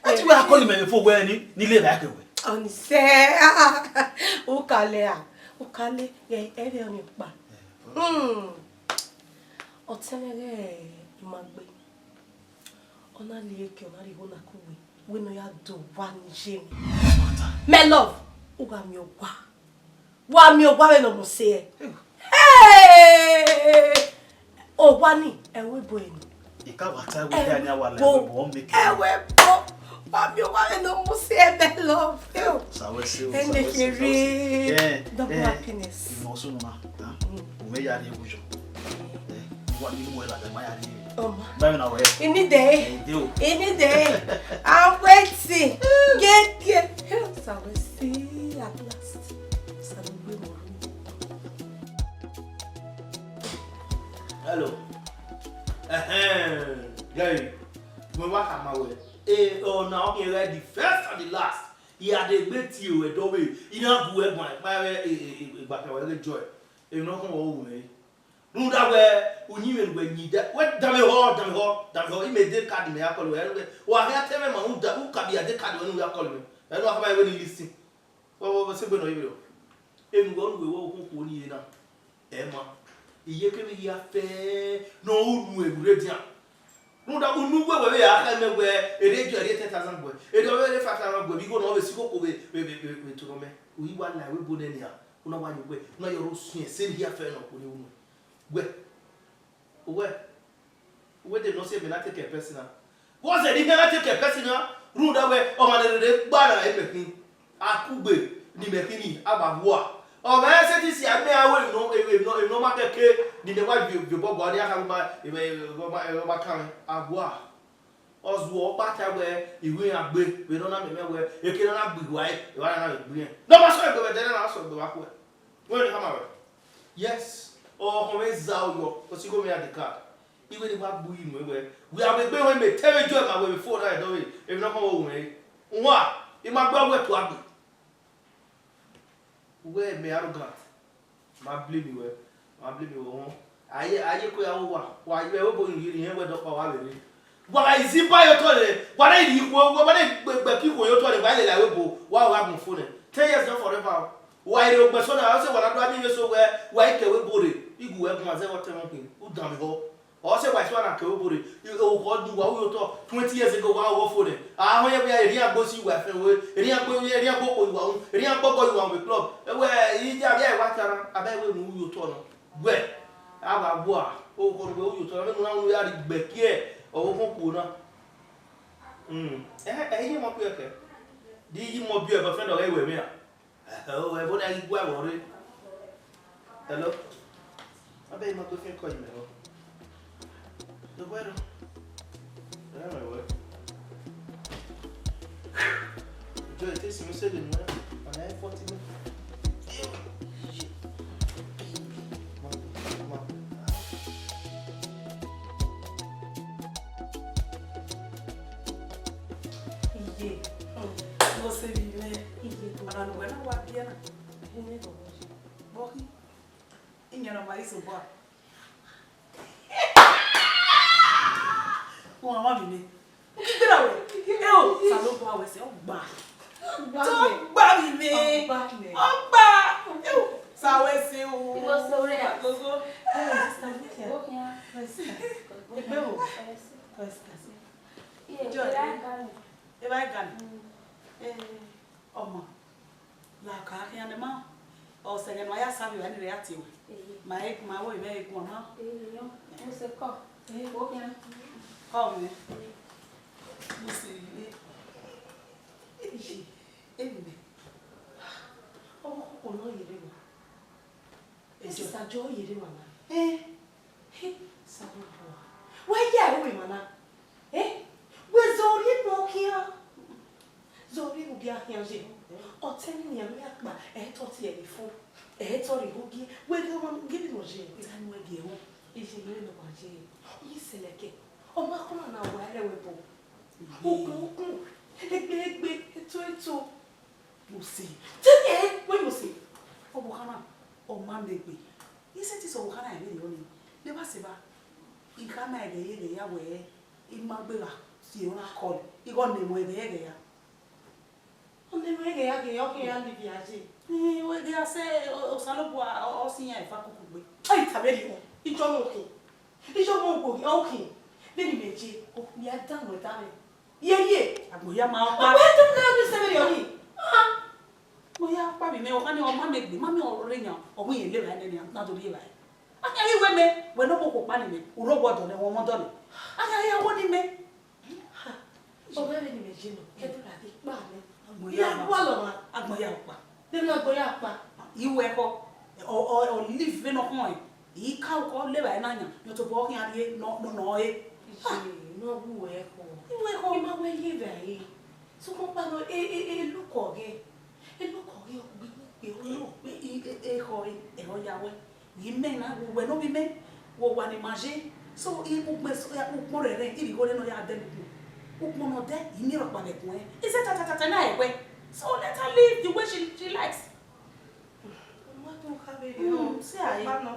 A ti wẹ a call mẹ before wẹ ni, ni le ba ke wẹ. Ọni sẹ, u ka le a, u ka le, ghẹ ẹvbo ọni ọkpa. Hmm. Ọtẹn mwẹ ghẹ ima gbe. Ọ na rhie eke, ọ na rhie igho na kugbe, wẹ ne ọ ya do owa ni ye mwẹ. My love, u gha miẹn owa. Wa miẹn owa vbene ọ mu sẹ. Hey! Owa ni, ẹvbo ebo ẹre ni. I ka wa ta ẹvbo ẹre ni, a wa la ẹvbo ebo, ọ make ẹvbo ebo. Wa miẹn owa vbene ọ mu sẹ, my love. Sa wẹ se o, sa wẹ se, sa wẹ se. Ẹnẹ kherhe. Yeah, double happiness. Ìmọ̀ ọ̀ṣun nuna. Umẹ ya rhie ewujo. Eh, wa ni mu ẹre lada, ma ya rhie. Ọmọ. Báyìí na wẹ. Ini de. Ẹ, de o. Ini de. I'm waiting. Get there. Sa wẹ se at last. Sa wẹ gbe mo. Hello. Ẹhẹn. Gẹe, wẹ wa khama wẹ, e, ọna ọ khian ghẹ the first and the last. I gha degbe tie ruẹ dọvbe, I na gu ẹguae, ma vbe, e, e, e, egbafia ruẹ ghe joy. Emwi ne ọ khọn wẹ, ọ ru mwẹ re. Rhunmwuda wẹ, uyinmwẹ ne uwẹ yin da, wẹ danmwehọ, danmwehọ, danmwehọ, I mẹ de card mẹ ya call ruẹ, wẹ, wa khian te mwẹ ma, u da, u ka bia de card ruẹ ne u ya call mwẹ. Ẹ ne wa khama wẹ ne I listen. Vbọ, vbọ, vbọ sẹ egbe nọ ye vberriọ? Enu wẹ, unu wẹ, wẹ okhuo okhuo ni re na, ẹ ma. Iyeke vbe hia fẹẹ ne ọ ru unu ẹvbo rre dian. Rhunmwuda unu wẹ, wẹ vbe ya khẹ mẹ wẹ, erriọ ẹgiọ, erriọ ten thousand guẹ, erriọ vbe five thousand guẹ, vbe igho ne ọ vbe si koko vbe, vbe, vbe, vbe, vbe toro mẹ. U i wa la ẹvbo ebo nẹ nian, u na wa ye uwẹ, u na ye ọre usiẹn, sẹ ne hia fẹẹ ne ọ khuo ne unu. Wẹ, uwẹ, uwẹ de nọ si ẹmwẹ na take personal. Vbọ zẹ ne I khian na take personal, rhunmwuda wẹ, ọmwa ne rherhe gba na imẹ khin, a kugbe ne imẹ khin ni, a wa vua. Ọ mwẹ sẹtin si amẹ a wẹ emwi nọ, emwi nọ, emwi nọ ma kẹke, ne imẹ wa viọ, viọ obọ gua, ne a kha ma, emwi, emwi, emwi, emwi ọma kan mwẹ, a vua. Ọ zuọ ọkpa ta wẹ, I ru iran gbe, vbe ne ọ na miẹn mẹ wẹ, eke ne ọ na gbe iruẹ, evba na na vbe gbe irẹn. Ne ọ ma sẹ egbe vbe ẹdẹ na, na sẹ egbe vbe akhuẹ. Wẹ ne khama rẹ. Yes, ọkhọn mwẹ za oyọ, osigho mwẹ ya de ka. I wẹ ne I wa gbe uyi nuẹn wẹ, wẹ a vbe gbe ruẹn mẹ te vbe joy ma wẹ vbe phone na dọvbe, emwi ne ọ khọn wẹ ru mwẹ re. Uwa, I ma gbe wẹ tua gbe. Wẹ mẹ arrogant. Ma blame wẹ, ma blame wẹ wọn. Aye, aye ko ya wo wa, wa yọ ẹvbo ebo yin rhie irẹn wẹ dọkpa wa vbe rre. Wa gha izi ba ye otọ rẹ, wa na rhie ikhuo, wa na gbe, gbe ke ikhuo ye otọ rẹ, wa lele ẹvbo ebo, wa gha gun phone nẹ. Ten years not forever o. Wa rre ogbẹn so na, ọ sẹ wa na do a miẹn ivbi eso wẹ, wa i ke ẹvbo ebo rre, I gu wẹ guan zẹ vbe ọtẹn mwẹ khin, u danmwehọ. Ọ sẹ wa i sua na ke ẹvbo ebo rre, oghọ du wa u ye otọ, twenty years ago wa ghọ phone nẹ. A họn yẹ wẹ erriọ agbo si wa fẹn wẹ, erriọ agbo, erriọ agbo kpo iwa unu, erriọ agbo gọ iwa unu vbe club. Ẹwẹ, I ya vbe a wa ta na, a bẹ wẹ ne u ye otọ nọ. Wẹ, a wa gua, oghọ ne u ye otọ nọ, vbene u na unu ya rhie gbe kie, ọ vbe okhuo kuo na. Mm. Ẹhẹn, ẹ i ye emọ biẹ kẹ. De I ye emọ biẹ, boyfriend ọghe wẹ mwẹ ra? Ẹhẹ, o, ẹvbo na ghi gua vbe ọre. Hello? Abeg, ma gbe phone call mẹ o. Dọgbẹrọ. Ẹ mẹ wẹ. Joy, te si message nuẹn, ọna forty minutes. Ma, ma. Iye, hmm, ne ọ sẹ vbe mwẹ. Iye, ọna ne uwẹ na wa biẹ na. Ẹhẹn, ọ vọ ye. Vbọ khin? Iyan ne ọ ma isobua. Uwa ma vbe nẹ. U ki gbera wẹ. Eo, Osanobua wẹ sẹ, ọ gba. Ọ gba vbe mwẹ. Ọ gba. Eo, sa wẹ sẹ o. Iwo sẹ ore ya. Gogo. Ẹ, sister, look here. Sister. Egbe wo? Sister. Iye, John. Evba ga mi. Evba ga mi. Mm. Eh. Ọma, la ka khian ne ma, ọ sẹ ẹghẹ ne a ya sa vbe evba ni rre ya tie ruẹ. Ehe. Ma e, ma wo evba e guan ma. Ehe, yọ. Mo se kọ. Ehe. Wo khian. Kọ mwẹ. Ehe. Mo se vbe. Ehe. Emwi mẹ. Ọvbokhan koko ne ọ ye rre wa. Esisa jọ ye rre wa na. Eh. He, Osanobua. Wẹ ya ẹre emwa na. Eh? Wẹ zẹ orhiọn ne ọ khian. Zẹ orhiọn ne u bia khian ye. Ọtẹn ne nian miẹn akpa, ẹ i tọ tie ẹre fo. Ẹ i tọ rre igho gie. Wẹ ghe ọmwa ghe vbene ọ ye. Iran wẹ gie ẹvbo. Iye ne ọ wa ye. Ọ ye sẹlẹkẹ. Ọ ma kọmwa na wa ẹre ẹvbo ebo. Ukun ukun. Egbe egbe. Eto eto. Mose. Te ẹ wẹ Mose. Ọvbokhan na, ọ ma mẹ egbe. I sẹtin sẹ ọvbokhan na ẹmwẹ rriọ nii. Neba sẹ evba, I khama ẹghẹ ye ẹghẹ ya wẹ, I ma gbe gha tie ọna call, I gha nẹ emọ ẹghẹ ẹghẹ ya. Ọ nẹ emọ ẹghẹ ya ghe, ọ khian ya live ya ye. Ẹ, ẹghẹ ya sẹ, Osanobua, ọ, ọ sẹ iran eva koko gbe. Ẹ, I tama ẹre, I jọ mwẹ okhin. I jọ mwẹ okhin, okhin. Vbene imẹ ye, okhin ya dan mwẹ dan mwẹ. Ye ye. Agbọn hia ma ọkpa. Ọkpa ẹdẹ na ni sẹvbe rriọ ni. Ah. Agbọn hia ọkpa vbe mẹ, ọkpa ni ọ ma mẹ egbe, ma mẹ ọrọre yan, ọ wẹ irẹn levba nẹ nian, na do rri evbare. A khian ghi wẹ mẹ, wẹ ne ọ koko kpa ni mẹ, u rre owa dọlẹ, wẹ ọmọ dọlẹ. A khian ghi ya wẹ ni mẹ. Ha. Ọ wẹ vbene imẹ ye nọ, ẹdẹ ra ghi kpa mẹ. Agbọn hia ọkpa. Agbọn hia ọkpa. Vbene agbọn hia ọkpa. I wẹ ẹkhọ, ọ, ọ, ọ live vbene ọ khọn ẹn. I ka ukọ levba na yan, yan tobọ ọ khian rrie nọ, nọ, nọ re. Iye, ne ọ wu ẹkhọ. I wu ẹkhọ. I ma wẹ ye vbe a re. Sokpan ọkpa nọ, e, e, e look ọghe. E look ọghe, ọ gbe, gbe, ọ look gbe. I, e, e, ekhọe, ẹre ọ ya wẹ. Vbe imẹ na, wẹ ne ovbi mẹ, wẹ owa ne ima ye. So, i ukpọn, ukpọn rẹrẹ, irigho nẹ ne ọ ya dẹ ne ukpọn. Ukpọn ne ọ dẹ, I miẹn rhọkpa vbe ẹkun ẹnrẹn. I sẹ tatatata na ẹwẹ. So let her live the way she, she likes. Ọ ma tọn kha vberriọ. Mm, see, aye. Ọkpa nọ.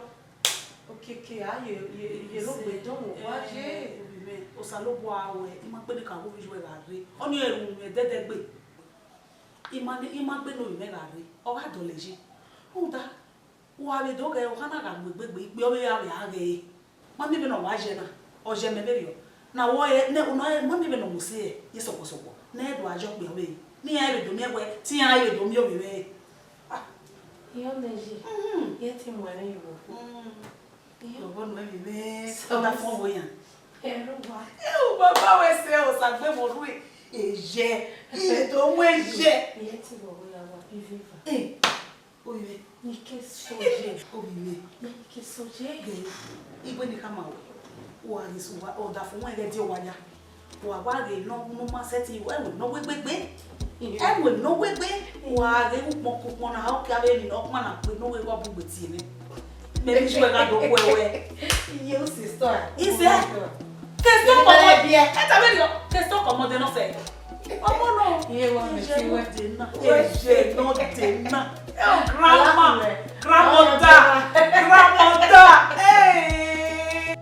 Okiekie, a ye, ye, ye rhọkpa dọmwẹ wa ye. Eh, ovbi mwẹ, Osanobua ruẹ, I ma kpe ne ka ghe ovbi uwẹ gha rre. Ọnii ẹre ru mwẹ ẹdẹdẹgbe. I ma ne, I ma gbe ne ovbi mwẹ gha rre. Ọ gha dọlọ ye. Rhunmwuda, wa vbe do ghẹ, ọ gha na gha mu egbe gbe, ikpe ọ vbe gha vbe a ghẹ ẹre. Ma miẹn vbene ọ wa ye na, ọ ye mẹ vberriọ. Na wẹ ọre, nẹ, nọ, ma miẹn vbene ọ mu sẹ ye sọkpọsọkpọ. Ne ẹ do a ye ọkpia vbe, ne iran vbe do miẹn wẹ, te iran vbe do miẹn ovbi mwẹ. Ah. Iyọn nẹ ye, Mhm. Iyẹn te mu ẹre yo. Mm. Iyọn. Ọvọ nuẹn vbe mwẹ, Sounds- ọdafẹn ọvọ yan. Ẹrọ wa. Ẹ, u baba wẹ sẹ, Osa gbe vbe orhu e, eyẹ, I do mu eyẹ. Iyẹn te vbe ọvọ ya wa, Iviva. Eh. Ovbi mwẹ. Ni ke sọ ye. Ovbi mwẹ. Ni ke sọ ye. Gẹ, iwẹ ne I khama wẹ. Wa ghi sẹ uwa, ọdafẹn wẹ ghẹ die owa ya. Wa wa ghe ne ọ, ne ọ ma sẹtin, ẹwẹ ne ọ wegbe gbe. Ẹwẹ ne ọ wegbe. Wa ghe ukpọn ukpọn na, ọ kia vbe emwi ne ọ kpama na kpe, ne ọ wegbe ọ bu gbe tie mwẹ. Mẹ vbe ju ẹre gha do khuẹ wẹ. Iye, u sister. Isẹ. Kẹsọ kọmọ. Ẹ ta vberriọ. Kẹsọ kọmọ de nọ sẹ. Ọmọ nọ. Iye wa mẹ ti wẹ. Eyẹ nọ de na. Eyẹ nọ de na. Oh, grandma. Grandmother. Grandmother. Hey.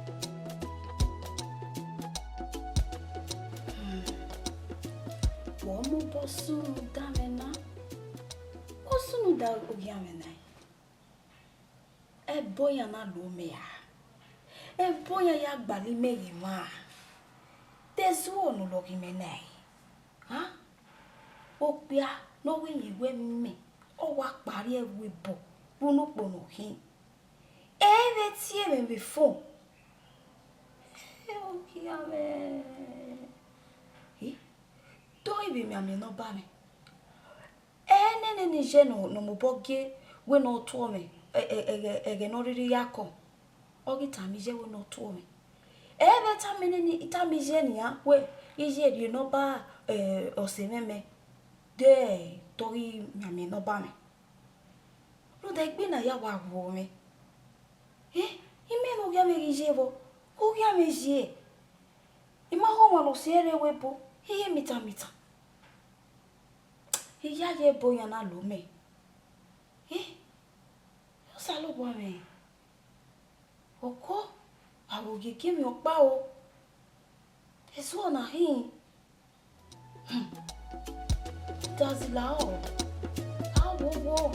Wẹ ọ mobọ sunu da mwẹ na. Ọ sunu da ogiamwẹ na. Ẹbọ iran na lo mẹ ra? Ẹbọ iran ya gbalọ imẹ ye emwa ra? De ẹzọ ne ọ lọghe imẹ na re? A? Okpia ne ọ wẹ iyẹn wẹ mẹ, ọ wa kpa rrie ẹvbo ebo vbe unu ukpo ne ọ khin. Ẹ i vbe tie mwẹ vbe phone. Ẹ, ogiamwẹ. Ẹ, te ọ i vbe mianmian ne ọ ba mwẹ. Ẹ nene ni ye ne ọ, ne ọ mobọ gie wẹ ne ọ tuọ mwẹ, ẹ, ẹ, ẹghẹ, ẹghẹ ne ọ rhirhi ya kọ, ọ ghi tama iye wẹ ne ọ tuọ mwẹ. Ẹ vbe tama nene, tama iye nian wẹ, iye rhie ne ọ ba, ẹ, ọse mwẹ mẹ, de te ọ ghi mianmian ne ọ ba mwẹ. Rhunmwuda egbe na ya wa wu mwẹ. Ẹ, imẹ ne ogiamwẹ ghi ye vbọ, ogiamwẹ ye. I ma ho ọmwa ne ọ si ẹre rre ẹvbo ebo, I ye mitan mitan. I ya ye ẹbọ iran na lo mẹ. Ẹ, Osanobua mwẹ, ọkọ, wa vbe ogiege mwẹ ọkpa o. Esu ọna hin. Hmm. Dazila ọ. A wo wo.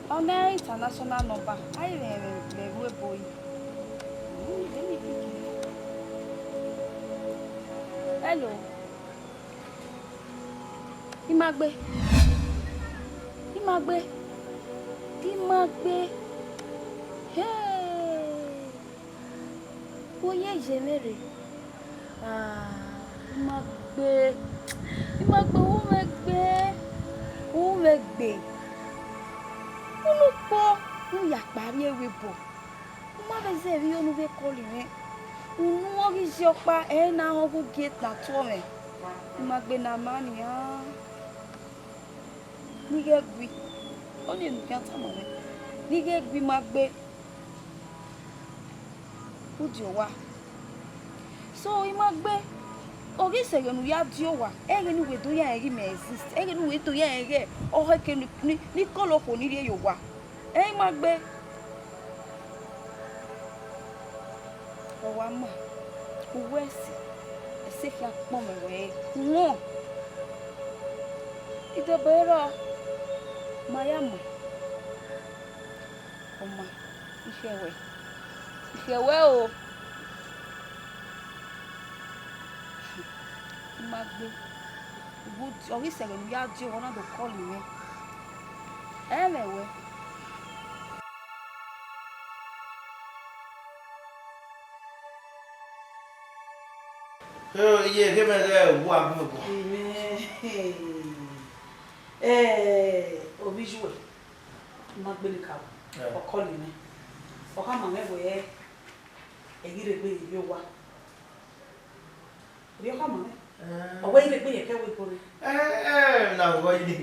Ọ na international number, a i mwẹ vbe ẹvbo ebo yi. Hello. I ma gbe. I ma gbe. I ma gbe. Hey. Wo ye ye mwẹ rre. Ah, I ma gbe. I ma gbe, u mwẹ gbe. U mwẹ gbe. Unu ukpo, u ya kpa rrie ẹvbo ebo. U ma vbe zẹ vbe unu vbe call mwẹ. Unu ọ ghi ye ọkpa, ẹ na họn ghe gate na tuọ mwẹ. I ma gbe ne a ma nian. Ne I ghẹ gui. Ọnii ne u khian tama mwẹ. Ne I ghẹ gui, I ma gbe. U die owa. So, I ma gbe, ọ ghi sẹ ẹghẹ ne u ya die owa, ẹghẹ ne u wẹ do ya rẹn ghi mẹ exist, ẹghẹ ne u wẹ do ya rẹn ghe ọhọ eke ni, ni, ni kọlọ okhuo ni rhie ye owa. Ẹ, I ma gbe. Ọ wa ma, uwẹ ẹse, ẹse khian kpọnmwẹ wẹ, wọn. Idobọ rrọọ, ma ya ma. Ọ ma, I khiẹ wẹ, I khiẹ wẹ o. I ma gbe. Ọ ghi sẹ ẹghẹ ne u ya die owa, ọ na do call mwẹ. Ẹ mwẹ wẹ. Ẹ, iye, ke mẹ ghẹ uwa gun mẹ guan. Amen. Ẹ, ovbi Ijuẹ, I ma gbe ne ka wu. Ọ call mwẹ. Ọ khama mwẹ wẹẹ, ẹ ghi rhegbe ye ovbi owa. Ovbi ọ khama mwẹ. Ọ wẹẹ I rhegbe ye ẹkẹ ẹvbo ebo rre. Eh, eh, na vọ yi.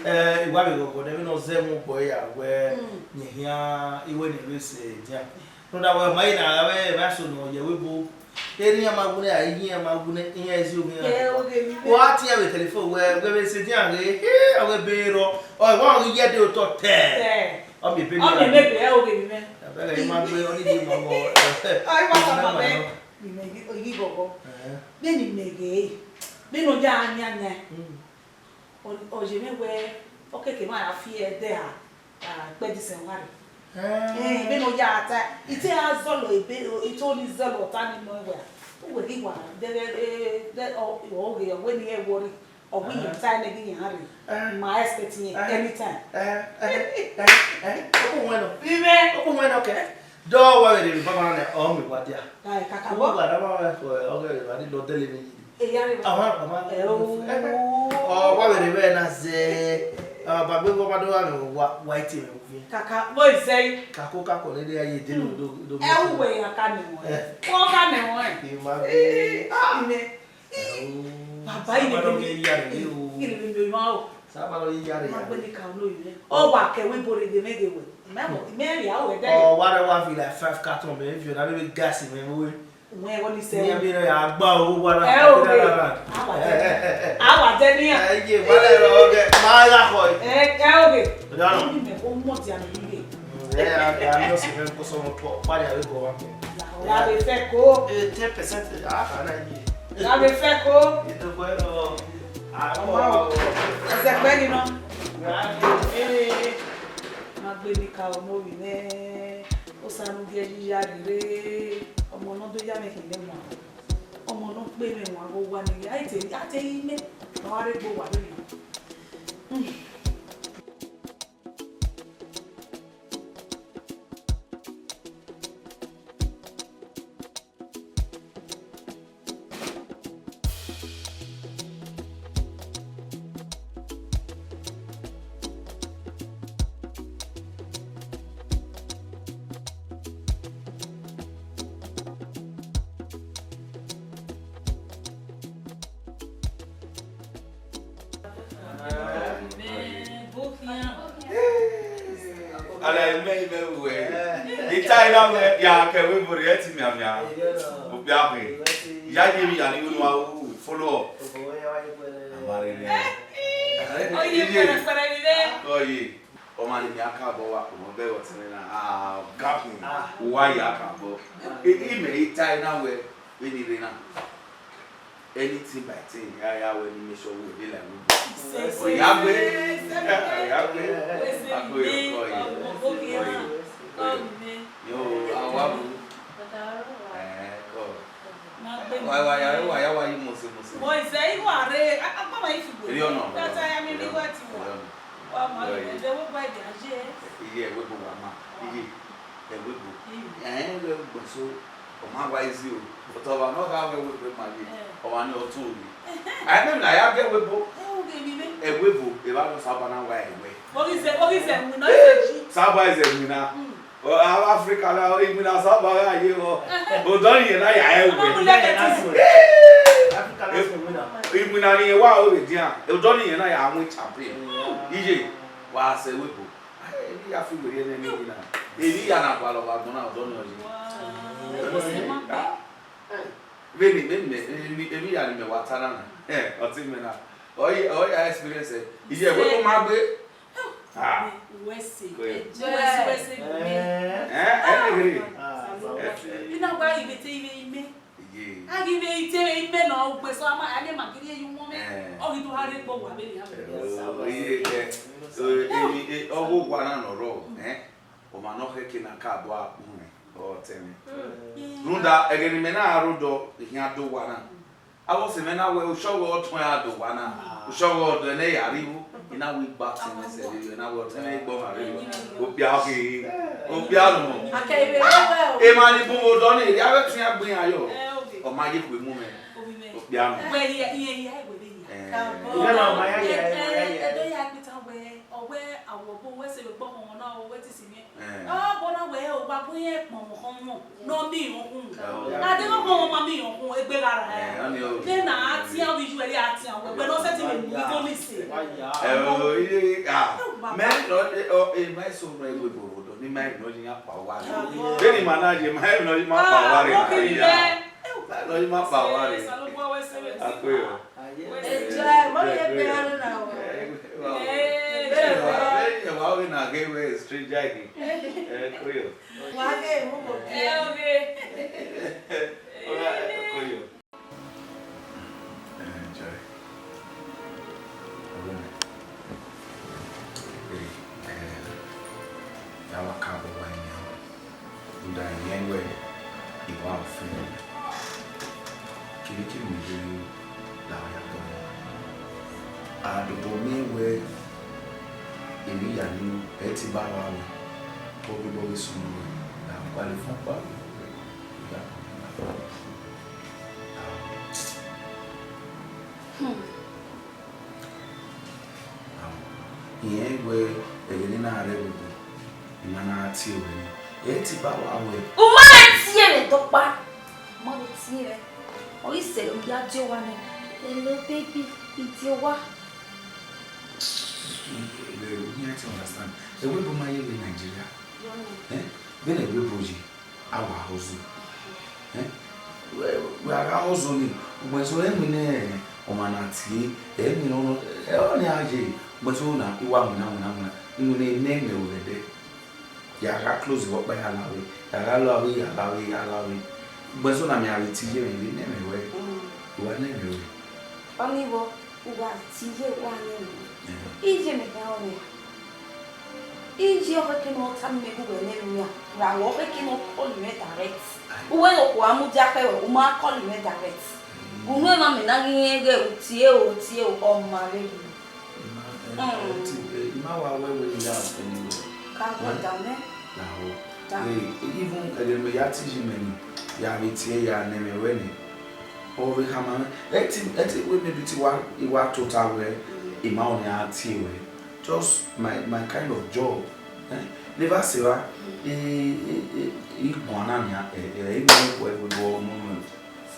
Eh, I wa vbe ghọghọ nẹ, vbene ọ zẹ ẹmwẹ obọ ya wẹẹ, yẹn khian, I wẹẹ ne I vbe sẹ edian. Rhunmwuda wẹẹ, ọ ma ye na gha vbe emwa eso ne ọ ye ẹvbo ebo. Erha iran ma wu nẹ, a i yin iran ma wu nẹ, iran i zẹ ovbi iran. Ẹ, oghẹ vbe imẹ. Wa tie vbe telephone wẹẹ, wẹ vbe sẹ edian ghe, he, ọ wẹẹ ebe rrọọ, ọ wa ghi ye ẹdẹ otọ tẹ. Tẹ. Ọ miẹn ebe. Ọ miẹn ebe, ẹ, oghẹ vbe imẹ. Abẹghe, I ma gbe, ọ ni di ma wọ. Ọ, I ma sa ma mẹ. Imẹ ghi, ọ ghi ghọghọ. Ẹhẹn. Vbene imẹ ghe, vbene ọ ya yan yan. Mm. Ọ, ọ ye mwẹ wẹẹ, ọ keke ma ya fi ẹdẹ a, a, kpẹdisẹn wa rre. Eh. Eh, vbene ọ ya ta, I te a zọlọ ebe, I te ọni zọlọ ọta ni nọ wẹẹ, uwẹ ghi wa, dẹghẹ, eh, dẹ, ọ, ọ ghe, ọ wẹẹ ne I worry, ọ wẹẹ iran ta nẹ ghi iran rre. Eh. Ma expect iran anytime. Eh, eh, eh, eh. Okhuo wẹn nọ. Vbe imẹ. Okhuo wẹn nọ kẹ. Dọ wa vbe rre baba nẹ, ọ miẹn wa dia. Ai, kaka bọ. Uwa da ma vbe fo, ọ ghe vbe ni lọ dẹlẹ vbe yi. Eya rre. Awa, awa. Ẹ o. Ọ wa vbe rre vbe na zẹ. Ọ ba gbe wa do wa vbe wa, wa iti vbe uvie. Kaka, bo zẹ. Kako, kako, ne de ya ye de do, do, do. Ẹ u wẹ ya ka nẹ wọn. Ẹ. Wọ ka nẹ wọn. Ima. Ee, ah, ine. Baba, ine. Saba lọ ye ya rre o. Ine mi ma o. Saba lọ ye ya rre. Ma gbe ni ka no ine. Ọ wa kẹ wẹ ebo rre ghe mẹ ghe wẹ. Mẹ mo, mẹ ria wẹ dẹ. Ọ wa rẹ wa fi like five carton mẹ, if you na be gas mẹ we. Wẹ wọ ni sẹ. Ni abi rẹ agba o wa na. Ẹ o. Awa jẹ. Awa jẹ ni a. Ẹ ye, wa lẹ rọ gẹ. Ma ya kọ. Ẹ, ẹ oge. Ọjọ́ náà. Ni mẹ ko mọ ti a mi ghe. Ẹ, a, a, mi ò sì fẹ́ kó sọmọ pọ̀, pàdé àwẹ̀ bọ̀ wá. Ọ̀la lè fẹ́ kó. Eh, ten percent, ah, ah, nah, yeah. Ọ̀la lè fẹ́ kó. Ètò ìbò ẹ̀rọ, ah, ọmọ, ọ̀sẹ̀ pẹ́ ni náà. Máa gbé mi ka ọmọ mi nẹ, ó sanu gẹ yíya rere, ọmọ náà tó yá mi kì í lẹ́wọ̀n. Ọmọ náà pé mi wọn kó wá nílé, àìtẹ́, àìtẹ́ yí mẹ́, wọn wá rí gbó wà lónìí. Ala mẹ mẹ wẹ. Ita ira mẹ ya kẹ wẹ bore ẹ ti mian mian. Obia khe. Ya ye mi ya ni unu a u follow up. Amare nẹ. Oye, pẹrẹpẹrẹ ni nẹ. Oye. Ọmọ ni mi a ka bọ wa, ọmọ bẹ ọtẹn na, ah, gap ni. Wa ya ka bọ. E, e mẹ ita ina wẹ, vbene I rre na. Anything by thing, ya, ya wẹ ni make sure we dey like we. Ọ ya gbe. Ọ ya gbe. Ako yo, kọ yo. Kọ yo. Yo, awa bu. Eh, kọ. Wa, wa ya, wa ya, wa yi mose, mose. Mo ise iwa re, a, a, mama ifi gbe. Eri ọnọ. Tata ya mi ni wa ti wa. Wa ma le de wo gba ide aye. Iye ẹvbo ebo wa ma. Iye ẹvbo ebo. Ẹn, ẹvbo ebo so, ọ ma wa izi o. But ọmwa ne ọ gha wẹ ẹvbo ebo ma ye. Ọmwa ni ọ tu omi. A ne na ya gẹ ẹvbo ebo. Ẹvbo ebo, eva nọ saba na wa ẹwẹ. Oghize, oghize mu na. Saba ize mu na. Ọ, a, Africa na, iwinna saba gha ye vbọ. Odọ ni yẹn na ya ẹwẹ. Iwinna ni yẹn wa ore dian. Odọ ni yẹn na ya win champion. Iye, wa sẹ ẹvbo ebo. Emwi ya fi were ẹnẹ ni na. Emwi ya na gualọ vbe agbọn na, odọ ni ọ ye. Vbene, vbene, emwi, emwi ya ni mẹ wa ta na na. Eh, ọtẹn mẹ na. Ọ ye, ọ ya experience. Iye, ẹvbo ebo ma gbe. Ah. Uwẹ sẹ, uwẹ sẹ, uwẹ sẹ. Eh, eh, eh, eh. Ina gba ivete ivẹ imẹ. Iye. A ghi vbe ite ime nọ, ugbe sọ ama, a ne ma giri eyi wọn mẹ. Eh. Ọ ghi do ha rre kpo wa vbene a vbe. Oh, iye, eh, eh, eh, ọgho wa na nọ rọ, eh? Ọmwa ne ọ khẹke na ka bọ akpọ mwẹ, ọ tẹ mwẹ. Mm. Rhunmwuda, ẹghẹ ne imẹ na rre odọ, I khian do wa na. Avbe ọse mwẹ na wẹẹ, oshọghe ọtẹn a do wa na. Oshọghe ọdọ ẹnẹ ya rre igho. I na wẹẹ igba ọtẹn mwẹ sẹ rre, I na wẹẹ ọtẹn mwẹ igba ọmwa rre. Okpia ghe, okpia nọ. Akẹ ivbe rẹ wẹ o. Emwa ni bun vbe odọ ni, erriọ avbe ọtẹn ya gbe iran yọ. Ẹ, oge. Ọ ma ye khuemu mwẹ. Obi mwẹ. Okpia nọ. Wẹ, iye, iye, iye, wẹ, iye. Eh. Ka bọ. Iye na, ọ ma ya, ya, ya, ya. Ẹ, ẹ, ẹ, do ya gbe tan wẹ, ọ wẹ, Awọ ọbo wẹ sẹ vbe kpọkhọ wọn na, ọ wẹ te si miẹn. Eh. Ọ bọ na wẹ, ọ wa bu iran kpọnmwẹ ọkhọ wọn, ne ọ miẹn iran ọkhọ. Eh, ọ ya. Na deghẹ ọkhọ wọn ma miẹn iran ọkhọ, egbe gha ra. Eh, ọni o. Vbene a tian vbe iye uẹ, a tian wẹ, wẹ ne ọ sẹtin vbe mu igho ni sẹ. Eh, o, iye, ah, mẹ nọ, eh, ọ, eh, ma eso nọ, egbe bobo dọ, ne ima nọ, iye ya kpa uwa rre. Vbene ima na ye, ma nọ, ima kpa uwa rre. Ah, okay, yeah. Ma nọ, ima kpa uwa rre. Osanobua wẹ sẹ vbe. Akpeyọ. Enjoy, ma ye pe aro na o. Eh, wa ghe na ghe wẹ stranger ghe. Eh, koyo. Wa ghe mu ko. Eh, okay. Oya, koyo. Eh, enjoy. Eh, eh, ya wa ka bo wa ni. Rhunmwuda irẹn wẹ I wa ọfẹn, kevbe kevbe ne I rhirhi la ya tọ. A dobọ miẹn wẹ emwi ya ni ẹ te ba wa wẹ, ọ gbe obọ ghe sunu wẹ, la gualọ fọn kpa wẹ, ya tọ. Hmm. Irẹn wẹ ẹghẹ ne I na rre ẹvbo, I ma na tie ruẹ nẹ, ẹ te ba wa wẹ. U ma rre tie mwẹ dọkpa. U ma rre tie mwẹ. Ọ ghi sẹ, u ya die owa nẹ. Hello, baby, I die owa. You need to understand. Ẹvbo ebo ma ye vbe Nigeria. Eh? Vbene ẹvbo ebo ye, a wa hustle. Eh? Wẹ, wẹ a gha hustle ni, ugbẹn so ẹmwẹ ne ọmwa na tie, ẹmwẹ ne ọ nọ, ẹ, ọnii a ye, ugbẹn so na, I wa winna, winna, winna, I winna ne ẹmwẹ vbe ẹdẹ. Ya gha close vbe ọkpa ya la vbe, ya gha la vbe, ya la vbe, ya la vbe. Ugbẹn so na mẹ a vbe tie ye mwẹ, I vbe ne ẹmwẹ ruẹ, I wa ne ẹmwẹ ruẹ. Ọnii vbọ, u gha tie ye wa ne ẹmwẹ. Eh. Iye mẹ khian ọnii. Iye ọ khẹke ne ọ tama mẹ gu wẹ ne ẹmwẹ, ra wẹ ọ khẹke ne ọ call mwẹ direct. Uwẹ ne okhuo a mudia khẹ ruẹ, u ma call mwẹ direct. Unu emwa mẹ na ghi rẹn ighẹ u tie o, u tie o, ọ ma vbe ghi. I ma, eh, Mm. eh, ti, eh, I ma wa wẹ wẹ ne I ya fẹ ni wẹ. Ka wẹ Eh? da mẹ. Na o. Da. Eh, even ẹghẹ mẹ ya te iye mẹ ni, ya vbe tie ya ne ẹmwẹ ruẹ ni. Ọ vbe khama mwẹ. Ẹ te, ẹ te wẹ maybe te I wa, I wa tota wẹ, I ma ọnii a tie wẹ. Just my, my kind of job. Eh? Never say wa, eh, eh, eh, I guan na nia, eh, eh, I guan wẹ, wẹ, wẹ, wẹ, wẹ, wẹ.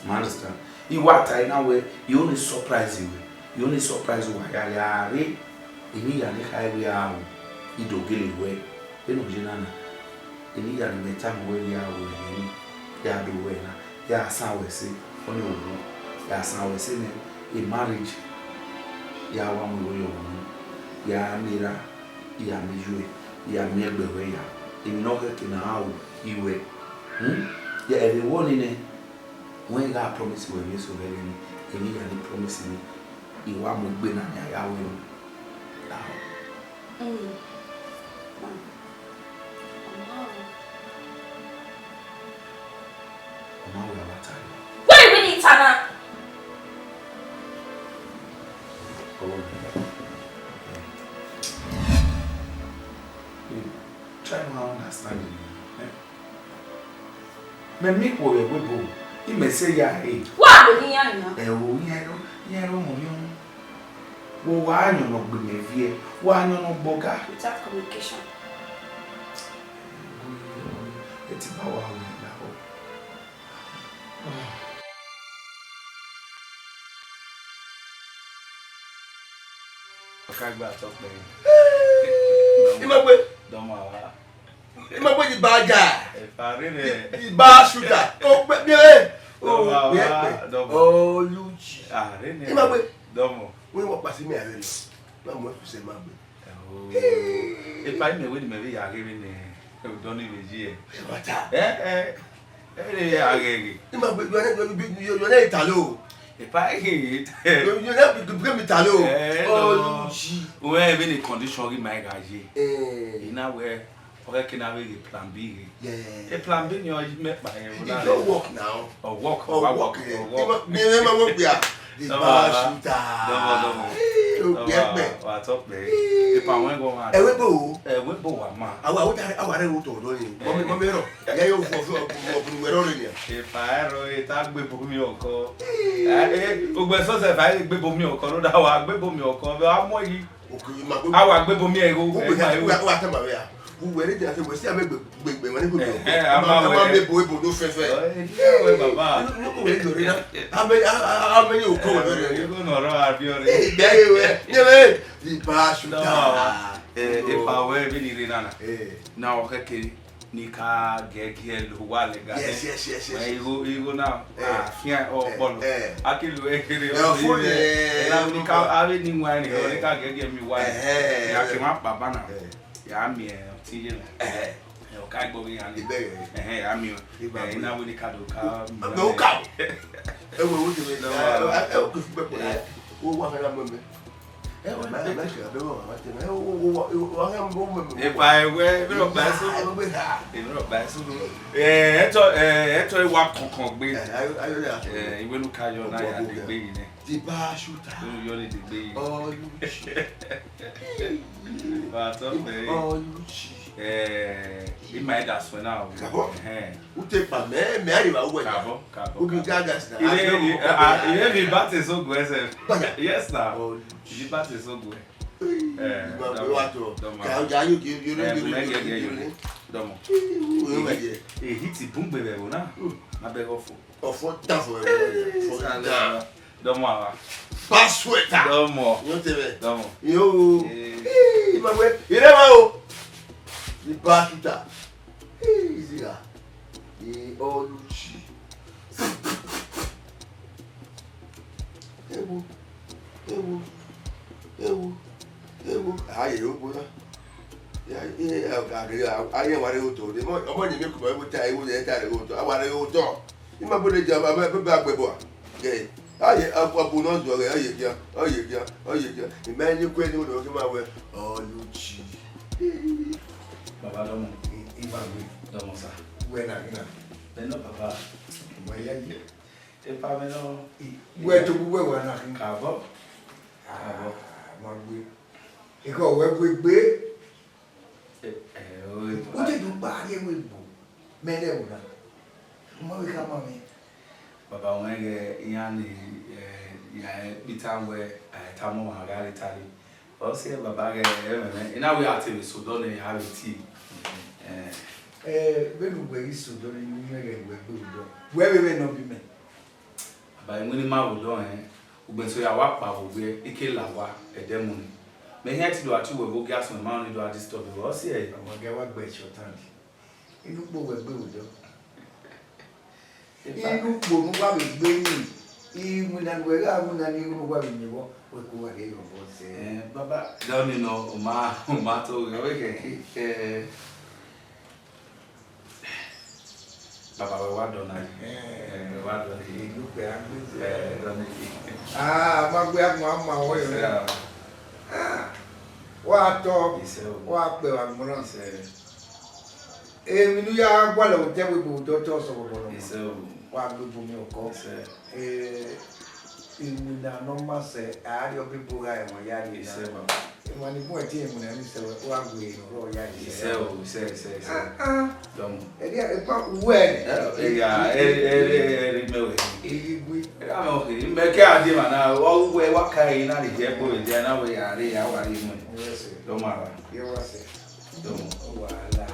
You understand? I wa ta na wẹ, I only surprise wẹ. I only surprise wa ya, ya rre. Emwi ya ne I kha wẹ a ru, I do gele wẹ. Vbene ọ ye na na, emwi ya ne imẹ tama wẹ ya ru ẹre ni, ya do wẹ na, ya san wẹ ẹse, ọnii owo, ya san wẹ ẹse nẹ, e marriage, ya wa mu iwe ye ọmwa, ya miẹn erha, ya miẹn iyuẹ, ya miẹn ẹgbẹe ruẹ ya, emwi ne ọ khẹke ne a ru iwẹ. Hmm? Ya ẹvbo wẹ ọnii nẹ, wẹ I gha promise wẹ emwi eso vbe ẹghẹ nii, emwi ya ne I promise nii, I wa mu egbe na nian ya ru ẹre. Dahọ. Mm. Mm. Ọ ma ru. Ọ ma ru, a wa ta nẹ. Wẹ I wẹ ne I ta na. Oh, yeah. You try to understand me, eh? Mẹ miẹn ikhuo vbe ẹvbo ebo, imẹ sẹ ya re. Wa do ghi yan yan. Ẹo, iran ẹro, iran ẹro mọ miẹn. Wo wa yan nọ gbe mẹ viẹ, wa yan nọ gbe ọga. Without communication. Ẹ te ba wa wẹ lahọ. Ọkagbe atọ kpẹre. Imagbe. Dọmọ ava. Imagbe di ba ja. Efa rere. Di ba shuta. O pe mi re. O Dọmọ ava, pe. Dọmọ. Oluchi. Ah, rere. Imagbe. Dọmọ. Wẹ wa kpasi mi ave nọ. Na mu efuse Imagbe. Oh. Epa imẹ wẹ ne imẹ vbe ya ghe vbe ne odọ ni vbe yi ẹ. Ẹ wa ta. Ẹ, ẹ, ẹ, rere a ghẹ ghe. Imagbe, you are not, you, you, you, you are not Italo. Epa, ẹ, ẹ, you, you are not be, be, be Italo. Ẹ, no. Oluchi. Wẹ vbe ne condition ghi ma gha ye. Eh. I na wẹ, ọ ghẹ ke na vbe ghe plan B ghe. Yeah. E plan B ni ọ mẹ kpa hẹ. It don't work now. Ọ work, ọ work, ọ work. Mi ma work ya. Di ba shuta. Dọmọ, dọmọ. Ee, o gbe ẹgbẹ. Wa tọ pẹ. Ipa wọn gọ ma. Ẹwẹ bo. Ẹwẹ bo wa ma. Awa o ta, awa rẹ wo tọ dọ ni. Mọ mi, mọ mi rọ. Ya yo fọ fọ fọ fọ wẹ rọ ni. Ipa ẹro e ta gbe bo mi ọkọ. Eh, eh, ogbẹ sọsẹ fa e gbe bo mi ọkọ, no da wa gbe bo mi ọkọ. Vbe a mọ yi. A wa gbe ebo miẹn igho. Uwẹ, uwẹ, uwẹ, a tama vbe a. Uwẹ ne dia te wẹ si amẹ gbe, gbe, gbe, wẹ ne ko do. Eh, eh, a ma wẹ. A ma mẹ ebo, ebo do fẹfẹ. Eh, eh, wẹ baba. Inu ko wẹ do re na. A mẹ, a, a, a mẹ yo ko wẹ re. Igho nọ rọ a bi ọre. Eh, bẹ ye wẹ. Ye wẹ. Di ba shuta. Eh, epa wẹ bi ni re na na. Eh. Na o keke ni ka giẹgiẹ lo wa lẹga. Yes, yes, yes, yes. Igho, igho na, eh, a fian ọkpọlọ. Eh. A ke lu ẹkẹrẹ. Eh, ọfọ, eh, na ni ka, a vbe ni wan ni, eh, ni ka giẹgiẹ mi wa. Eh, eh, ya ke ma kpa ba na. Eh. Ya miẹn ọtẹn ye na. Eh. Eh, ọ ka gbe ọghe iran ni. Ibẹghe. Eh, eh, ya miẹn. Igba eh, na wẹ ni ka do ka. Mẹ o ka. Ẹ wo, wo de. No. Eh, eh, o ke fi gbẹkpo. Eh. Wo wa fẹ na mọ mẹ. Epa ẹwẹ, vbe rọ gba eso? Vbe rọ gba eso? Eh, ẹtọ, eh, ẹtọ wa kọnkọn gbe. Eh, iwẹ ne u ka yọ na ya degbe yi nẹ. Di ba shuta. Unu yọ ni degbe yi. Ọluchi. Ba tọ fẹ. Ọluchi. Eh, ima da suẹn na o. Kabọ? Ẹhẹn. U te kpa mẹ, mẹ a ye vba uwẹ. Kabọ, kabọ, ubi kabọ. Gaga sina. Ire, ire, ah, ire mi ba te so guẹ sẹ. Baya. Yes, na. Ọluchi. Mi ba te so guẹ. Eh, igba dọmọ, wa tọ. Dọmọ. Ka o ja yo, yo, yo, eh, yo, yo, yo, yo, yo. Dọmọ. Ii, uwẹ ye. Ehi ti bun gbe vbe ẹvbo na. Hmm. Ma bẹghe ọfo. Ọfo dan fo ẹvbo na. Ọfo dan. Dọmọ ava. Ba sweater. Dọmọ. Yo te vẹ. Dọmọ. Yo. Eh. Ii, ma wẹ. Ire ma o. Ni ba kita. Ii, izi gha. Ni Ọluchi. Ewo, ewo, ewo, ewo. A ye ro gbo na. Ya, ya, ya, a ghe, a, a ye wa re otọ. Ọmọ, ọmọ ni mi kuma, ewo ta, ewo ta re otọ. A wa re otọ. I ma bode dia, ma, ma, ma, ma gbe bua. Ghe. A ye, a, a bu nọ zọ ghe, a ye dia, a ye dia, a ye dia. I ma ni kue ni wo do ki ma wẹ, Ọluchi. Baba dọmọ. I, i ma gbe. Dọmọ sa. Wẹ na, i na. Bẹnọ baba. Wẹ ya ye. Epa mwẹ nọ. Wẹ to bu wẹ wa na khin. Kabọ. Kabọ. Ah, ma gbe. Ekhọ wẹ gbe gbe. Eh, eh, o, u te do kpa rrie wẹ gbo. Mẹ rẹ wẹ na. Mo vbe khama mwẹ. Baba wẹ ghẹ iran ni, eh, iran kpita wẹ, eh, tama ọmwa gha re tare. Ọ sẹ baba ghẹ ẹmwẹ mwẹ, I na wẹ a te vbe sẹ odọ nẹ, a vbe tie. Eh. Eh, vbene uwẹ ghi sẹ odọ nẹ, ne imẹ ghẹ wẹ gbe odọ. Wẹ vbe vbẹ ne ọ bi mẹ. Baba, iwinna ima vbe odọ rẹn, ugbẹn so ya wa kpa vbe owiẹ, I ke la owa, ẹdẹ mu ni. Mẹ hia te do a tie uwẹ vbe ogie asọn, ma ọnii do a disturb ruẹ, ọ si ẹre. Ọmwa ghẹ wa gbe ẹchọ tan. Inu ukpo wẹ gbe vbe odọ. Epa. Inu ukpo ne uwa vbe gbe ni, iwinna ne uwẹ gha winna ni, igho ne uwa vbe miẹn vbọ, wẹ ke uwa rhie yọ vbọ sẹ. Eh, baba, dọni nọ, u ma, u ma to ghe, ọ vbe khẹ, eh, baba, wẹ wa dọ na. Eh. Eh, wẹ wa dọ na. Inu ukpẹ a gbe. Eh, dọ na. Ah, ma gbe agbọn ama wọ yọ. Sẹ. Ah, wa tọ, isẹ o. Wa kpẹ vbe agbọn na. Isẹ. Emwi ne u ya gualọ vbe otọ ẹvbo ebo vbe odọ te ọsẹ ọbọbọ nọ. Isẹ o. Wa gbe ebo miẹn okọ. Isẹ. Eh, iwinna ne ọ ma sẹ, a rhie ọghe ebo gha ẹmwẹ ya rhie na. Isẹ, baba. Emwa ni bun ẹtin iwinna ni sẹ, wa gu ẹre ne ọ rrọọ ya rhie. Isẹ o, isẹ, isẹ, isẹ. Ah, ah. Dọmọ. Ẹdẹ, epa uwẹ. Ẹ, ẹ, ya, ẹ, ẹ, ẹ, ẹ, ẹ, mẹ wẹ. Iyi gui. Ẹ, mẹ, okay. Mẹ kẹ a die ma na, ọ wẹ wa ka ẹre na rhie ẹgbo rẹ dia na wẹ ya rre, ya wa rre mu. Yes, sir. Dọmọ ava. Yes, sir. Dọmọ. Wàhálà.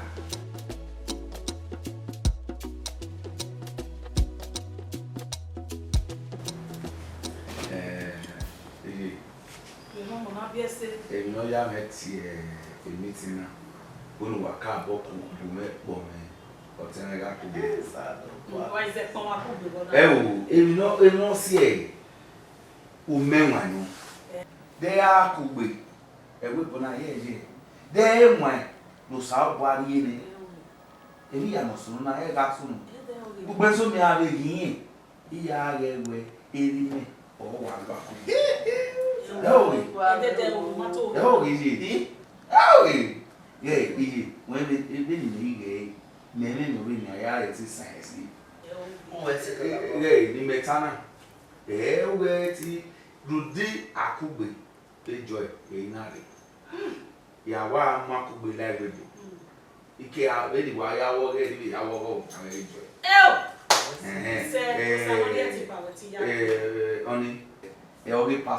Eh, iye. Emọ, mama biẹ ẹse. Emwi ne ọ ya mwẹ tie meeting na, wẹ ne uwa ka bọ ku, ku mwẹ kpọ mwẹ, ọtẹn mwẹ gha kugbe. Wa i zẹ kpọn wa kugbe vbọ na. Ẹ o, emwi ne ọ, emwi ne ọ si ẹre, u mẹ wan nọ. Dẹ a kugbe, ẹvbo ebo na yẹyẹ. Dẹ e wan ne Osanobua rhie nẹ. Emwi hia ne ọ sunu na, ẹ gha sunu. Ugbẹn so mẹ a vbe ghi rẹn. I ya ghẹ wẹ erha mwẹ ọ wa gba kugbe. Ẹ o ghe. Ẹ o ghe ye. Ẹ o ghe. Ghẹ iye, wẹ vbe, vbene imẹ ghi ghẹ, mẹ mwẹ ne ọ vbe nia ya rẹ te science. Ghẹ ne imẹ ta na, ẹ wẹ te rhunmwuda akugbe. Te Joy, ẹre na rre. Ya wa ma kugbe la ẹvbo ebo. Ike a, vbene wa ya wọ ọghẹ, vbe ya wọ ọghọ, a vbe Joy. Eo! Ẹhẹn. Sẹ, eh, Osanobua te kpa wẹ te ya. Eh, ọni, ẹ, ọ ghi pa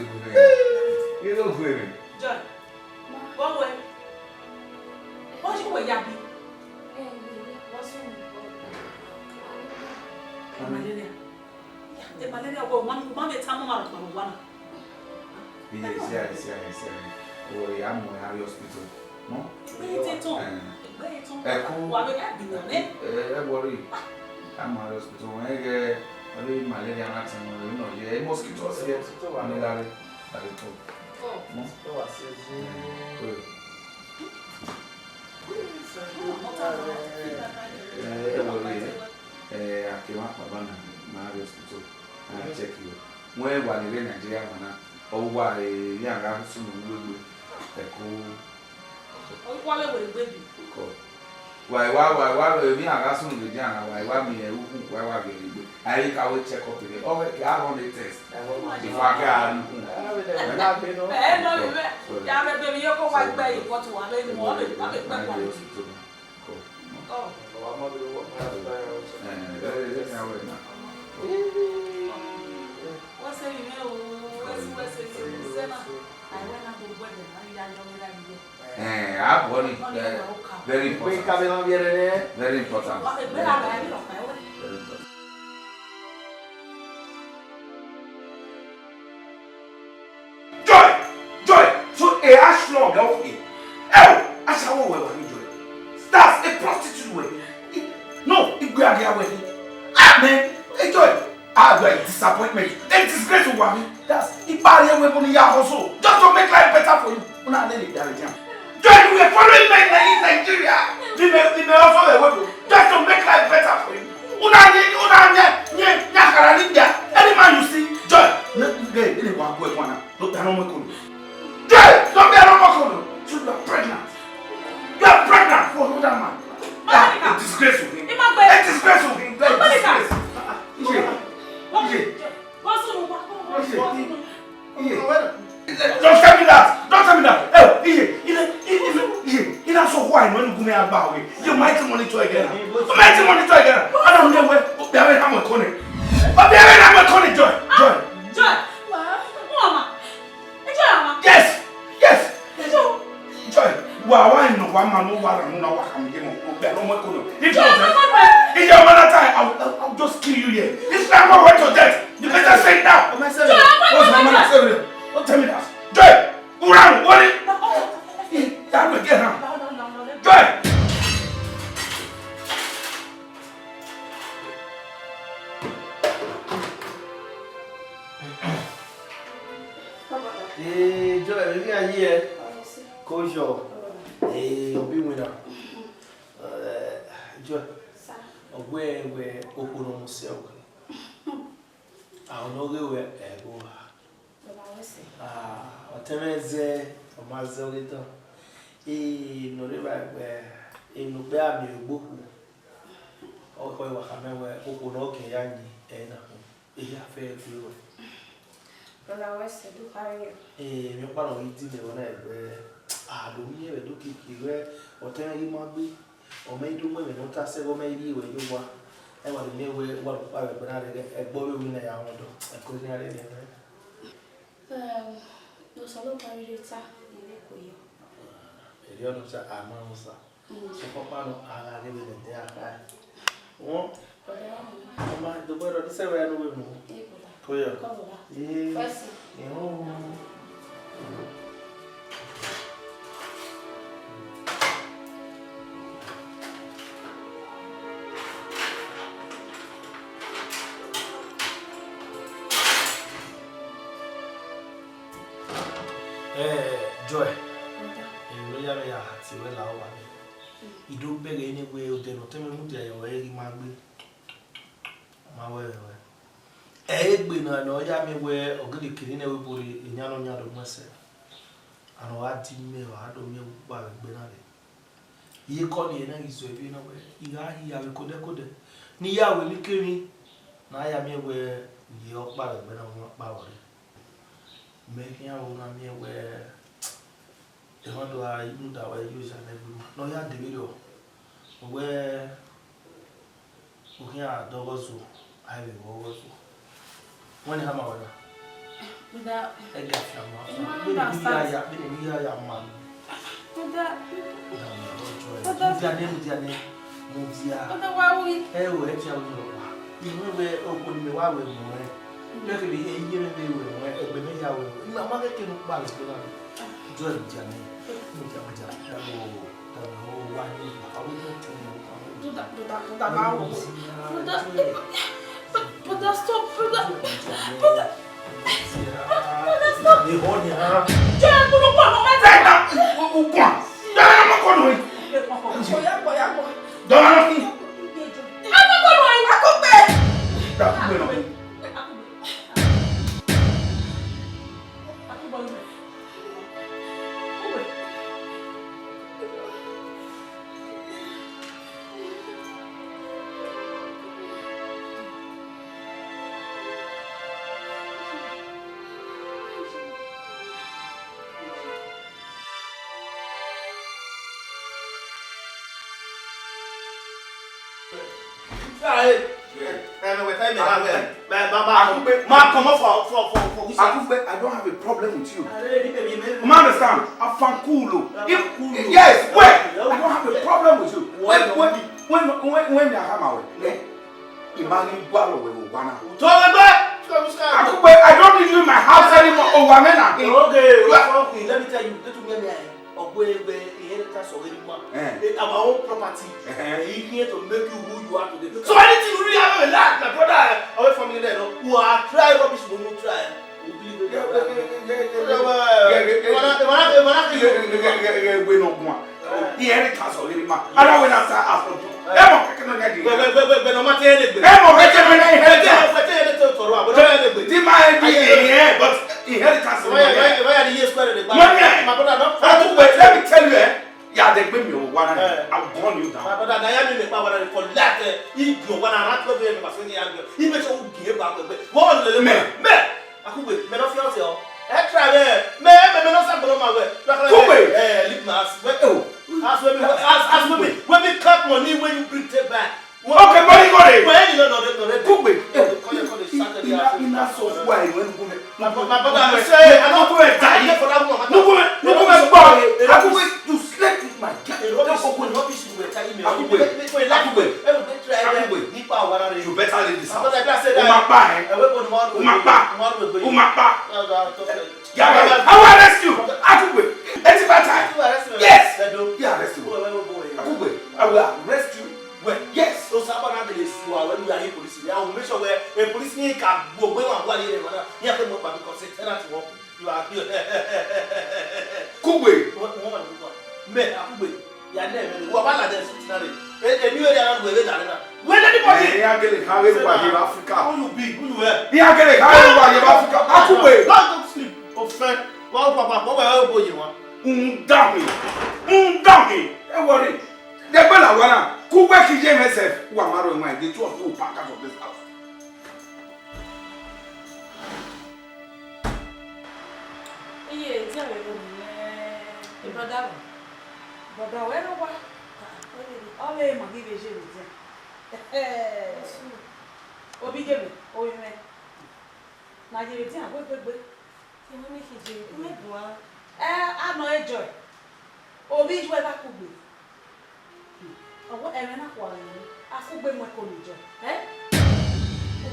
egbe mwẹ. Iro gbe mwẹ. Joy, vbọ wẹ? Vbọ yi wẹ ya bi? Vbọ sunu? Malaria. Malaria, wẹ, u ma, u ma vbe tama ọmwa rhọkpa vbe owa na. Iye, sia, sia, sia. Wẹ ya mu ẹre rrie hospital. No? Egbe i te tọn. Eh. Egbe i tọn. Ẹ ku. Wa vbe ẹ bi na nẹ. Eh, ẹ worry. A mu ẹre rrie hospital. Wẹ ghẹ, ọ vbe malaria na tọn, ọ vbe nọ ye. Mosquito si ẹ. Mosquito wa ni gha rre. Gha rre tọn. Oh. No? Mosquito wa si ẹ. Eh, eh. Eh, ẹ worry, eh. Eh, a ke mwa kpa ba na, ma rrie hospital. A check you. Wẹ wa ni rre Nigeria ma na. Ọ wa, eh, iran gha sunu uwu egbe. Ẹ ku. Ọ wa vbe wẹ egbe bi. Kọ. Wa, wa, wa, wa, emwi iran gha sunu vbe dia na, wa, wa miẹn ukhu, wa, wa vbe egbe. A i ka wẹ check up ni. Ọ wẹ ke a run the test. Before a ke a run ukhu. Ẹ nọ vbe mwẹ. Ya vbe gbe emwi ye ko wa gbe ye, but wa vbe mu, ọ vbe, ọ vbe gbe kwa. Cool. Oh. Eh, eh, eh, eh, eh, eh. Wẹ sẹ vbe mwẹ o, wẹ sẹ, wẹ sẹ, sẹ, sẹ na. Ai, wẹ na do gbe ẹdẹ na, ya yọ vbe ra ye. Eh, a bọ ni, eh, very important. Very important. Very important. Joy! Joy! So, eh, ashawo wẹ wa ni Joy. That's a prostitute wẹ. I, no, igbe agia wẹ ni. Ah, man, hey, Joy, ah, you are a disappointment, a disgrace to wa ni. That's, ipa rẹ wẹ mo ni ya hustle just to make life better for you. Una lele da re jam. Joy, you were following me in Nigeria. Ni me, ni me also the way just to make life better for you. Una ni, una ni, ni, ni akara ni bia. Any man you see, Joy, ne, ne, ne wa go e kwana. No, they are not more cool. Joy, don't be a normal cool. So you are pregnant. You are pregnant for another man. Ah, a disgrace to him. A disgrace to him. A disgrace. Ah, ah, Iye. Iye. Don't tell me that. Don't tell me that. Eh, Iye, Iye, Iye, Iye, Iye, so why when you go me agba we? You might monitor again. You might monitor again. I don't know where. Be away from my corner. Be away from my corner, Joy. Joy. Joy. Mama. Yes. Yes. Joy. Wa wa no wa ma no wa no na wa kam ye mo. Be no mo ko no. If not, if your mother time, I will, I will just kill you here. If I go went to death, you better say it now. What's my mother say? Don't tell me that. Joy. Uran, what? That will get her. Joy. Ee, Joy, emwi iran yi ẹ. Ko yọ. Ee, ọ bi winna. Ee, Joy. Ọ wẹ wẹ okhuo ne ọ mu sẹ ọghe. Ahọ ne ọ ghe wẹ ẹghẹ oha. Ah, ọtẹn mwẹ zẹ, ọ ma zẹ ọghe dọn. Ee, ne ọ rre evba wẹ, ee, ne ukpẹ a miẹn ogbe okhuo. Ọ khọ wa khama wẹ okhuo ne ọ kin ya yin ẹre na khin. Ehia fẹ gbe ruẹ. Brother West, do carry you. Ee, emwi ọkpa ne ọ ghi di mẹ vbe ọna ẹgbẹ, a do miẹn vbe do kiki wẹ ọtẹn ghi ma gbe, ọ ma i do mu ẹmwẹ ne ọ ta sẹ, ọ ma i rhie ruẹ ye owa. Ẹ wa do miẹn wẹ uwa do kpa vbe ẹgbẹ na rre ẹgbẹ ọvbehe na ya rhunmwuda, ẹko khian rre ẹmwẹ. Ehm, Osanobua rhirhi ta, I vbe kue yọ. Erriọ ne ọ ta, a ma rẹn Osa. Mm. Sokpan ọkpa nọ, a gha ghe vbene ẹdẹ a kha. Wọn, ọ ma, dogbe rọ, this is where I know him. Koyọ. Ee, ehun. Eh, Joy. Ẹ, ne ọ ya mwẹ ya tie ruẹ la uwa nẹ. I do bẹghe ne wẹ odẹ ne ọ tama mudia ye ruẹ ghi ma gbe. Ma wẹ vbe ruẹ. Ẹ, egbe na ne ọ ya miẹn wẹ ọ gele kere nẹ vbe ebo rre, eyan ne ọ yan do mu ẹsẹ. Ana ọ gha di mẹ, ọ gha do miẹn vbe ukpa vbe egbe na rre. Iyeke ọnii na ghi zọ ivbi na wẹ, I gha hia vbe kodẹkodẹ. Ne I ya wẹ ne I kemwi, ne a ya miẹn wẹ, I ye ọkpa vbe egbe na, ọ ma kpa vbọ rre. Mẹ khian vbe na miẹn wẹ, emwa do gha mudia wẹ ye oja nẹ egbe na, ne ọ ya de vberriọ. Wẹ, u khian dọghọ zo, a i vbe vbe ọghọ zo. Wẹ ne I hama wẹ na? Brother, ẹga fian ma I fian. don't Vbene I ghi understand. ya, vbene I ghi ya ma. Brother, Brother, brother, Mudia nẹ, mudia nẹ, mudia. Brother, why we? Ẹ o, ẹ tian wẹ nọ wa. Iwẹ wẹ okhuo ne mẹ wa wẹ mu ẹ. Bẹkẹ vbe iye mwẹ vbe wẹ mu ẹ, egbe mwẹ ya wẹ. Ma ma kẹkẹ ne u kpa vbe egbe na. Joy, mudia nẹ. Mudia, mudia. Dagbo, dagbo, wa ni, wa ni, wa ni. Brother, brother, brother, ma wo. Brother, brother, stop, brother. Brother, brother, stop. Joy, brother, brother, brother. Dọgha na ma kọ nọ. Dọgha na. Dọgha na. Akugbe, ma comot for, for, for, for which side? Akugbe, I don't have a problem with you. You understand? Afankulo. If, yes, wait. I don't have a problem with you. When, when, when, when, when they are hammer, eh? Imagine Gualo will wanna. Akugbe, I don't need you in my house anymore. Oh, woman, okay, let me tell you. Don't you get me? Ogbe egbe inheritance of any man. Eh. Eh, our own property. Eh, he here to make you who you are today. So anything you really have in life, my brother, eh, our family there, no, who are try rubbish, we no try. We believe in God. Inheritance of any man. Other way na sa afọ. Ẹ mọ kẹkẹ nọ nya di. Wẹ, wẹ, wẹ, wẹ, wẹ, nọ ma te ẹre gbe. Ẹ mọ kẹkẹ nọ nya di. Wẹ te, wẹ te ẹre te otọ rua, wẹ te ẹre gbe. Di ma ẹ di ẹre, but inheritance. Why, why, why are you square the back? Money. My brother, don't. Akugbe, let me tell you, eh? Ya de gbe mi o, wa na, eh, I will burn you down. My brother, na ya mi me pa wa na for life, eh. I do wa na rat we me ma so ni ya do. I make sure we give back we. What was the me? Me. Akugbe, me no fi ọsẹ ọ. Ẹ try wẹ, mẹ, mẹ, mẹ no sa gbọdọ ma wẹ. Kugbe. Eh, leave my ass. Wẹ, oh. Ask me, ask, ask me, when we count money when you bring take back. Okay, money go dey. When you no, no, no, no. Kugbe. Call your, call the Saturday. Ina, ina so who are you when you go there? My, my brother, I say, I don't do it. No go, no go, no go. Akugbe, you slept with my girl. Akugbe, Akugbe, Akugbe. You better leave this house. O ma pa, eh? O ma pa. O ma pa. Yeah, I will arrest you. Akugbe. Eti bata. Yes. Yeah, arrest you. Akugbe, I will arrest you. Well, yes. So, Sabana de Sua, when you are in police, I will make sure where a police need can go where one one year. You have to move because it's tenant work. You are here. Kugbe. What, what, what? Me, Akugbe. Ya ne me, wa ba la de sit na re. E, e mi we ya na we na na. Where anybody? Eh, ya gele ha we wa ye Africa. Who you be? Who you were? Ya gele ha we wa ye Africa. Akugbe. Don't go sleep. Offend. Wa pa pa pa wa bo ye wa. Un da me. Un da me. E worry. De gbe la wa na. Kugbe ki ye me sef. Wa ma ro wa, the two of you pack out of this house. Iye, dia vbe ro nẹ, brother wẹ. Brother wẹ ne ọ wa. Ọ vbe ma ghi vbe ye vbe dia. Obi ye mẹ, ovbi mwẹ. Na ye vbe dia, wẹ gbegbe. Emọ ne khin je, u mẹ guan. Ẹ, a nọ e Joy. Ovbi iyuẹ gha kugbe. Ọ wẹ ẹmwẹ na khuare ru, Akugbe mu ẹko ne Joy. Ẹ?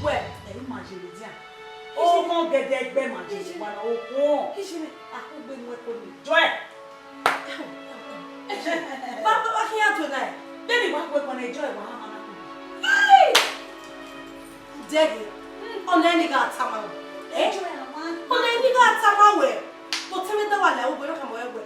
Uwẹ, ẹ i ma ye vbe dia. Ọmọ gẹdẹgbẹ ma ye vbe wa na, okhuo. Akugbe mu ẹko ne Joy. Ba, ba, ba, khian do na. Baby, wa kue kpọnẹ Joy, wa ha ma na kugbe. Hey! Dẹghe, ọna ẹni gha tama wẹ. Eh? Ọna ẹni gha tama wẹ. But tell me that one, like, we don't come away.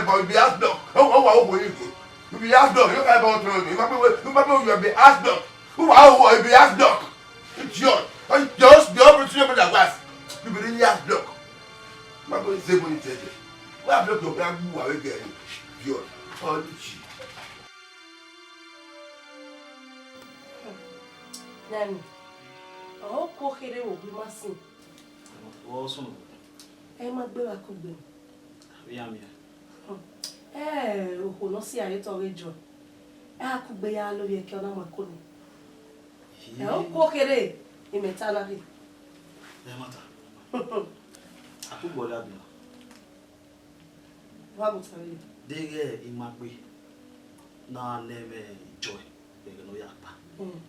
ẹbọ, ibi house block. Ọ wa, ọ wa, ọ wa, ọ wa, ibi house block. Yọ ka ẹbọ tọn ni, ma be, ma be, you be house block. Ọ wa, ọ wa, ibi house block. Idiot. Just the opportunity of the gas. You be really house block. Ma be say money tete. Wa block your black, you are again. Idiot. All this shit. Nani, ọ kuo kherhe vbe owa ima sin. Ọ sunu. Ẹ i ma gbe vbe akugbe. Avbe iran miẹn. Ẹ, okhuo ne ọ si aro otọ ọghe Joy. Ẹ akugbe ya lovbiẹ ke ọ na mu ẹko nẹ. Ẹ, ọ kuo kherhe, imẹ ta na rre. Ẹ ma ta. Akugbe ọ ya gbe na. Wa mu ta vbe. Deghẹ ima gbe na nẹ mwẹ Joy, ẹghẹ ne ọ ya kpa. Mm.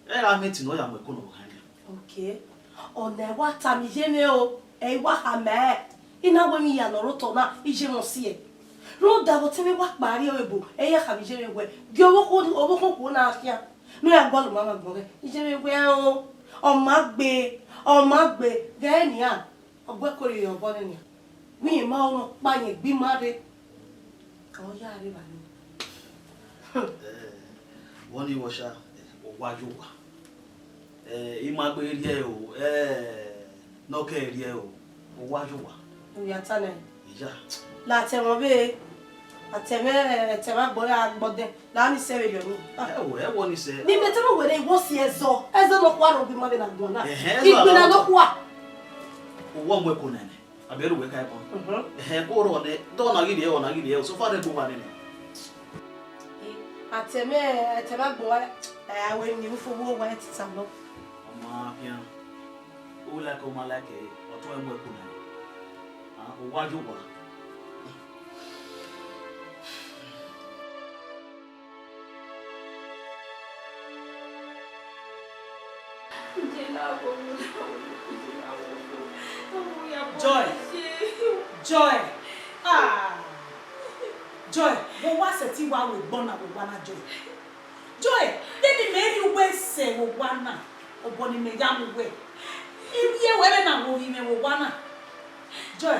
Ẹ ra mwẹ eti ne ọ ya mu ẹko ne ọ khan nian. Okay. Ọna wa tama iye mwẹ o, ẹ i wa khama ẹre. I na wẹ emwi hia ne ọ rre otọ na, iye mwẹ ọ siẹ. Rhunmwuda vbe ọtẹn mwẹ wa kpa rrie ebo, ẹ i ya khama iye mwẹ wẹ, gie ọvbokhan, ọvbokhan okhuo na khian. Ne ọ ya gualọ ma mwẹ agbọn ghẹ, iye mwẹ wẹ o, ọ ma gbe, ọ ma gbe, ghẹ nian, ọ gu ẹko rhie obọ nẹ nian. Wẹ irẹn ma nọ kpa yẹn gbe ima rre. Ọ ya rre evbare. Vbọ ni wẹ ọsa, owa ye owa. Eh, ima gbe rrie o, eh, ne ọ kẹ rrie o, owa ye owa. Uya ta nẹ. Iya. La atẹmwẹ ọvbehe, atẹmwẹ, atẹmwẹ agbọn ra agbọdẹn, la ni sẹ vberriọ ni. Ah. Ẹ wo, ẹ wo ni sẹ. Ne imẹ tama wẹ ne I wo si ẹzọ, ẹzọ nọkhua rre owa ima vbe na guan na. Ẹhẹn, ẹzọ. Igbinna nọkhua. Owa mu ẹko nẹ nẹ. Abẹ ru wẹ ka ẹbọ. Mhm. Ẹhẹn, ko rọ nẹ, dọ na ghi rrie, ọ na ghi rrie, so far ẹgbẹ owa nẹ nẹ. Atẹmwẹ, atẹmwẹ agbọn wa, ẹ, a wẹ emwi ne u fo vbe owa tita nọ. Ọ ma khian. U like, u ma like, ọ tọe mu ẹko nẹ. Ah, owa ye owa. Joy. Joy. Ah. Joy, vbe owa sẹtin wa ru egbe ọna vbe owa na, Joy. Joy, vbene imẹ rhie uwẹ sẹ vbe owa na, obọ ne imẹ ya mu uwẹ. I rhie ruẹ vbene a wo ghi mwẹ vbe owa na. Joy.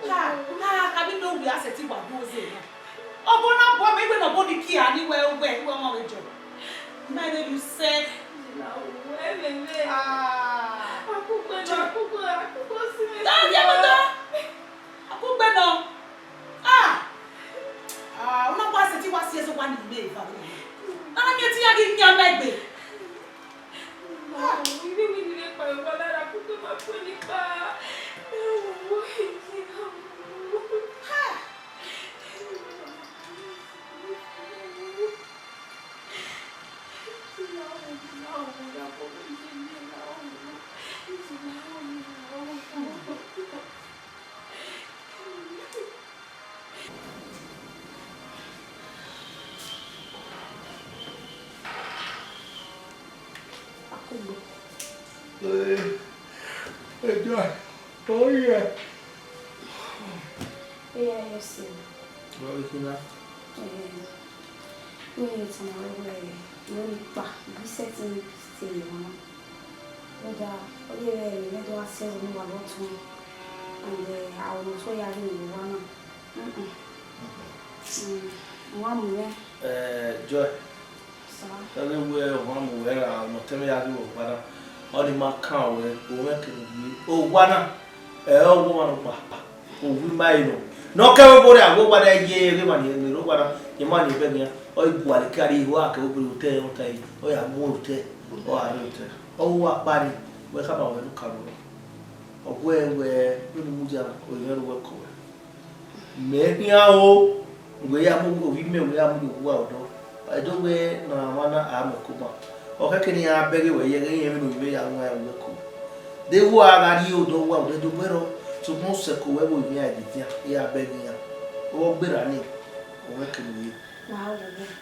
Ha, ha, kha vbe ime wẹ a sẹtin wa do ze na. Ọbọ na bọ mẹ, iwẹ ne ọbọ ni kie a ni wẹ, wẹ, wẹ ọmọ vbe Joy. Ma vbe ru sẹ. Ah. Joy. Da, viẹ moto. Akugbe nọ. Ah! Ah, u na wa sẹtin wa si ẹzọ wa ni ime eva vbe. Na miẹn te iran ghi miẹn amẹ egbe. Ah! Ha! Akugbe. Eh, eh, Joy, oh yeah. Eh, yes, sir. What is it now? Eh, Wẹ ne tama wẹ, wẹ ne ọkpa, Vincent ni te ye mwa. Rhunmwuda, ọ ye vbe ẹre, mẹ do gha sẹ ẹzọ ne uwa vbe ọtẹn, and, eh, aro ne ọ tuẹ ya ghi vbe owa na. Mm-mm. Mm, uwa mu mwẹ. Eh, Joy. Sir. Ọ ghi wẹ uwa mu wẹ ra, ne ọtẹn mwẹ ya ghi vbe owa na. Ọ ni ma kan ruẹ, u mwẹ kene yi. Owa na, ẹ, ọ wẹ ọmwa nọkpa. Owa ima ẹre nọ. Ne ọ kẹ vbe obo rre, a wẹ owa na ye, ghe emwa ni ẹ, owa na, emwa ni ẹ bẹghe iran. Ọ i gualọ ke a rrie igho, a kẹ vbe obọ rre otẹ, ọ ta ẹre, ọ ya mu otẹ, ọ gha rrie otẹ. Ọ wa kpa ni, wẹ khama wẹ ne u ka ru. Ọ wẹ wẹ, vbene u mudia na, ọ i mwẹ ne uwẹ kọ wẹ. Mẹ khian o, wẹ ya mu, ovbi mẹ, wẹ ya mu ye owa odọ. Ẹdẹ wẹ ne ọmwa na a mu ẹko ban. Ọ khẹke ne iran bẹghe wẹ ye ẹghẹ irẹn vbene ovbi mẹ ya ru iran ẹko. De wẹ a gha rrie odọ uwa odẹ do gberọ, sokpan sẹ ẹko wẹ vbe ovbi iran ẹdẹdian, iran bẹghe iran. Ọ gberra ni, ọ wẹ kene ye. Wa wo,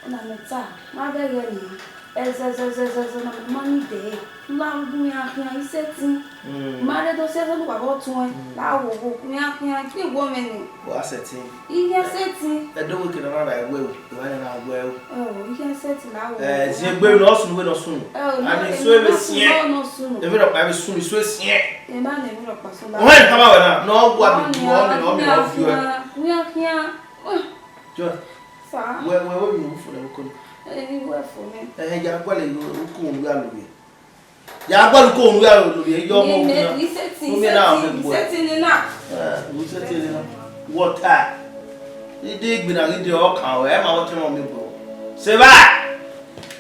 ọna mẹ ta, ma bẹghe nian. Ẹzẹzẹzẹzẹ na ma ni dẹ, la gu iran khian i sẹtin. Mm. Ma rre do sẹ ẹzọ ne uwa vbe ọtuẹn, mm, la wo wo, iran khian, ke wo mwẹ ni. Wa sẹtin. Iye sẹtin. Ẹdẹ wẹ kene a na ra ẹwẹ o, emwa na na wẹ o. Ẹ o, iye sẹtin la wo. Eh, ziengbe ne ọ sunu, wẹ ne ọ sunu. Ẹ o, a ni so ebe siẹn. Ebe rọkpa ebe sunu, so siẹn. Ema na ebe rọkpa so la. Ọmọ ẹ kama wẹ na, ne ọ gua mi, ọ mi, ọ mi, ọ viọ ẹ. Iran khian. Joy. Sir. Wẹ, wẹ, wẹ, mi ru fo ne ko ni. Eh, wẹ fo mi. Eh, ya gbalẹ uko unu ya lo ye. Ya gbalẹ uko unu ya lo ye, yọ ọmọ. Ni, ni, ni sẹtin, ni sẹtin, ni sẹtin ni na. Eh, ni sẹtin ni na. Water. Ide igbinna ghi de ọkan, ẹ ma wọ tẹmọ mi gbọ. Seba!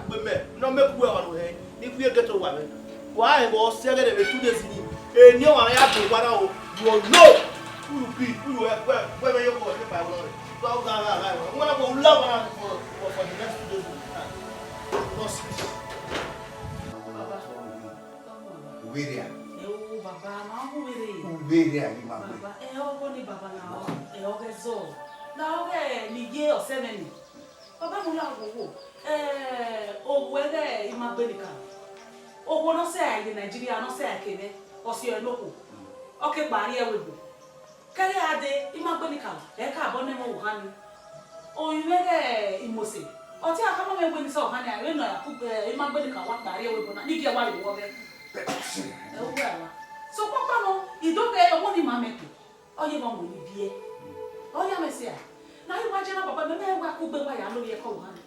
kugbe mẹ, ne ọ make uwẹ ọmwa ne u hẹ, ne I khuiẹ ghetto wa mwẹ. Wa rẹn vbe ọ sẹ ẹghẹ ne vbe two days ni, eni ọmwa ya do wa na o, you know who you be, who you are, wẹ, wẹ vbe yo ko, wẹ vbe ba ẹvbo na rre. Wa gha, gha, gha, gha. Wa na go la wa na for, for, for the next two days. Nonsense. Baba. Uvwerria. Ẹ o, baba, ma hu vberre. Uvwerria ghi ma gbe. Baba, ẹ ọghọ ni baba na, ẹ ọghẹ zọ. Na ọghẹ ni ye ọsẹ mwẹ ni. Baba, mu la wo wo. Ẹ, okhuo ẹghẹ Imagbenika. Okhuo ne ọ sẹ ẹre ye Nigeria, ne ọ sẹ ẹre ke mwẹ, ọ si ẹre ne okhuo. Ọ ke kpa rrie ẹvbo ebo. Kẹrẹ a dee, Imagbenika, ẹ ka bọ nẹ mwẹ ohan ni. Orinmwẹ ghẹ Imose, ọ te a khama mwẹ wẹ ne I sẹ ohan ni, a vbe nọ ya ku, ẹ, Imagbenika wa kpa rrie ẹvbo ebo na, ne I gie wa ye vbọ vbẹ. Ẹ, uwẹ a wa. Sokpan ọkpa nọ, I do ghe ọmọ ni ma mẹ ke. Ọ ye vbe ọmọ ni biẹ. Ọ ya mwẹ sẹ a. Ne a ghi wa je na baba, mẹ mẹ wa kugbe wa ya lori ẹko ohan ni.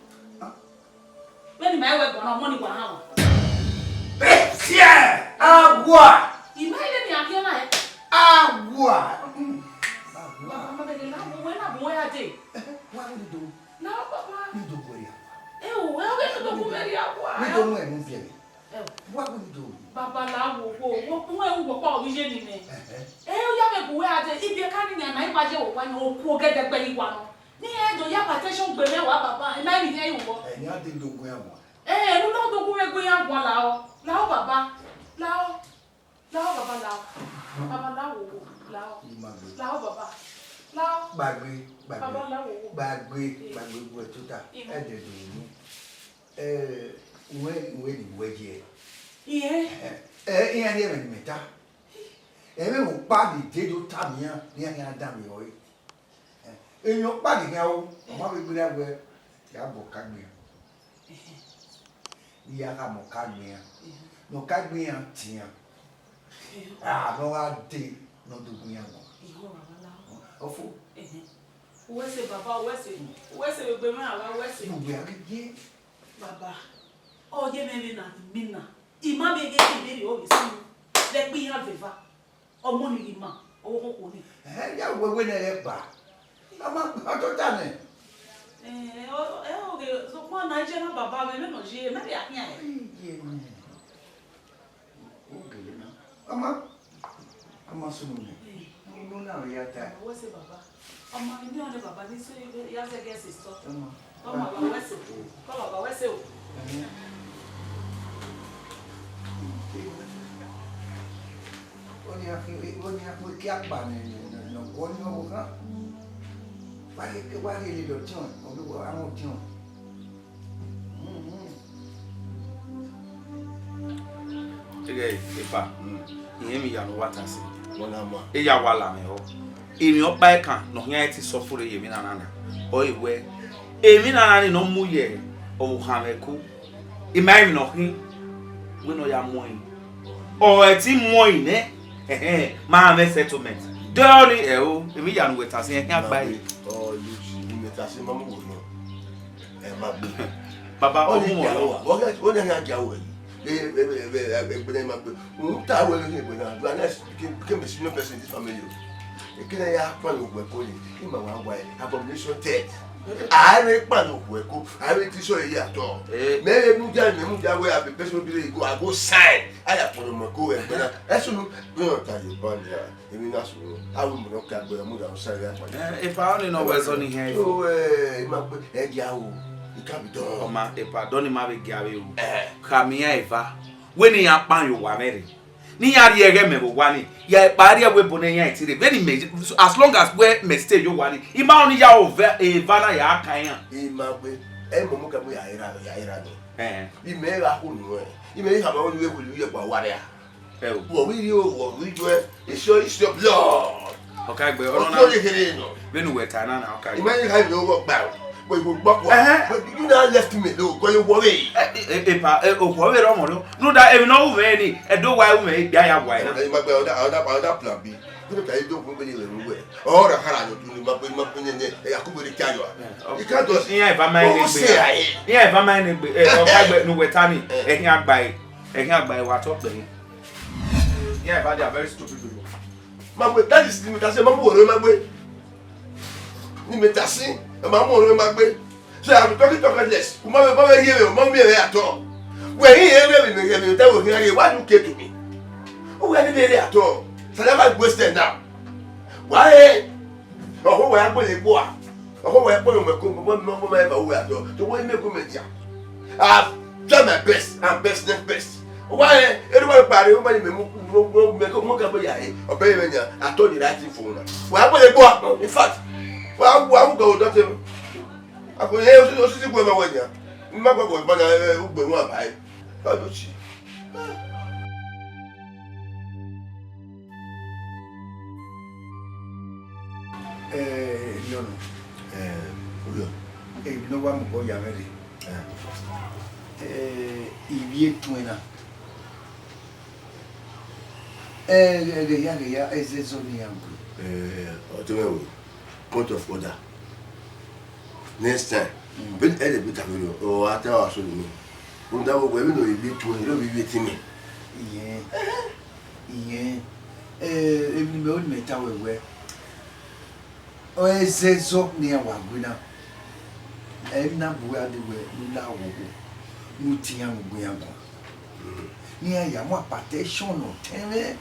Vbene ima i wẹ guan na, ọmọ ni wa rhan wa. Siẹ! Agua! Ima i vbene a khian na hẹ. Agua! Mm. Agua! Baba, ma vbe ghe na, wẹ na bu wẹ a dee. Wa ghi do. Na, baba. Ni do wẹ ya. Ẹ o, ẹ o, ghẹ ne do gu mwẹ rhie agua. Ni do mu ẹmwẹ biẹ mẹ. Ẹ o. Wa ghi do. Baba, la wo, wo, wo, wo, wo, wo, kpa ovbi iye ni mẹ. Ẹhẹ. Ẹ o, ya mwẹ bu wẹ a dee, ibiẹka ni yan na, I wa ye wo wa yan, okuo gẹdẹgbẹ ni wa nọ. Ne iran do ya hypertension gbe mwẹ wa baba, I ma vbe ihian ru vbọ. Ẹ, iran dee do gu iran guan. Ẹ, ne u na do gu mwẹ gu iran guan, lao, lao baba, lao, lao baba, lao, baba, lao, lao, I ma gbe. Lao baba, lao. Gbagbe, gbagbe, baba, lao. Gbagbe, gbagbe, gu ẹre tota. Ẹ dẹ do unu. Ẹ, uwẹ, uwẹ ni wẹ ye. Iyẹn. Ẹ, ẹ, iran rhie ẹmwẹ ne imẹ ta. Ẹmwẹ ọkpa ni dee do tama iran, ne iran khian danmwehọ ẹre. Emwi ọkpa ni khian ru, ọ ma vbe gberra wẹẹ, ya bọ ọka gbe iran. Ne I ya khama ọka gbe iran, ne ọka gbe iran tie iran. A, ne ọ gha dee, ne ọ do gu iran guan. Ọfo. Uwẹ sẹ baba, uwẹ sẹ, uwẹ sẹ vbe egbe mwẹ ra, uwẹ sẹ. Ne uwẹ a ghi ye. Baba, ọ ye mwẹ vbene a ghi miẹn na, I ma vbe ghe ke I vbe rhie ọvbe sunu, vbe ẹkpo iran vbe eva. Ọmọ ni ghi ma, ọvbokhan okhuo ni. Ẹ, ya wẹ wẹ nẹ ẹ kpa. A ma, ọ tota nẹ. Ẹ, ọ, ẹ, ọ ghe, sokpan na, iye na baba mwẹ, vbene ọ ye, mẹ vbe a khian ẹre. Iye nẹ. Ọ gele na. Ọmọ, ọmọ sunu nẹ. Ẹ. Unu na ọ ya ta. Uwẹ sẹ baba. Ọmọ, I miẹn ọnii baba, ne I sẹ, ya zẹgẹ ẹse sọ. Ọmọ. Ọmọ, baba wẹ sẹ. Kọ baba wẹ sẹ o. Ẹhẹn. Ọnii a fi, ọnii a fi ke akpa nẹ, nẹ, nẹ, nẹ, ọnii ọvbokhan. Wa rhie, wa rhie lele ọtiọnrẹn, ọ vbe wẹ, a mwẹ ọtiọnrẹn. Hmm, hmm. Ẹ, epa, irẹn emwi ya ne uwa ta sẹ. Wẹ na ma. E ya wa la mwẹ họ. Emwi ọkpa ẹkan ne ọ khian te suffer ye emwi na na na, ọ re wẹ, emwi na na ni ne ọ mu ye ọvbokhan mwẹ ẹko, I ma emwi ne ọ khin, wẹ ne ọ ya mu ẹn. Ọ ẹ ti mu ẹn nẹ, ẹhẹn, ma mwẹ settlement. De ọni ẹ o, emwi ya ne uwẹ ta sẹ, ẹhẹn, a gba ẹre. Ọ, Lucy, ne imẹ ta sẹ, ma mu wo nọ. Ẹ ma gbe. Baba, ọ mu wo nọ. Ọ ne ẹhẹn a gia wẹ. Ẹgbẹdẹ ma gbe. Uhunmwu ta wẹ ghe egbe na, you are not speaking, became a senior person in this family o. Ekene ya kpan okhuo ẹko ni, ima wa wa abomination dead. A re kpan okhuo ẹko, a re ti sọ ye atọ. Eh. Mẹ vbe mudia, mẹ mudia wẹ a be person be go, a go sign. A ya kpan ọmọ ẹko egbe na. Ẹsunu, ne ọ ta ye ban ya. Emwi na sunu, a ru mọ ka gbe mu da sa ya kpan. Eh, epa ọni nọ wẹ zọ ni hẹn. So, eh, ima gbe, ẹ gia o, it can be done. Ọma, epa, dọni ma vbe gia vbe ru. Eh. Khama iran eva, wẹ ne iran kpan ye owa mwẹ rre. Ne iran rhie ẹghẹ mẹ vbe owa ni, ya ẹkpa rhie ẹvbo ebo ne iran ti rre. Vbene imẹ, as long as wẹ mẹ stay ye owa ni, I ma rẹn ọni ya ova, eva na ya kan iran. I ma gbe, ẹ mọ mu kẹgbe ya ira, ya ira ni. Eh. Imẹ gha khu nuẹn, imẹ gha ma ru wẹ wẹ ya gba owa rẹ a. Ẹ o. Wọ vbe rhie o, wọ vbe rhie, it's your, it's your blood. Ọ ka gbe, ọ nọ na. Ọtọ ye kherhe nọ. Vbene uwẹ ta na na, ọ ka gbe. Imagine how you know what about. But you go back. Ẹhẹn. But you now left me though, because you worry. Ẹ, ẹ, ẹ, epa, ẹ, okhuo vbe rọ mọ rọ. Rhunmwuda emwi ne ọ ru mwẹ ni, ẹdẹ owa ru mwẹ, egbe a ya wa na. Ẹ, ma gbe another, another, another plan B. Vbene ka do gun vbene rẹ ru wẹ. Ọ ra khara yo tu ni ma gbe, ma gbe nene, ẹ, ya ku vbene ka yo a. Ẹ, ọ, you can't just, iran eva ma go rẹn say egbe. Iran eva ma rẹn egbe, ẹ, ọ ka gbe ne uwẹ ta ni, ẹ, ẹhẹn a gba ẹre, ẹhẹn a gba ẹre, wa tọ kpẹ. Yeah, but they are very stupid people. Ma gbe, that is the, that's a ma mu wọrọ ma gbe. Ni me ta sin, ma mu wọrọ ma gbe. So I'm talking talking less. U ma be, ma be hear me, u ma be hear at all. Wẹ hin hear me, me hear me, that will hear you. Why you came to me? Who were they at all? So that was wasted now. Why? Ọhọ wẹ a gbele gbo a. Ọhọ wẹ a gbele mẹ ko, mo, mo, mo, mo, mo, mo, to we me ko me dia. I've done my best and best next best. Why? Everybody party, everybody me mo, mo, mo, me ko, mo ka bo ya e. Obey me nya, I told you right thing for una. Wẹ a gbele gbo a. In fact, wẹ a, wẹ a go do te. A ko ye o si, o si si gbe ma wẹ nya. Ma gba gbo ma na, eh, ugbe wọn ba e. Ka do si. Eh, no, no. Eh, Uyo. Eh, no wa mu bo ya mere. Eh. Eh, ivie tuẹn na. Eh, ghe, ghe ya, ghe ya, ẹzẹzọ ne iran gbe. Eh, ọ te mwẹ wẹ, point of order. Next time, mm, vbene ẹdẹ gbe tama rẹ, ọ a ta wa sunu. Rhunmwuda vbe wẹ vbene ọ ivie tuẹn, ọ ivie etin mwẹ. Iyẹn, iyẹn, eh, emwi ne imẹ ru ne imẹ ta wẹ wẹ, ọ ẹzẹzọ ne iran wa gbe na. Ẹ na bu wẹ a dee wẹ ne u la oghogho, ne u tie iran mu gbe iran guan. Ne iran ya mu hypertension ne ọ tẹn mwẹ.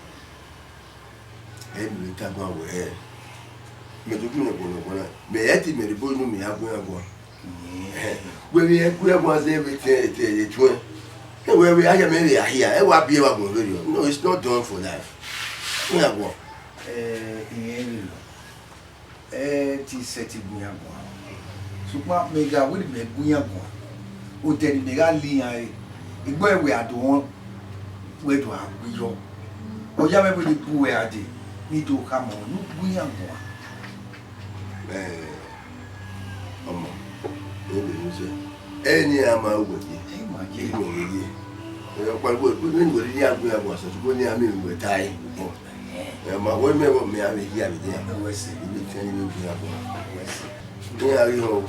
Ẹ mẹ ta guan wẹ, mẹ do gu mwẹ guan guan na, mẹ ẹ te mẹ rhe ebo inu mẹ ya gu iran guan. Wẹ vbe gu iran guan zẹ vbe te te ye tuẹn. Ẹ wẹ vbe a ya mẹ rhie a hia, ẹ wa biẹ wa guan vberriọ. No, it's not done for life. Gu iran guan. Eh, irẹn vberriọ. Ẹ ti sẹtin gu iran guan. Sokpan mẹ gha wẹ ne imẹ gu iran guan, odẹ ne imẹ gha la iran re, egbe wẹ a do rẹn, wẹ do a gbe yọ. Ọ ya mwẹ wẹ ne I bu wẹ a dee, ne I do khama ruẹ ne u gu iran guan. Ẹ, ọmọ, ẹ vbe ne u zẹ. Ẹ ne iran ma wẹ ye. Ẹ ma ye. Ẹ ma wẹ ye. Ẹ, ọkpa wẹ, wẹ, wẹ, wẹ, ya gu iran guan sẹ, sokpan ne iran miẹn wẹ ta ẹre. Ẹ ma wẹ mẹ vbe mẹ a vbe hia vbe dia. Wẹ sẹ. Ibi tẹn ni vbe hia vbe. Wẹ sẹ. Ne a ghi họn o,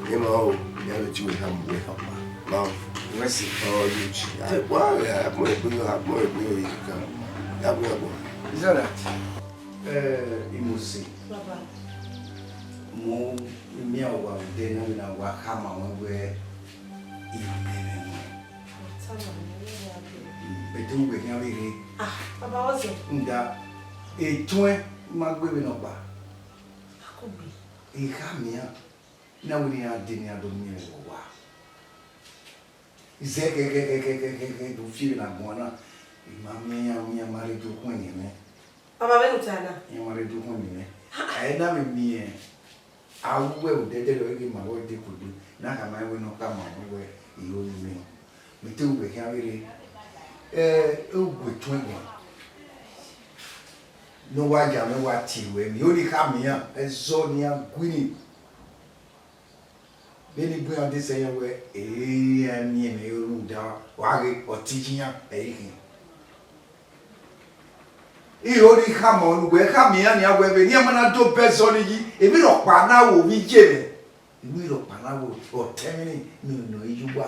ne ma họn o, ne a vbe tie uwẹ khama uwẹ. Ma họn. Wẹ sẹ. Ọ, you see. A wa, a mọ egbe, a mọ egbe, ka. Ya bu ya bu. Is that right? Eh, Imosi. Baba. Mu miẹn uwa vbe odẹ na, vbene a wa khama ruẹ wẹ, I nẹmwẹ ruẹ. Bẹdẹ uwẹ khian vbe rre. Ah, Baba, what's it? Nda, etuẹn ma gbe vbe nọkpa. Akugbe. I khama iran, na wẹ ne iran dee ne iran do miẹn vbe owa. Zẹ kẹkẹkẹkẹkẹ do fi vbe ne agbọn na, I ma miẹn iran, iran ma rre do khuẹn ne mwẹ. Baba, vbene u ta na? Iran ma rre do khuẹn ne mwẹ. A i na vbe miẹn. A ru wẹ odẹdẹ rẹ ọre ghe ma vbe dekuegbe, ne a khama ẹn wẹ ne ọ khama wẹ I ho ne imẹ. Mẹ te ru wẹ khian vbe rre. Ẹ, ugbẹn tuẹn gbọn ne ọ wa ya mwẹ wa tie ruẹ emwi, ọ ni khama iran ẹzọ ne iran gu ni. Vbene I bu iran dee sẹ iran wẹẹ, e iran miẹn mwẹ rhunmwuda wa ghe ọtẹn iye iran ẹre I khian. I ho ne I khama ọnii, wẹ khama iran nian wẹẹ, vbene iran ma na do bẹzọ nii yi, emwi rhọkpa na ru ovbi iye mwẹ, emwi rhọkpa na ru ọtẹn mwẹ nii, ne ọ nọ iye uwa,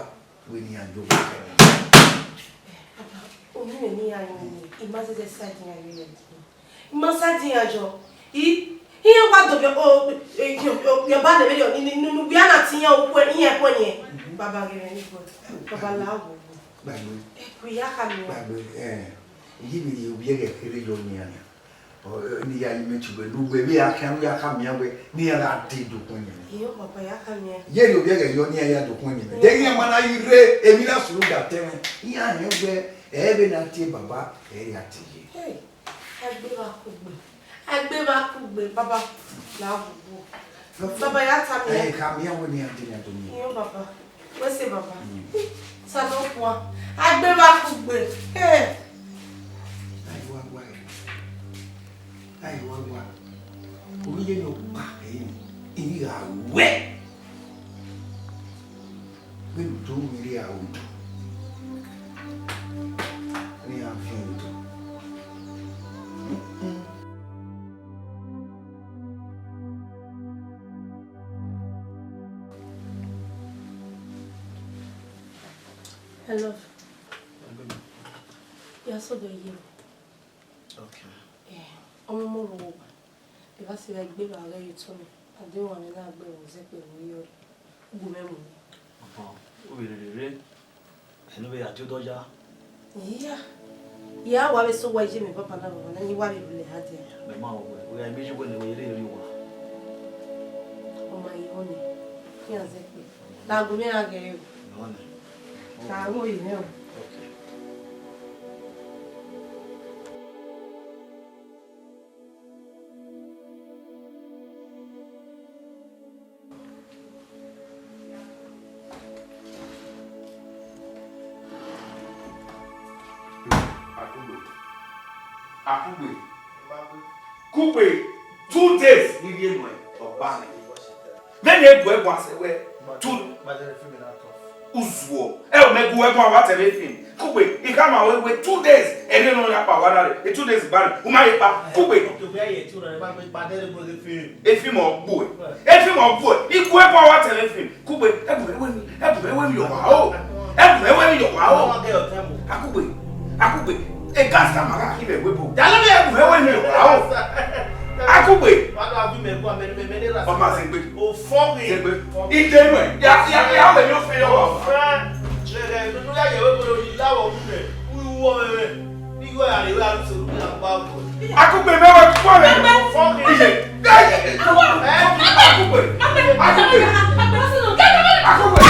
wẹ ne iran do bẹzọ nii. Baba, unu mwẹ ne iran yin nii, I ma zẹzẹ sa idian yọ yọ. I ma sa idian yọ. I, iran wa do vbe, o, e, o, o, vbe ọba nẹ vberriọ, ni, ni, ni, ni, wia na te iran ukhu, iran ẹkhuẹ yẹn. Baba, ghe mwẹ ni bọ. Baba, la wo. Gbagbe. Ẹ, ku ya khama iran. Gbagbe, ẹ, iye vbe rhie ovbi ẹghẹ kherhe yọ nian nian. Ọ, ẹ, ne I ya ye imẹ tugbe, ne uwẹ vbe a khian, ne u ya khama iran wẹẹ, ne iran gha dee do khuẹn yẹn. Iyo, Baba, ya khama iran. Ye rhie ovbi ẹghẹ yọ, ne iran ya do khuẹn yẹn. De iran ma na ghi rre, emwi na sunu da tẹ mwẹ. Iran rẹn wẹẹ, ẹ vbe na tie baba, ẹ ya tie iye. Hey. Agbevba kugbe, agbevba kugbe, Baba, la vbugbọ. Baba, ya tama iran. Ẹ, khama iran wẹẹ ne iran dee, iran do miẹn. Iyo, Baba. Wẹ sẹ, Baba. Mm. Osanobua, agbevba kugbe. Hey. Ayi wa wa, ayi wa wa. Ovbi iye ne ọ kpa ẹre, I gha wẹ. Vbene u do mwẹ rria odu, ne iran viẹn odu. I love you. Ya sẹ ọdọ ye. Okay. Yeah. Ọmọ, mu rho owa. Evba sẹ vbe egbe vbe a ghẹ ye otọ mwẹ, a deghẹ ọmwa mwẹ na gbe ẹvbo zẹ kpẹvbo ye ọre, gu mwẹ mu. Ọhọn, u vbe rherhe rre, ẹne u vbe ya die odọ ya. Iya, ya wa vbe sẹ owa iye mwẹ, baba na, baba na, ne I wa vbe rhulẹ a dia. Mẹ ma wẹ, u gha miẹn iye uwẹ ne wẹ ye rre owa. Ọ ma ye họn nẹ, iran zẹ kpẹ. Na gu mwẹ ra ghẹ re o. Mẹ họn nẹ. Na gu mwẹ re o. Okay. Akugbe. Akugbe. Kugbe, two days ne I rhie nuẹn, ọ gba nẹ. Vbene gu ẹre guan sẹ wẹ, two. Uzuọ. Ẹ, ọ mẹ gu ẹre guan wa tẹmwẹ film. Kugbe, I khama ruẹ wẹ two days, ẹre nọ ya kpa wa na rre, e two days gba nẹ, u ma ye kpa. Kugbe. E film ọ gbuẹ. E film ọ gbuẹ. I gu ẹre guan wa tẹmwẹ film. Kugbe, ẹbu ẹwe mi, ẹbu ẹwe mi yọ wa o. Ẹbu ẹwe mi yọ wa o. Akugbe, Akugbe, e gas ka ma gha khin vbe ẹwe bo. Dalẹ vbe ẹbu ẹwe mi yọ wa o. Akugbe. Ọ ma zẹ egbe. Zẹ egbe. Ide nuẹ, ya, ya, ya, wẹ yo fe yọ wa. Akugbe, mẹ wẹ kpọ vbe. Iye. Akugbe. Akugbe. Akugbe.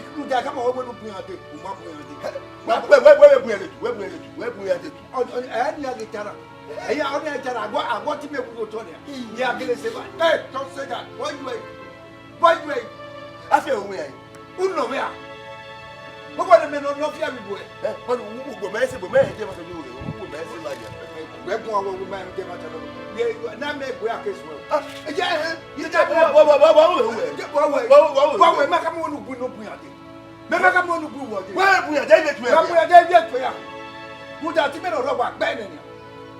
rhunmwuda ẹkhẹ ma wẹ ne u bu iran dee, u ma bu iran dee. Wẹ, wẹ, wẹ, wẹ bu iran dee, wẹ bu iran dee, wẹ bu iran dee. Ọ, ọ, ẹ, ne a ghi tara. Ẹ ya, ọ ne a tara, agbọ, agbọ ti mẹ wu otọ nia. Ya gele se ba. Hey, don't say that. What you, what you? Afia wu iran. U nọ mwẹ a? Wẹ wẹ ne mẹ nọ, nọ fi avbe ibuẹ. Ẹ, wẹ ne u, u, u, mẹ se, mẹ je ma se ju, u, mẹ se la ya. Wẹ gun awọ, wẹ ma je ma ta lọ. Ye, na mẹ gbe a case wẹ. Ah, ẹ jẹ, ẹ, ye jẹ, wẹ, wẹ, wẹ, wẹ, wẹ, wẹ, wẹ, wẹ, wẹ, wẹ, wẹ, ma ka mu ne u bu, ne u bu iran dee. Mẹ ma ka mu ne u bu wọ dee. Wẹ bu iran dee, ye tu ẹ. Wẹ bu iran dee, ye tu ẹ ya. Rhunmwuda ti mẹ nọ rọ wa gbe nẹ nia.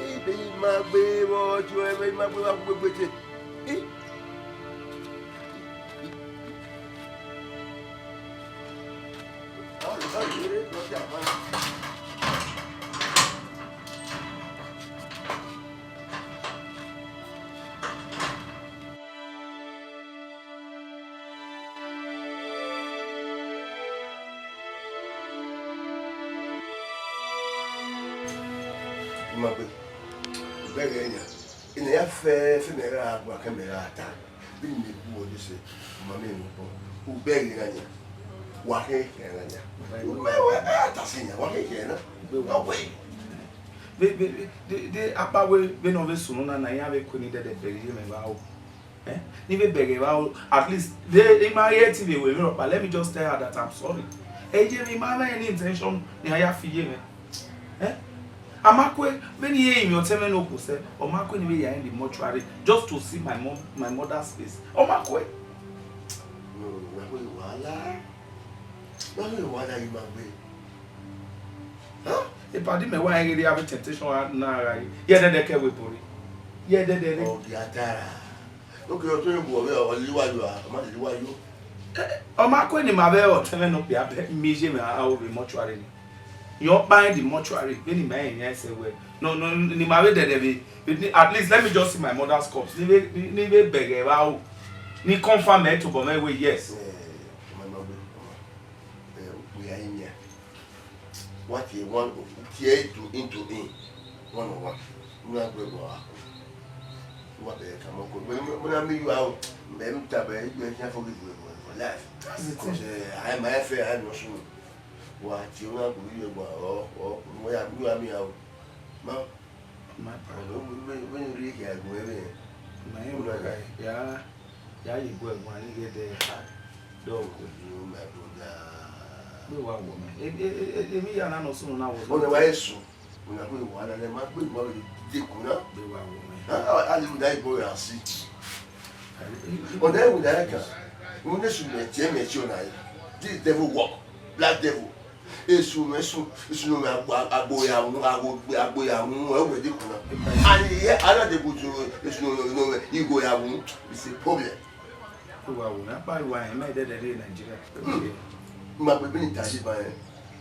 Ibe ima gbe vbe ọjọ ẹmwẹ, ima gbe vbe agbegbe te. I. Ima gbe, u bẹghe yan, ene ya fẹ fẹ mẹ gha gba kẹ mẹ gha ta, vbene imẹ bu ọdẹ sẹ, ma mẹ emwi ọkpọ, u bẹghe na yan, wa khe kẹ na yan, u bẹghe wa ta si yan, wa khe kẹ na, ọ wẹ. Vbe, vbe, vbe, de, de, akpawẹ vbene ọ vbe sunu na, na iran vbe kue ni dẹdẹ bẹghe ye mwẹ vbe aro. Eh? Ni vbe bẹghe vbe aro, at least, de, I ma rhie ẹtin vbe wẹ emwi rhọkpa, let me just tell her that I'm sorry. Ẹ ye mwẹ, I ma mwẹ any intention ne a ya fi ye mwẹ. Eh? A ma kue, vbene I re emwi ọtẹn mwẹ ne okhuo sẹ, ọ ma kue ne I vbe ya in the mortuary just to see my mom, my mother's face. Ọ ma kue. No, na kue wàhálà. Na kue wàhálà ima gbe. Huh? Ipadi mẹ wa rẹn ghe avbe temptation na gha ye. Ye dẹdẹ kẹ wẹ bore. Ye dẹdẹ re. Ọ gia tara. Oke, ọ tọn bu ọvbe, ọ lele uwa yo, a ma lele uwa yo. Eh, ọ ma kue ne ima vbe ọtẹn mwẹ ne okpia bẹ, mi ye mwẹ a, a o vbe mortuary ni. Yọ kpa in the mortuary, vbene ima rẹn yan ẹsẹ wẹ. No, no, ne ima vbe dẹdẹ vbe, at least let me just see my mother's corpse. Ni vbe, ni vbe bẹghe vbe aro. Ni confirm ẹ tobọ mwẹ wẹ yes. Eh, ọmọ, ọmọ, ọmọ. Eh, we are in here. Wa tie one, tie two into in. One on one. Una gbe gbe wa. Wa be ka mo ko. Mo, mo, mo na mi you out. Mẹ m ta bẹ, you can forgive me for, for life. That's the thing. 'Cause, eh, I, my affair, I know soon. Wa tie una gbe you gbe o, o, mo ya, you and me out. Ma. My brother. When, when, when you reach here, go away. My brother, yeah. Ya ye bu ẹguan ni ghe dẹ, dọghe. You, my brother. Gbe wa wọ mẹ. E, e, e, e, emwi ya na nọ sunu na wọ. Ọ nẹ wa Jesu. Una gbe wa na, nẹ ma gbe wa vbe dekun na. Gbe wa wọ mẹ. A, a, a, a, a, a, But then we like, we need to maintain, maintain on. This devil work, black devil. Esu, esu, esu no agbo, agbo ya mu, agbo, agbo ya mu, e we di kuna. And here, another good to esu no, no, no, he go ya mu. It's a problem. Wa wo na pa wa en, me dede re Nigeria. Ma be bi ni ta si ba en.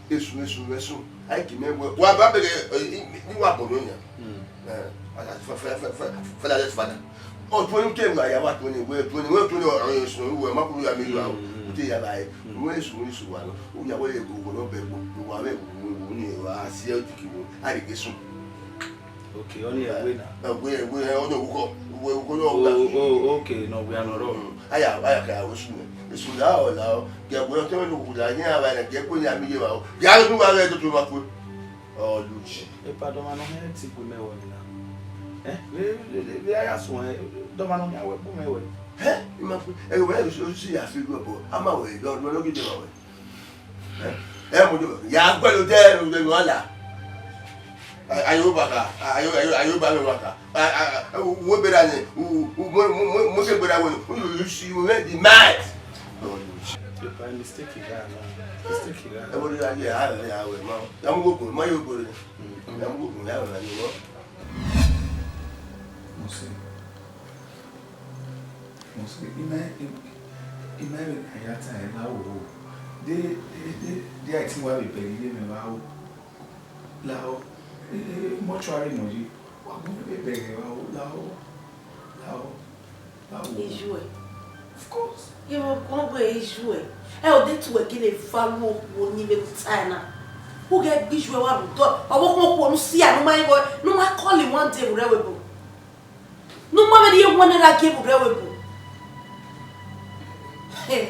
Esu, esu, esu. Ai ki mẹ wẹ, wa ba bẹghe, eh, ni wa bọ nọ yan. Eh, fatherless father. Ọ tuẹ ni ke wa ya wa tuẹ ni wẹ, tuẹ ni wẹ, tuẹ ni ọrọ esu, wẹ ma kuru ya mi wa. U te ya ba e. Wẹ esu, esu wa nọ. U ya wẹ ego nọ bẹ gbo. Wa wẹ ego ni wa si e diki wo. A de ke sun. Okay, ọni ẹwe na. Ẹwe, ẹwe, ọni ẹwe kọ. Ẹwe, ẹwe kọ. Oh, oh, okay, no, we are not wrong. Aya, aya ka wo sun. Esu la o, la o. Ke ẹwe ọtẹn lo ku la, ni aba na, ke ẹwe ni a mi ye wa o. Ya lo wa re to to ma ku. Ọ lu chi. E pa dọmwa nọ hẹn ti gu mẹ wẹ ni na. Eh? Vbe, vbe, vbe, vbe a ya suẹn, dọmwa nọ hẹn wẹ gu mẹ wẹ. Eh? I ma fu, ẹ wẹ, o si ya fi lu ọbọ. A ma wẹ, dọ, dọ, dọ, gidi ma wẹ. Eh? Ẹ mo do, ya gbẹ lo dẹ, lo dẹ, lo ala. Ayo ba ka, ayo, ayo, ayo ba mi wa ka. A, a, a, wo bera ni, wo, wo, mo, mo, mo, mo se bera wo, wo, you, you see, you ready, mad. By mistake, guy, man. Mistake, guy. Ẹ wo ni ayé, a, a, a, wẹ, ma. Ya mo wo ko, ma yo ko re. Mm. Ya mo wo ko, ya wẹ ni wo. Mo see. Ima, ima vbe ne a ya ta ẹre la o. De, de, de, de a i tin wa vbe bẹghe ye mẹ vbe aro. La o. E, e, mortuary nọ ye. Wa gu vbe bẹghe vbe aro. La o. La o. La o. Ijuẹ. Of course. Irun kan wẹ ijuẹ. Ẹ o de tu wẹ gele follow okhuo ni vbe ta ẹre na. U ghẹ gbe ijuẹ wa rhunmwuda ọvbokhan okhuo ne u si a ne u ma rẹn, ne u ma call one day vbe urẹ vbe ebo. Ne u ma vbe rhie one naira gie vbe urẹ vbe ebo. Hey.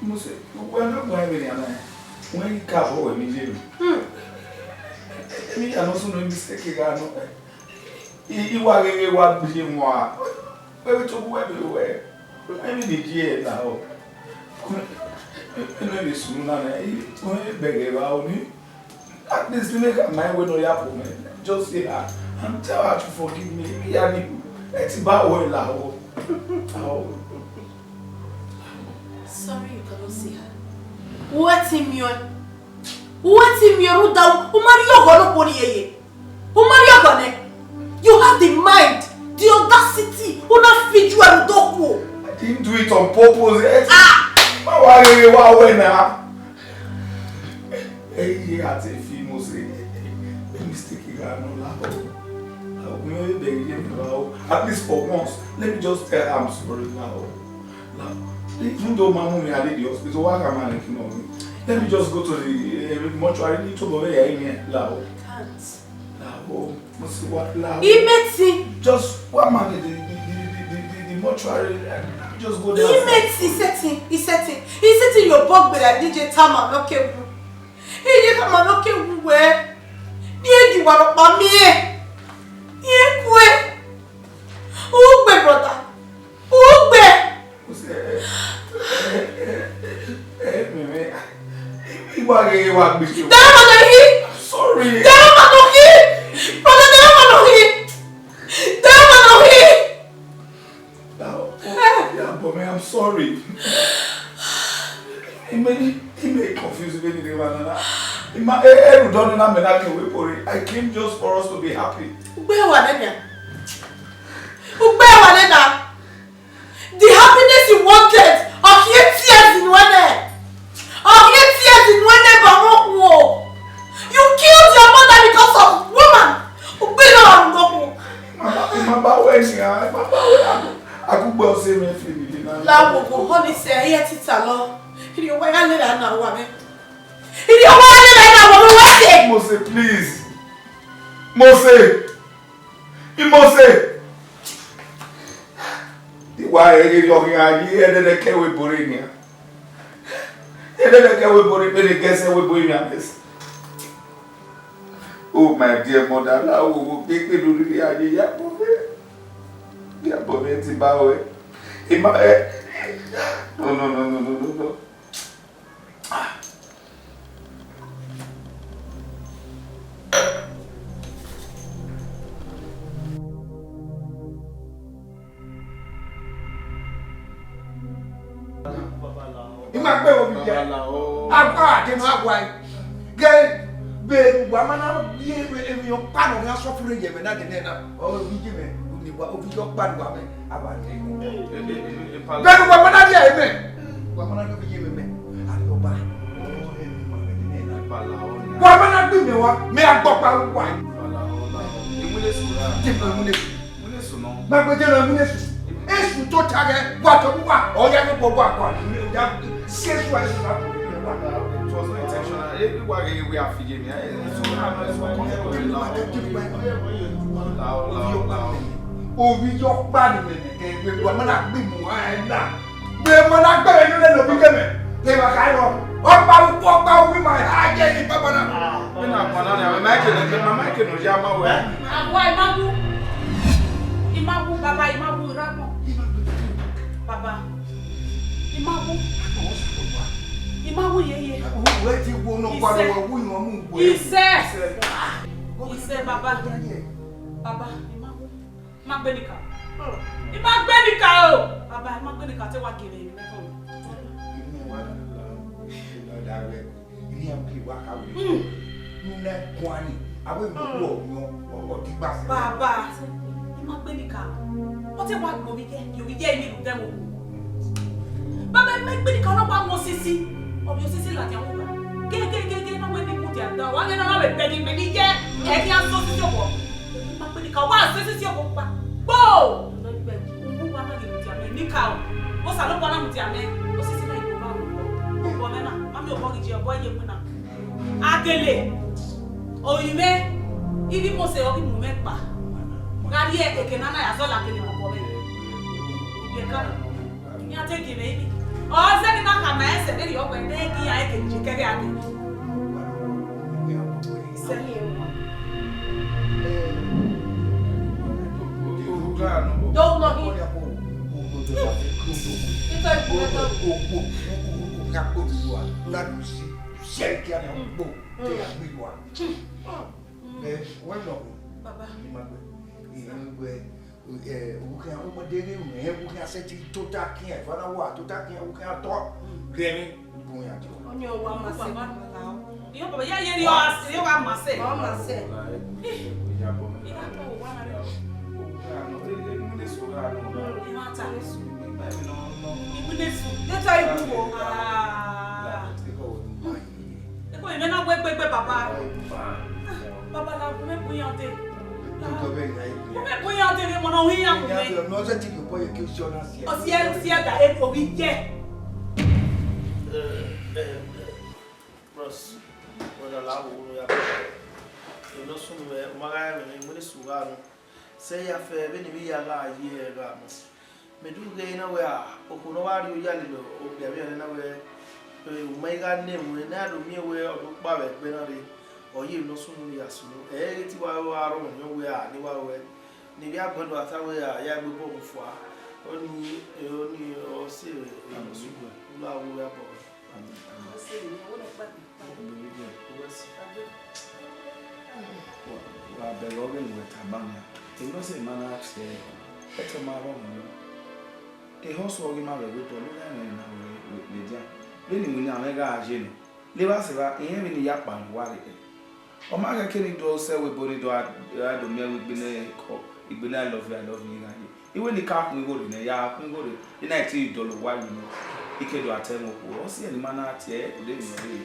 Mose, wẹ ne ọ gba ẹmwẹ nian na, wẹ ghi ka vbọ wẹ ne I ye mẹ. Hmm. Emwi hia ne ọ sunu mistake gha nọ. I, I wa gheghe wa gbe ye mwa. Wẹ vbe tobọ uwẹ vbe ruẹ. Emwi ne I ye na o. Ene vbe sunu na nẹ, I, wẹ bẹghe vbe aro ni. At least, make her mind when you happen, man. Just say her and tell her to forgive me. If you are new, let it bow well, la o. La o. Sorry, you cannot see her. Wẹ te miẹn ọẹn. Wẹ te miẹn ọẹn rhunmwuda, u ma rhie ọghọ ne okhuo ni yeye. U ma rhie ọghọ nẹ. You have the mind, the audacity, u na fi ijuẹ rhunmwuda okhuo. I didn't do it on purpose. Eh, Ah! Ma wa rere wa wẹ na. Hey, yeah, I take feel Mose. A mistake you got no laugh. At least for once, let me just tell her I'm sorry now. Now, even though my mommy had in the hospital, why can't I make him on me? Let me just go to the uh, mortuary. Little boy, yeah, yeah, now. Can't. Now, Mose, what now? Imeti. Just one man in the, the, the, the, the, the, the mortuary. Let me just go there. Imeti, isetin, isetin, isetin your bog be like D J Tama, no ke wu. He ye Tama, no ke wu we. Ni e di wa ro pa mi e. Ye kue. Ugbe, brother. Ugbe. Mose, eh, eh, eh, eh, eh, eh, Mimi, I wa ghe wa gbe. Dama no hi. I'm sorry. Dama no hi. Brother, Dama no hi. Dama no hi. Now, oh, yeah, but man, I'm sorry. He made, he made confused me, the man. He ma, eh, eh, we don't know, man, I can wait for it. I came just for us to be happy. Ugbe wa nena. Ugbe wa nena. The happiness you wanted, of your tears in one air. Of your tears in one air, but won't wo. You killed your mother because of woman. Ugbe no wa ugbo. Mama, mama, where is your, mama, where are you? Akugbe ọse mwẹ fi mi dena. La wo wo, Holy say, here tita lo. Iri owa ya lera na wa me. Iri owa ya lera na wa me, wa se. Mose, please. Mose. Imose. Iwa ẹre ghe rhiọkhian yi ẹdẹdẹ kẹ wẹ ebo re nian. Ẹdẹdẹ kẹ wẹ ebo re, vbene gẹsẹ wẹ ebo re nian. Oh, my dear mother, la wo wo kekpe lórí rẹ ayé ya bọ mẹ. Ya bọ mẹ ti ba wẹ. Ima ẹ. No, no, no, no, no, no, no. I ma gbe vbe ovbi ye. Babalao. Akua de ma wa. Ghe, vbe wa ma na ye emwi ọkpa ne ọ gha suffer ye mwẹ na de nẹ na. Ọ vbe ye mwẹ, ne wa, ovbi ye ọkpa ne wa mwẹ, a wa de. E, e, e, e, pal- Vbe ne wa ma na ye mwẹ. Wa ma na ye ovbi ye mwẹ. Arriọba. Ọ, emwi ma mwẹ de nẹ na. Babalao. Wa ma na gbe mwẹ wa, mẹ a gbọkpa wa. Babalao, babalao. Emwi ne sura. Te mo mu ne. Mu ne sunu. Ma gbe jẹ na mu ne su. Esu to ta ghe, wa to wa, ọ ya ne kpo wa kua. Ya si esu a esu na. It was not intentional. E, e wa ghe we are feeding me. E, e, so, I'm not so comfortable now. Lao, lao, lao. Ovbi ye ọkpa ni mẹ nẹ, kẹ, wa ma na gbe mu a na. Mẹ ma na gbe ne ne lo bi ke mẹ. Te ma ka rọ. Ọkpa u, ọkpa u ma ha je ni baba na. Me na pa na ne, ma ke ne, ma ke no ya ma we. Awa, Imagu. Imagu, baba, Imagu, Imagu. Baba. Imagu. Imagu ye ye. Uwẹ ti wo nọ pa lọ wu yan mu gbe. Ise. Ise, baba. Baba, Imagu. Ma gbe ni ka. I ma gbe ni ka o. Baba, I ma gbe ni ka te wa gele ni mẹ fọ. Inu wa da wẹ, inu ya ke wa ka wẹ. Mm. Inu na kuan ni, a wẹ mo wo ọmọ, ọ, ọ ti gba se. Baba, I ma gbe ni ka. Ọ te wa gbe ovbi ye, ye ovbi ye emwi rhunmwuda ẹvbo. Baba, ima kpirika na wa mu osisi. Ọ vbe osisi ladian vbe uwa. Gege, gege, na wẹ ne I mudia da, wa ghe na na vbe bẹghe mẹ ne I ye, ẹ khian sẹ osisi obọ. Ima kpirika, wa sẹ osisi obọ kpa. Kpo! Uwu uwa na ghi mudia mẹ, ne I ka o. Osanobua na mudia mẹ, osisi na ghi do vba obọ. Obọ mwẹ na, ma miẹn obọ ghi je, obọ ye mu na. Agele, orinmwẹ, I ghi mose, ọ ghi mu mwẹ kpa. Gha rhie eke na na ya zọla kene obọ mwẹ. Ibiẹka na. Iran te gie mwẹ ivbi. Ọ zẹ ne I na khama ẹsẹ vberriọ wẹẹ ne ẹ gie iran eke ni ye kẹghe a gele. Sẹ. Do nọ hin. Ito ikun ẹdọ. Baba. Ni ma gbe. Iye wẹ, eh, u khian, u ma deghẹ u rẹn, u khian sẹtin tota khian, eva na wa tota khian, u khian tọ rẹn emwi bu iran diọ. Ọni ọ wa ma sẹ. Baba. Iyo, baba, ya ye ri ọ, ọ wa ma sẹ. Ọ ma sẹ. Ira kọ wa na rẹ. Iwinna esu. Leta iwu o. Ah. Eko, imẹ na wẹ gbegbe, baba. Baba, la, u mẹ bu iran dee. U mẹ bu iran dee, emọ ne ọ hu iran mu mwẹ. Ọ siẹ, siẹ da, e, ovbi ye. Bros, brother, la wo ya. Emwi ne ọ sunu mwẹ, u ma gha rẹn mwẹ, emwi ne esu gha ru. Sẹ ya fẹ vbene I vbe ya gha ye ẹre gha nọ. Mẹ do ghee na wẹẹ, a, okhuo ne ọ wa rrie oya lele okpia vbe iran na wẹẹ, eh, u ma i gha ne ẹmwẹ ne a do miẹn wẹẹ ọ do kpa vbe ẹgbẹ na rre, ọ ye emwi ne ọ sunu ne ya sunu. Ẹ i re te I wa ru aro hin wẹẹ, a, ne I wa ruẹ, ne I vbe a guẹ do a ta wẹẹ, a, ya gbe obọ mu fua. Ọni, eh, ọni, ọ si, eh, emwi ne ọ sunu, u la wo ya bọ. Amen. Amen. Amen. Wa, wa bẹghe ọghe ne uwẹ tama nian. Emwi ne ọ sẹ ma na tie ẹre, ẹtọ ma rrọọ mwẹ nọ. Ehọ sẹ ọghe ma vbe ẹvbo obọ, ne u gha rẹn na vbe, vbe, vbe dia. Vbene iwinna mwẹ gha ye nọ, levba sẹ evba, irẹn vbene I ya kpa ne uwa rre. Ọ ma khẹke ne I do sẹ ẹvbo ebo ne I do a, a do miẹn wẹẹ igbele, igbele I love you, I love you gha ye. Iwẹ ne I ka khuan igho rre nẹ, ya khuan igho rre, I na i te dọlọ owa yi nẹ, I ke do a ta ẹmwẹ okhuo. Ọ si ẹre ne ima na tie ẹre, ọ deghẹ emwi ọ rre.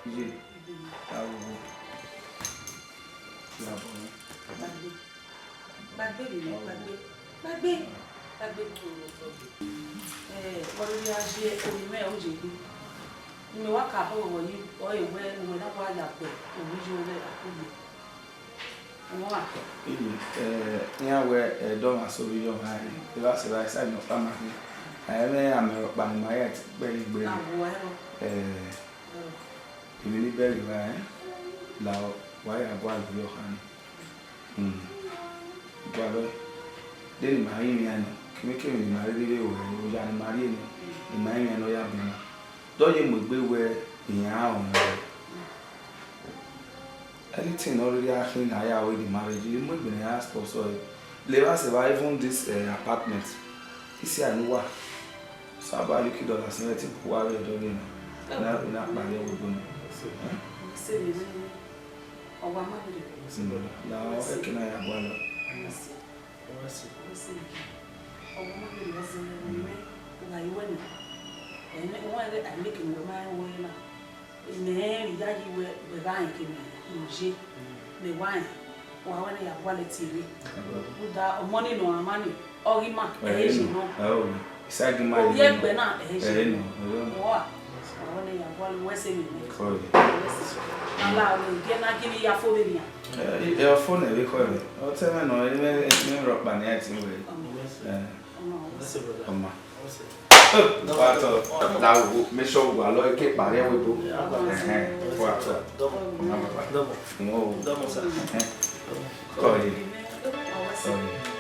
Iye, ya vbe owa. Ya bọ mwẹ. Gbagbe. Gbagbe vbe imẹ, gbagbe. Gbagbe. Gbagbe. Eh, ọ rhirhi a ye orinmwẹ, ọ ye egbe. Ne imẹ wa ka bọ vbe yi, ọ re wẹ ne uwẹ na wa ya gbe ovbi ye ore akugbe. Ọmwa. Iye, eh, iran wẹ, eh, dọmwa sẹ ovbi ye ọmwa ẹre, evba sẹ evba, esa nọ ọkpa ma khin. A i mwẹ amẹ rhọkpa ne ima ya ẹtin kpẹre egbe. Na wọ ẹrọ. Eh, emwi ne I bẹghe evba, eh, la wa ya gualọ ovbi ọkhan nii. Hmm. Gualọ, de ne ima rinmwian nọ, kemwekemwe ne ima rhirhi vbe ru ẹre, oya ne ima rhie nọ, ne ima rinmwian nọ ya bu ima. Dọ ye mu egbe wẹ iran ọmọ rẹ. Anything ne ọ rhirhi a khin na ya ru in the marriage, I mu egbe ne a sponsor ẹre. Levba sẹ evba, even this, eh, apartment, isi a ne uwa. Saba Yuki Dollars ne ẹtin bu uwa vbe ẹdọ vbe na. Na, na kpare ẹvbo ebo nọ. Eh? Sẹ vbe nene, ọ wa ma vbe rre. Sẹ vbe nene, la ọ ẹke na ya gualọ. Mercy. Mercy. Mercy. Ọ wa ma vbe rre, ọ zẹ vbe nene, ọ gha ye uwẹ nẹ. Ẹmwẹ, uwẹ rẹ, a make ne uwẹ ma rẹn uwẹ na. Mẹ rẹn iyayi wẹ, wẹ gha rẹn ke mẹ ye, mẹ wa rẹn, wa wẹ ne ya gualọ tie rre. Rhunmwuda ọmọ ni ne ọ rhan ma ni, ọ ghi ma, ẹ i ye nọ. Ẹ o, isan ghi ma ye nọ. Ovbi ẹgbẹ na, ẹ i ye nọ. Ọ a, wa wẹ ne ya gualọ wẹ sẹ mẹ nẹ. Ọ ye. Ala, ọ ye, gie na ghi ni ya fo vbe nian. Ẹ, ẹ, ọ fo nẹ vbe khọ ẹmwẹ. Ọ tẹ mwẹ nọ, ẹ, mẹ, mẹ rhọkpa ne a ti wẹ. Amen. Ẹ. Amen. Ọ ma. Wa tọ, la wo, make sure wa lọ ke kpare ẹvbo ebo. Ẹhẹn, wa tọ. Ọma papa. Mo. Ẹhẹn. Kọ ye. Kọ ye.